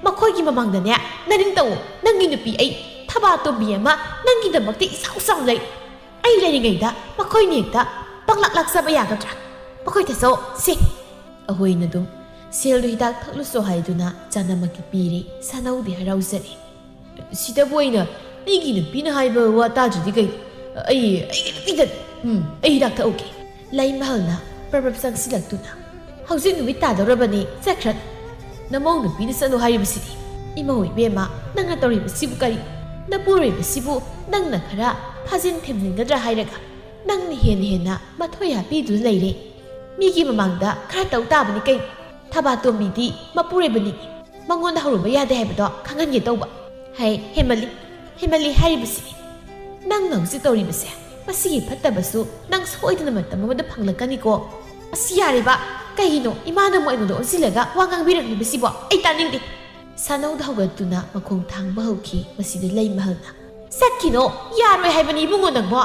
ꯃꯈꯣꯏꯒꯤ ꯃꯃꯥꯡꯗꯅꯦ, ꯅꯔꯤꯡ ꯇꯧꯑꯣ꯫ ꯅꯪꯒꯤ ꯅꯨꯄꯤ ꯑꯩ ꯊꯕꯥ ꯇꯣꯝꯕꯤ ꯑꯃ ꯅꯪꯒꯤꯗꯃꯛꯇ ꯏꯆꯥꯎ ꯆꯥꯎꯅ ꯂꯩ꯫ ꯑꯩ ꯂꯩꯔꯤꯉꯩꯗ ꯃꯈꯣꯏꯅ ꯍꯦꯛꯇ ꯄꯪꯂꯥꯛ ꯂꯥꯛꯆꯕ ꯌꯥꯒꯗ꯭ꯔꯥ? ꯃꯈꯣꯏꯗꯁꯨ, ꯁꯦ꯫ ꯑꯍꯣꯏꯅ ꯑꯗꯨꯝ ꯁꯦꯜꯗꯨ ꯍꯤꯗꯥꯛ ꯊꯛꯂꯨꯁꯣ ꯍꯥꯏꯗꯨꯅ ꯆꯅꯝꯃꯛꯀꯤ ꯄꯤꯔꯦ꯫ ꯁꯥꯅꯧꯗꯤ ꯍꯔꯥꯎꯖꯔꯦ꯫ ꯁꯤꯗꯕꯨ ꯑꯩꯅ ꯑꯩꯒꯤ ꯅꯨꯄꯤꯅ ꯍꯥꯏꯕ ꯋꯥ ꯇꯥꯗ꯭ꯔꯗꯤ ꯀꯩ? ꯑꯩ, ꯑꯩꯒꯤ ꯅꯨꯄꯤꯗ, ꯎꯝ, ꯑꯩ ꯍꯤꯗꯥꯛ ꯊꯛꯎꯒꯦ꯫ ꯂꯩꯃꯍꯜꯅ ꯄ꯭ꯔꯞ ꯄ꯭ꯔꯞ ꯆꯪꯁꯤꯜꯂꯛꯇꯨꯅ, "ꯍꯧꯖꯤꯛ ꯅꯨꯃꯤꯠ ꯇꯥꯗꯧꯔꯕꯅꯤ, ꯆꯠꯈ꯭ꯔꯅꯨ꯫ ꯅꯃꯧ ꯅꯨꯄꯤꯅ ꯆꯠꯂꯣ ꯍꯥꯏꯔꯤꯕꯁꯤꯗꯤ꯫ ꯏꯃꯧ ꯏꯕꯦꯝꯃ, ꯅꯪꯅ ꯇꯧꯔꯤꯕꯁꯤꯕꯨ ꯀꯔꯤ? ꯅꯄꯨꯔꯣꯏꯕꯁꯤꯕꯨ ꯅꯪꯅ ꯈꯔ ꯐꯥꯖꯤꯟ ꯊꯦꯝꯖꯤꯟꯒꯗ꯭ꯔꯥ ꯍꯥꯏꯔꯒ ꯅꯪꯅ ꯍꯦꯟꯅ ꯍꯦꯟꯅ ꯃꯊꯣꯏ ꯍꯥꯞꯄꯤꯗꯨꯅ ꯂꯩꯔꯦ꯫ ꯃꯤꯒꯤ ꯃꯃꯥꯡꯗ ꯈꯔ ꯇꯧ ꯇꯥꯕꯅꯤ ꯀꯩꯅꯣ? ꯊꯕꯥꯇꯣꯝꯕꯤꯗꯤ ꯃꯄꯨꯔꯣꯏꯕꯅꯤ꯫ ꯃꯉꯣꯟꯗ ꯍꯧꯔꯨꯕ ꯌꯥꯗꯦ ꯍꯥꯏꯕꯗꯣ ꯈꯪꯍꯟꯒꯦ ꯇꯧꯕ꯫ ꯍꯩ, ꯍꯦꯃꯜꯂꯤ, ꯍꯦꯃꯜꯂꯤ ꯍꯥꯏꯔꯤꯕꯁꯤꯅꯤ꯫ ꯅꯪꯅ ꯍꯧꯖꯤꯛ ꯇꯧꯔꯤꯕꯁꯦ, ꯃꯁꯤꯒꯤ ꯐꯠꯇꯕꯁꯨ ꯅꯪ ꯁꯣꯏꯗꯅ ꯃꯇꯝ ꯑꯃꯗ ꯐꯪꯂꯛꯀꯅꯤꯀꯣ꯫ ꯑꯁꯤ ꯌꯥꯔꯦꯕ꯫ ꯀꯩꯒꯤꯅꯣ ꯏꯃꯥꯅ ꯑꯃꯨꯛ ꯑꯩꯉꯣꯟꯗ ꯑꯣꯟꯁꯤꯜꯂꯒ ꯋꯥ ꯉꯥꯡꯕꯤꯔꯛꯂꯤꯕꯁꯤꯕꯣ? ꯑꯩ ꯇꯥꯅꯤꯡꯗꯦ꯫" ꯁꯥꯅꯧꯗ ꯍꯧꯒꯠꯇꯨꯅ ꯃꯈꯣꯡ ꯊꯥꯡꯕ ꯍꯧꯈꯤ꯫ ꯃꯁꯤꯗ ꯂꯩꯃꯍꯜꯅ, "ꯆꯠꯈꯤꯅꯣ, ꯌꯥꯔꯣꯏ ꯍꯥꯏꯕꯅꯤ ꯏꯕꯨꯡꯉꯣ ꯅꯪꯕꯣ꯫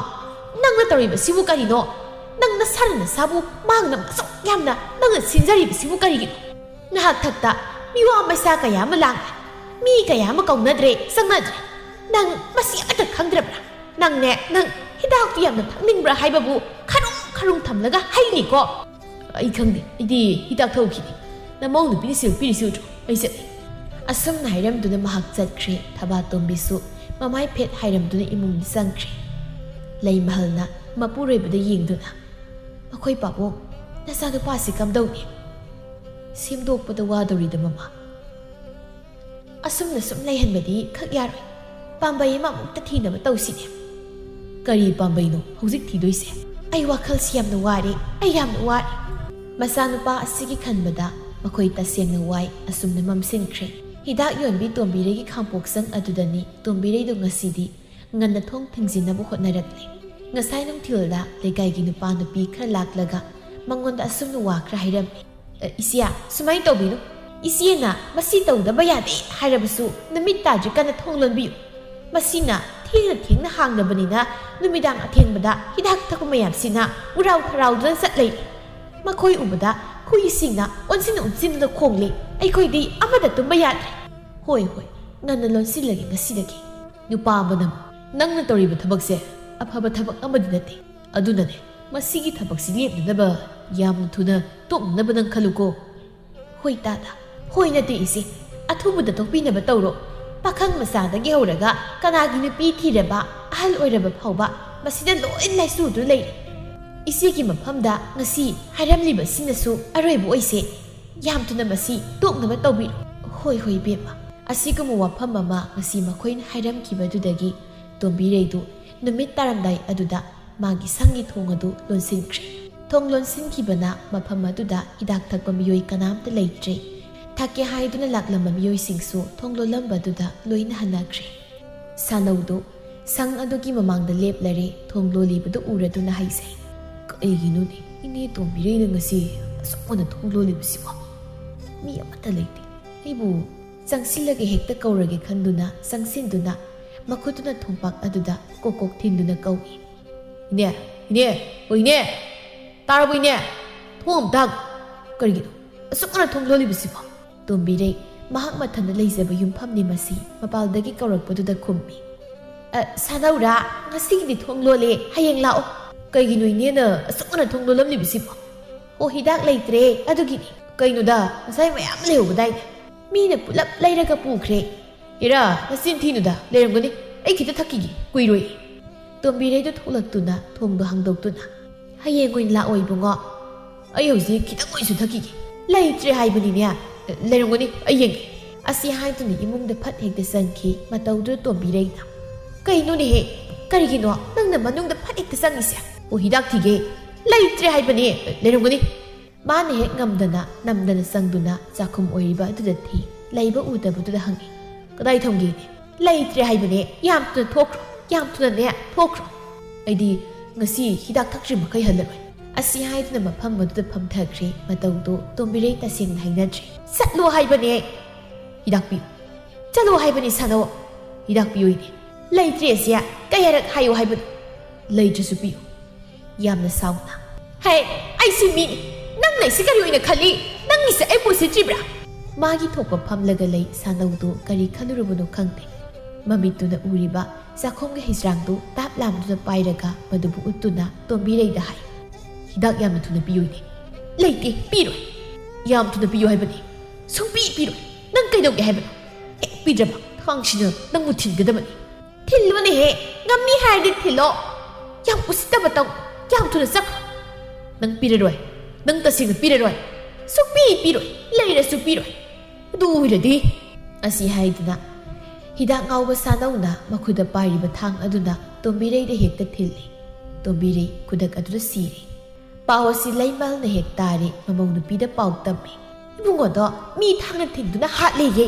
ꯅꯪꯅ ꯇꯧꯔꯤꯕꯁꯤꯕꯨ ꯀꯔꯤꯅꯣ? ꯅꯪ ꯅꯁꯥꯅ ꯅꯁꯥꯕꯨ ꯃꯥꯡꯅꯕ ꯑꯁꯨꯛ ꯌꯥꯝꯅ ꯅꯪꯅ ꯁꯤꯟꯖꯔꯤꯕꯁꯤꯕꯨ ꯀꯔꯤꯒꯤꯅꯣ? ꯉꯥꯏꯍꯥꯛ ꯊꯛꯇ ꯃꯤꯋꯥ ꯃꯩꯁꯥ ꯀꯌꯥ ꯑꯃ ꯂꯥꯡꯂꯦ꯫ ꯃꯤ ꯀꯌꯥ ꯑꯃ ꯀꯧꯅꯗ꯭ꯔꯦ, ꯆꯪꯅꯗ꯭ꯔꯦ꯫ ꯅꯪ ꯃꯁꯤ ꯑꯃꯠꯇ ꯈꯪꯗ꯭ꯔꯕ꯭ꯔꯥ? ꯅꯪꯅꯦ, ꯅꯪ ꯍꯤꯗꯥꯛꯇꯨ ꯌꯥꯝꯅ ꯊꯛꯅꯤꯡꯕ꯭ꯔꯥ ꯍꯥꯏꯕꯕꯨ ꯈꯔꯨꯡ ꯈꯔꯨꯡ ꯊꯝꯂꯒ ꯍꯩꯅꯤꯀꯣ꯫" "ꯑꯩ ꯈꯪꯗꯦ, ꯑꯩꯗꯤ ꯍꯤꯗꯥꯛ ꯊꯛꯎꯈꯤꯅꯤ꯫ ꯅꯃꯧ ꯅꯨꯄꯤꯅ ꯁꯤꯔꯛꯄꯤꯔꯤꯁꯤ ꯎꯗ꯭ꯔꯣ? ꯑꯩ ꯆꯠꯂꯤ꯫" ꯑꯁꯨꯝꯅ ꯍꯥꯏꯔꯝꯗꯨꯅ ꯃꯍꯥꯛ ꯆꯠꯈ꯭ꯔꯦ꯫ ꯊꯕꯥꯇꯣꯝꯕꯤꯁꯨ ꯃꯃꯥꯏ ꯐꯦꯠ ꯍꯥꯏꯔꯝꯗꯨꯅ ꯏꯃꯨꯡꯗ ꯆꯪꯈ꯭ꯔꯦ꯫ ꯂꯩꯃꯍꯜꯅ ꯃꯄꯨꯔꯣꯏꯕꯗ ꯌꯦꯡꯗꯨꯅ, "ꯃꯈꯣꯏ ꯄꯥꯕꯨꯡ, ꯅꯆꯥꯅꯨꯄꯥꯁꯤ ꯀꯝꯗꯧꯅꯤ? ꯁꯦꯝꯗꯣꯛꯄꯗ ꯋꯥꯗꯧꯔꯤꯗ ꯃꯃꯥ꯫ ꯑꯁꯨꯝꯅ ꯁꯨꯝ ꯂꯩꯍꯟꯕꯗꯤ ꯈꯛ ꯌꯥꯔꯣꯏ꯫ ꯄꯥꯝꯕꯩ ꯑꯃ ꯑꯃꯨꯛꯇ ꯊꯤꯅꯕ ꯇꯧꯁꯤꯅꯦ꯫" "ꯀꯔꯤ ꯄꯥꯝꯕꯩꯅꯣ ꯍꯧꯖꯤꯛ ꯊꯤꯗꯣꯏꯁꯦ? ꯑꯩ ꯋꯥꯈꯜꯁꯤ ꯌꯥꯝꯅ ꯋꯥꯔꯦ, ꯑꯩ ꯌꯥꯝꯅ ꯋꯥꯔꯦ꯫" ꯃꯆꯥꯅꯨꯄꯥ ꯑꯁꯤꯒꯤ ꯈꯟꯕꯗ ꯃꯈꯣꯏ ꯇꯁꯦꯡꯅ ꯋꯥꯏ꯫ ꯑꯁꯨꯝꯅ ꯃꯝꯁꯤꯟꯈ꯭ꯔꯦ꯫ ꯍꯤꯗꯥꯛ ꯌꯣꯟꯕꯤ ꯇꯣꯝꯕꯤꯔꯩꯒꯤ ꯈꯥꯡꯄꯣꯛꯁꯪ ꯑꯗꯨꯗꯅꯤ ꯇꯣꯝꯕꯤꯔꯩꯗꯨ ꯉꯁꯤꯗꯤ ꯉꯟꯅ ꯊꯣꯡ ꯊꯤꯡꯖꯤꯟꯅꯕ ꯍꯣꯠꯅꯔꯛꯂꯤ꯫ ꯉꯁꯥꯏ ꯅꯨꯡꯊꯤꯜꯗ ꯂꯩꯀꯥꯏꯒꯤ ꯅꯨꯄꯥ ꯅꯨꯄꯤ ꯈꯔ ꯂꯥꯛꯂꯒ ꯃꯉꯣꯟꯗ ꯑꯁꯨꯝꯅ ꯋꯥ ꯈꯔ ꯍꯥꯏꯔꯝꯃꯤ꯫ "ꯑ, ꯏꯆꯦ, ꯁꯨꯃꯥꯏꯅ ꯇꯧꯕꯤꯅꯨ꯫ ꯏꯆꯦꯅ ꯃꯁꯤ ꯇꯧꯗꯕ ꯌꯥꯗꯦ ꯍꯥꯏꯔꯕꯁꯨ ꯅꯨꯃꯤꯠ ꯇꯥꯗ꯭ꯔꯤꯀꯥꯟꯗ ꯊꯣꯡ ꯂꯣꯟꯕꯤꯌꯨ꯫ ꯃꯁꯤꯅ ꯊꯦꯡꯅ ꯊꯦꯡꯅ ꯍꯥꯡꯗꯕꯅꯤꯅ ꯅꯨꯃꯤꯗꯥꯡ ꯑꯊꯦꯡꯕꯗ ꯍꯤꯗꯥꯛ ꯊꯛꯄ ꯃꯌꯥꯝꯁꯤꯅ ꯎꯔꯥꯎ ꯊꯔꯥꯎꯗꯨꯅ ꯆꯠꯂꯦ꯫ ꯃꯈꯣꯏ ꯎꯕꯗ ꯍꯨꯏꯁꯤꯡꯅ ꯑꯣꯟꯁꯤꯟ ꯑꯣꯟꯁꯤꯟꯗꯨꯅ ꯈꯣꯡꯂꯦ꯫ ꯑꯩꯈꯣꯏꯗꯤ ꯑꯃꯠꯇ ꯇꯨꯝꯕ ꯌꯥꯗ꯭ꯔꯦ꯫" "ꯍꯣꯏ, ꯍꯣꯏ, ꯉꯟꯅ ꯂꯣꯟꯁꯤꯜꯂꯒꯦ ꯉꯁꯤꯗꯒꯤ꯫" "ꯅꯨꯄꯥ ꯑꯃꯅ ꯅꯪꯅ ꯇꯧꯔꯤꯕ ꯊꯕꯛꯁꯦ ꯑꯐꯕ ꯊꯕꯛ ꯑꯃꯗꯤ ꯅꯠꯇꯦ꯫ ꯑꯗꯨꯅꯅꯦ, ꯃꯁꯤꯒꯤ ꯊꯕꯛꯁꯤ ꯂꯦꯞꯅꯅꯕ ꯌꯥꯝꯅ ꯊꯨꯅ ꯇꯣꯛꯅꯅꯕ ꯅꯪ ꯈꯜꯂꯨꯀꯣ꯫" "ꯍꯣꯏ ꯇꯥꯗ, ꯍꯣꯏ ꯅꯠꯇꯦ ꯏꯆꯦ, ꯑꯊꯨꯕꯗ ꯇꯣꯛꯄꯤꯅꯕ ꯇꯧꯔꯣ꯫ ꯄꯥꯈꯪ ꯃꯆꯥꯗꯒꯤ ꯍꯧꯔꯒ ꯀꯅꯥꯒꯤ ꯅꯨꯄꯤ ꯊꯤꯔꯕ, ꯑꯍꯜ ꯑꯣꯏꯔꯕ ꯐꯥꯎꯕ ꯃꯁꯤꯗ ꯂꯣꯏ ꯂꯥꯏꯆꯨꯗꯨꯅ ꯂꯩꯔꯦ꯫ "ꯏꯆꯦꯒꯤ ꯃꯐꯝꯗ ꯉꯁꯤ ꯍꯥꯏꯔꯝꯂꯤꯕꯁꯤꯅꯁꯨ ꯑꯔꯣꯏꯕ ꯑꯣꯏꯁꯦ꯫ ꯌꯥꯝ ꯊꯨꯅ ꯃꯁꯤ ꯇꯣꯛꯅꯕ ꯇꯧꯕꯤꯔꯣ꯫" "ꯍꯣꯏ, ꯍꯣꯏ, ꯏꯕꯦꯝꯃ꯫" ꯑꯁꯤꯒꯨꯝꯕ ꯋꯥꯐꯝ ꯑꯃ ꯉꯁꯤ ꯃꯈꯣꯏꯅ ꯍꯥꯏꯔꯝꯈꯤꯕꯗꯨꯗꯒꯤ ꯇꯣꯝꯕꯤꯔꯩꯗꯨ ꯅꯨꯃꯤꯠ ꯇꯥꯔꯝꯗꯥꯏ ꯑꯗꯨꯗ ꯃꯥꯒꯤ ꯁꯪꯒꯤ ꯊꯣꯡ ꯑꯗꯨ ꯂꯣꯟꯁꯤꯟꯈ꯭ꯔꯦ꯫ ꯊꯣꯡ ꯂꯣꯟꯁꯤꯟꯈꯤꯕꯅ ꯃꯐꯝ ꯑꯗꯨꯗ ꯍꯤꯗꯥꯛ ꯊꯛꯄ ꯃꯤꯑꯣꯏ ꯀꯅꯥꯝꯇ ꯂꯩꯇ꯭ꯔꯦ꯫ ꯊꯛꯀꯦ ꯍꯥꯏꯗꯨꯅ ꯂꯥꯛꯂꯝꯕ ꯃꯤꯑꯣꯏꯁꯤꯡꯁꯨ ꯊꯣꯡ ꯂꯣꯜꯂꯝꯕꯗꯨꯗ ꯂꯣꯏꯅ ꯍꯟꯅꯈ꯭ꯔꯦ꯫ ꯁꯥꯅꯧꯗꯨ ꯁꯪ ꯑꯗꯨꯒꯤ ꯃꯃꯥꯡꯗ ꯂꯦꯞꯂꯔꯦ, ꯊꯣꯡ ꯂꯣꯜꯂꯤꯕꯗꯨ ꯎꯔꯗꯨꯅ ꯍꯥꯏꯖꯩ꯫ "ꯀꯩꯒꯤꯅꯣꯅꯦ, ꯏꯅꯦ ꯇꯣꯝꯕꯤꯔꯩꯅ ꯉꯁꯤ ꯑꯁꯨꯛ ꯉꯟꯅ ꯊꯣꯡ ꯂꯣꯜꯂꯤꯕꯁꯤꯕꯣ? ꯃꯤ ꯑꯃꯠꯇ ꯂꯩꯇꯦ꯫ ꯑꯩꯕꯨ ꯆꯪꯁꯤꯜꯂꯒ ꯍꯦꯛꯇ ꯀꯧꯔꯒꯦ ꯈꯟꯗꯨꯅ ꯆꯪꯁꯤꯟꯗꯨꯅ ꯃꯈꯨꯠꯇꯨꯅ ꯊꯣꯡꯄꯥꯛ ꯑꯗꯨꯗ ꯀꯣꯛ ꯀꯣꯛ ꯊꯤꯟꯗꯨꯅ ꯀꯧꯏ꯫ ꯏꯅꯦ, ꯏꯅꯦ, ꯑꯣ ꯏꯅꯦ, ꯇꯥꯔꯕꯣ ꯏꯅꯦ? ꯊꯣꯡ ꯑꯝꯇ ꯍꯥꯡꯉꯨ꯫ ꯀꯔꯤꯒꯤꯅꯣ ꯑꯁꯨꯛ ꯉꯟꯅ ꯊꯣꯡ ꯂꯣꯜꯂꯤꯕꯁꯤꯕꯣ?" ꯇꯣꯝꯕꯤꯔꯩ ꯃꯍꯥꯛ ꯃꯊꯟꯇ ꯂꯩꯖꯕ ꯌꯨꯝꯐꯝꯅꯤ ꯃꯁꯤ꯫ ꯃꯄꯥꯜꯗꯒꯤ ꯀꯧꯔꯛꯄꯗꯨꯗ ꯈꯨꯝꯃꯤ꯫ "ꯑ, ꯁꯥꯅꯧꯔꯥ, ꯉꯁꯤꯒꯤꯗꯤ ꯊꯣꯡ ꯂꯣꯜꯂꯦ, ꯍꯌꯦꯡ ꯂꯥꯛꯑꯣ꯫" "ꯀꯩꯒꯤꯅꯣ ꯏꯅꯦꯅ ꯑꯁꯨꯛ ꯉꯟꯅ ꯊꯣꯡ ꯂꯣꯜꯂꯝꯂꯤꯕꯁꯤꯕꯣ?" "ꯑꯣ, ꯍꯤꯗꯥꯛ ꯂꯩꯇ꯭ꯔꯦ ꯑꯗꯨꯒꯤꯅꯤ꯫" "ꯀꯩꯅꯣꯗ, ꯉꯁꯥꯏ ꯃꯌꯥꯝ ꯂꯩꯍꯧꯕꯗꯥꯏꯅꯦ? ꯃꯤꯅ ꯄꯨꯂꯞ ꯂꯩꯔꯒ ꯄꯨꯈ꯭ꯔꯦ꯫" "ꯏꯔꯥ, ꯅꯆꯤꯟ ꯊꯤꯅꯨꯗ, ꯂꯩꯔꯝꯒꯅꯤ꯫ ꯑꯩ ꯈꯤꯇ ꯊꯛꯈꯤꯒꯦ, ꯀꯨꯏꯔꯣꯏ꯫" ꯇꯣꯝꯕꯤꯔꯩꯗꯨ ꯊꯣꯛꯂꯛꯇꯨꯅ ꯊꯣꯡꯗꯣ ꯍꯥꯡꯗꯣꯛꯇꯨꯅ, "ꯍꯌꯦꯡ ꯑꯣꯏꯅ ꯂꯥꯛꯑꯣ ꯏꯕꯨꯡꯉꯣ꯫ ꯑꯩ ꯍꯧꯖꯤꯛ ꯈꯤꯇꯪ ꯑꯣꯏꯁꯨ ꯊꯛꯈꯤꯒꯦ꯫" "ꯂꯩꯇ꯭ꯔꯦ ꯍꯥꯏꯕꯅꯤꯅꯦ꯫" "ꯂꯩꯔꯝꯒꯅꯤ, ꯑꯩ ꯌꯦꯡꯒꯦ꯫" ꯑꯁꯤ ꯍꯥꯏꯗꯨꯅ ꯏꯃꯨꯡꯗ ꯐꯠ ꯍꯦꯛꯇ ꯆꯪꯈꯤ ꯃꯇꯧꯗꯨꯗ ꯇꯣꯝꯕꯤꯔꯩꯅ꯫ "ꯀꯩꯅꯣꯅꯦꯍꯦ? ꯀꯔꯤꯒꯤꯅꯣ ꯅꯪꯅ ꯃꯅꯨꯡꯗ ꯐꯠ ꯍꯦꯛꯇ ꯆꯪꯉꯤꯁꯦ?" "ꯑꯣ, ꯍꯤꯗꯥꯛ ꯊꯤꯒꯦ꯫" "ꯂꯩꯇ꯭ꯔꯦ ꯍꯥꯏꯕꯅꯦ꯫" "ꯂꯩꯔꯝꯒꯅꯤ꯫" ꯃꯥꯅ ꯍꯦꯛ ꯉꯝꯗꯅ ꯅꯝꯗꯅ ꯆꯪꯗꯨꯅ ꯆꯥꯛꯈꯨꯝ ꯑꯣꯏꯔꯤꯕ ꯑꯗꯨꯗ ꯊꯤ꯫ ꯂꯩꯕ ꯎꯗꯕꯗꯨꯗ ꯍꯪꯉꯤ꯫ "ꯀꯗꯥꯏ ꯊꯝꯒꯦꯅꯦ?" "ꯂꯩꯇ꯭ꯔꯦ ꯍꯥꯏꯕꯅꯦ꯫ ꯌꯥꯝ ꯊꯨꯅ ꯊꯣꯛꯈ꯭ꯔꯣ, ꯌꯥꯝ ꯊꯨꯅꯅꯦ ꯊꯣꯛꯈ꯭ꯔꯣ꯫ ꯑꯩꯗꯤ ꯉꯁꯤ ꯍꯤꯗꯥꯛ ꯊꯛꯇ꯭ꯔꯤ ꯃꯈꯩ ꯍꯜꯂꯔꯣꯏ꯫" ꯑꯁꯤ ꯍꯥꯏꯗꯨꯅ ꯃꯐꯝ ꯑꯗꯨꯗ ꯐꯝꯊꯈ꯭ꯔꯦ꯫ ꯃꯇꯧꯗꯣ ꯇꯣꯝꯕꯤꯔꯩ ꯇꯁꯦꯡꯅ ꯍꯩꯅꯗ꯭ꯔꯦ꯫ "ꯆꯠꯂꯣ ꯍꯥꯏꯕꯅꯦ꯫" "ꯍꯤꯗꯥꯛ ꯄꯤꯌꯨ꯫" "ꯆꯠꯂꯣ ꯍꯥꯏꯕꯅꯤ ꯁꯥꯅꯧ꯫" "ꯍꯤꯗꯥꯛ ꯄꯤꯌꯨ ꯏꯅꯦ꯫" "ꯂꯩꯇ꯭ꯔꯦ ꯑꯁꯦ꯫ ꯀꯌꯥꯔꯛ ꯍꯥꯏꯌꯨ ꯍꯥꯏꯕꯅꯣ?" "ꯂꯩꯇ꯭ꯔꯁꯨ ꯄꯤꯌꯨ꯫" ꯌꯥꯝꯅ ꯁꯥꯎꯅ꯫ "ꯍꯦ, ꯑꯩꯁꯤ ꯃꯤꯅꯤ꯫ ꯅꯪ ꯂꯩꯁꯤ ꯀꯔꯤ ꯑꯣꯏꯅ ꯈꯜꯂꯤ? ꯅꯪꯒꯤꯁꯦ ꯑꯩꯕꯨ ꯎꯁꯤꯠꯇ꯭ꯔꯤꯕ꯭ꯔꯥ?" ꯃꯥꯒꯤ ꯊꯣꯛꯄ ꯐꯝꯂꯒ ꯂꯩ ꯁꯥꯅꯧꯗꯨ ꯀꯔꯤ ꯈꯜꯂꯨꯔꯕꯅꯣ ꯈꯪꯗꯦ꯫ ꯃꯃꯤꯠꯇꯨꯅ ꯎꯔꯤꯕ ꯆꯥꯛꯈꯨꯝꯒꯤ ꯍꯩꯁ꯭ꯔꯥꯡꯗꯨ ꯇꯥꯞ ꯂꯥꯝꯗꯨꯅ ꯄꯥꯏꯔꯒ ꯃꯗꯨꯕꯨ ꯎꯠꯇꯨꯅ ꯇꯣꯝꯕꯤꯔꯩꯗ ꯍꯥꯏ꯫ "ꯍꯤꯗꯥꯛ ꯌꯥꯝꯅ ꯊꯨꯅ ꯄꯤꯌꯨ ꯏꯅꯦ꯫" "ꯂꯩꯇꯦ, ꯄꯤꯔꯣꯏ꯫" "ꯌꯥꯝ ꯊꯨꯅ ꯄꯤꯌꯨ ꯍꯥꯏꯕꯅꯤ꯫" "ꯁꯨꯡꯄꯤ ꯄꯤꯔꯣꯏ꯫ ꯅꯪ ꯀꯩꯗꯧꯒꯦ ꯍꯥꯏꯕꯅꯣ? ꯍꯦꯛ ꯄꯤꯗ꯭ꯔꯕ ꯊꯥꯡꯁꯤꯅ ꯅꯪꯕꯨ ꯊꯤꯟꯒꯗꯕꯅꯤ꯫" "ꯊꯤꯜꯂꯨꯅꯦꯍꯦ, ꯉꯝꯃꯤ ꯍꯥꯏꯔꯗꯤ ꯊꯤꯜꯂꯣ꯫ ꯌꯥꯝ ꯎꯁꯤꯠꯇꯕ ꯇꯧ꯫" ꯌꯥꯝ ꯊꯨꯅ ꯆꯠꯈ꯭ꯔꯣ꯫ ꯅꯪ ꯄꯤꯔꯔꯣꯏ꯫ ꯅꯪ ꯇꯁꯦꯡꯅ ꯄꯤꯔꯔꯣꯏ꯫ ꯁꯨꯛꯄꯤ ꯄꯤꯔꯣꯏ꯫ ꯂꯩꯔꯁꯨ ꯄꯤꯔꯣꯏ꯫ ꯑꯗꯨ ꯑꯣꯏꯔꯗꯤ꯫ ꯑꯁꯤ ꯍꯥꯏꯗꯨꯅ ꯍꯤꯗꯥꯛ ꯉꯥꯎꯕ ꯁꯥꯅꯧꯅ ꯃꯈꯨꯠꯇ ꯄꯥꯏꯔꯤꯕ ꯊꯥꯡ ꯑꯗꯨꯅ ꯇꯣꯝꯕꯤꯔꯩꯗ ꯍꯦꯛꯇ ꯊꯤꯜꯂꯤ꯫ ꯇꯣꯝꯕꯤꯔꯩ ꯈꯨꯗꯛ ꯑꯗꯨꯗ ꯁꯤꯔꯦ꯫ ꯄꯥꯎ ꯑꯁꯤ ꯂꯩꯃꯜꯅ ꯍꯦꯛ ꯇꯥꯔꯦ, ꯃꯃꯧ ꯅꯨꯄꯤꯗ ꯄꯥꯎ ꯇꯝꯃꯤ꯫ "ꯏꯕꯨꯡꯉꯣꯗꯣ ꯃꯤ ꯊꯥꯡꯅ ꯊꯤꯟꯗꯨꯅ ꯍꯥꯠꯂꯦꯌꯦ"꯫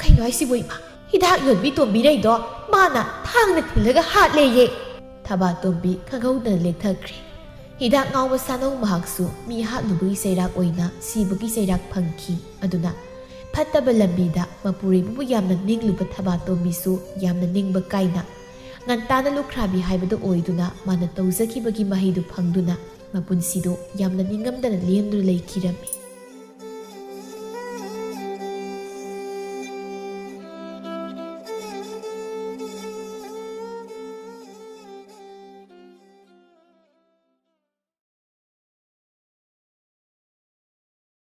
"ꯀꯩꯅꯣ ꯍꯥꯏꯁꯤꯕꯨ ꯏꯃꯥ? ꯍꯤꯗꯥꯛ ꯌꯣꯟꯕꯤ ꯇꯣꯝꯕꯤꯔꯩꯗꯣ ꯃꯥꯅ ꯊꯥꯡꯅ ꯊꯤꯜꯂꯒ ꯍꯥꯠꯂꯦꯌꯦ"꯫ ꯊꯕꯥ ꯇꯣꯝꯕꯤ ꯈꯪꯍꯧꯗꯅ ꯂꯦꯛꯊꯈ꯭ꯔꯦ꯫ ꯍꯤꯗꯥꯛ ꯉꯥꯎꯕ ꯁꯥꯅꯧ ꯃꯍꯥꯛꯁꯨ ꯃꯤ ꯍꯥꯠꯂꯨꯕꯒꯤ ꯆꯩꯔꯥꯛ ꯑꯣꯏꯅ ꯁꯤꯕꯒꯤ ꯆꯩꯔꯥꯛ ꯐꯪꯈꯤ꯫ ꯑꯗꯨꯅ ꯐꯠꯇꯕ ꯂꯝꯕꯤꯗ ꯃꯄꯨꯔꯣꯏꯕꯕꯨ ꯌꯥꯝꯅ ꯅꯤꯡꯂꯨꯕ ꯊꯕꯥ ꯇꯣꯝꯕꯤꯁꯨ ꯌꯥꯝꯅ ꯅꯤꯡꯕ ꯀꯥꯏꯅ ꯉꯟꯇꯥꯅ ꯂꯨꯈ꯭ꯔꯥꯕꯤ ꯍꯥꯏꯕꯗꯨ ꯑꯣꯏꯗꯨꯅ ꯃꯥꯅ ꯇꯧꯖꯈꯤꯕꯒꯤ ꯃꯍꯩꯗꯨ ꯐꯪꯗꯨꯅ ꯃꯄꯨꯟꯁꯤꯗꯨ ꯌꯥꯝꯅ ꯅꯤꯡꯉꯝꯗꯅ ꯂꯦꯟꯗꯨꯅ ꯂꯩꯈꯤꯔꯝꯃꯤ꯫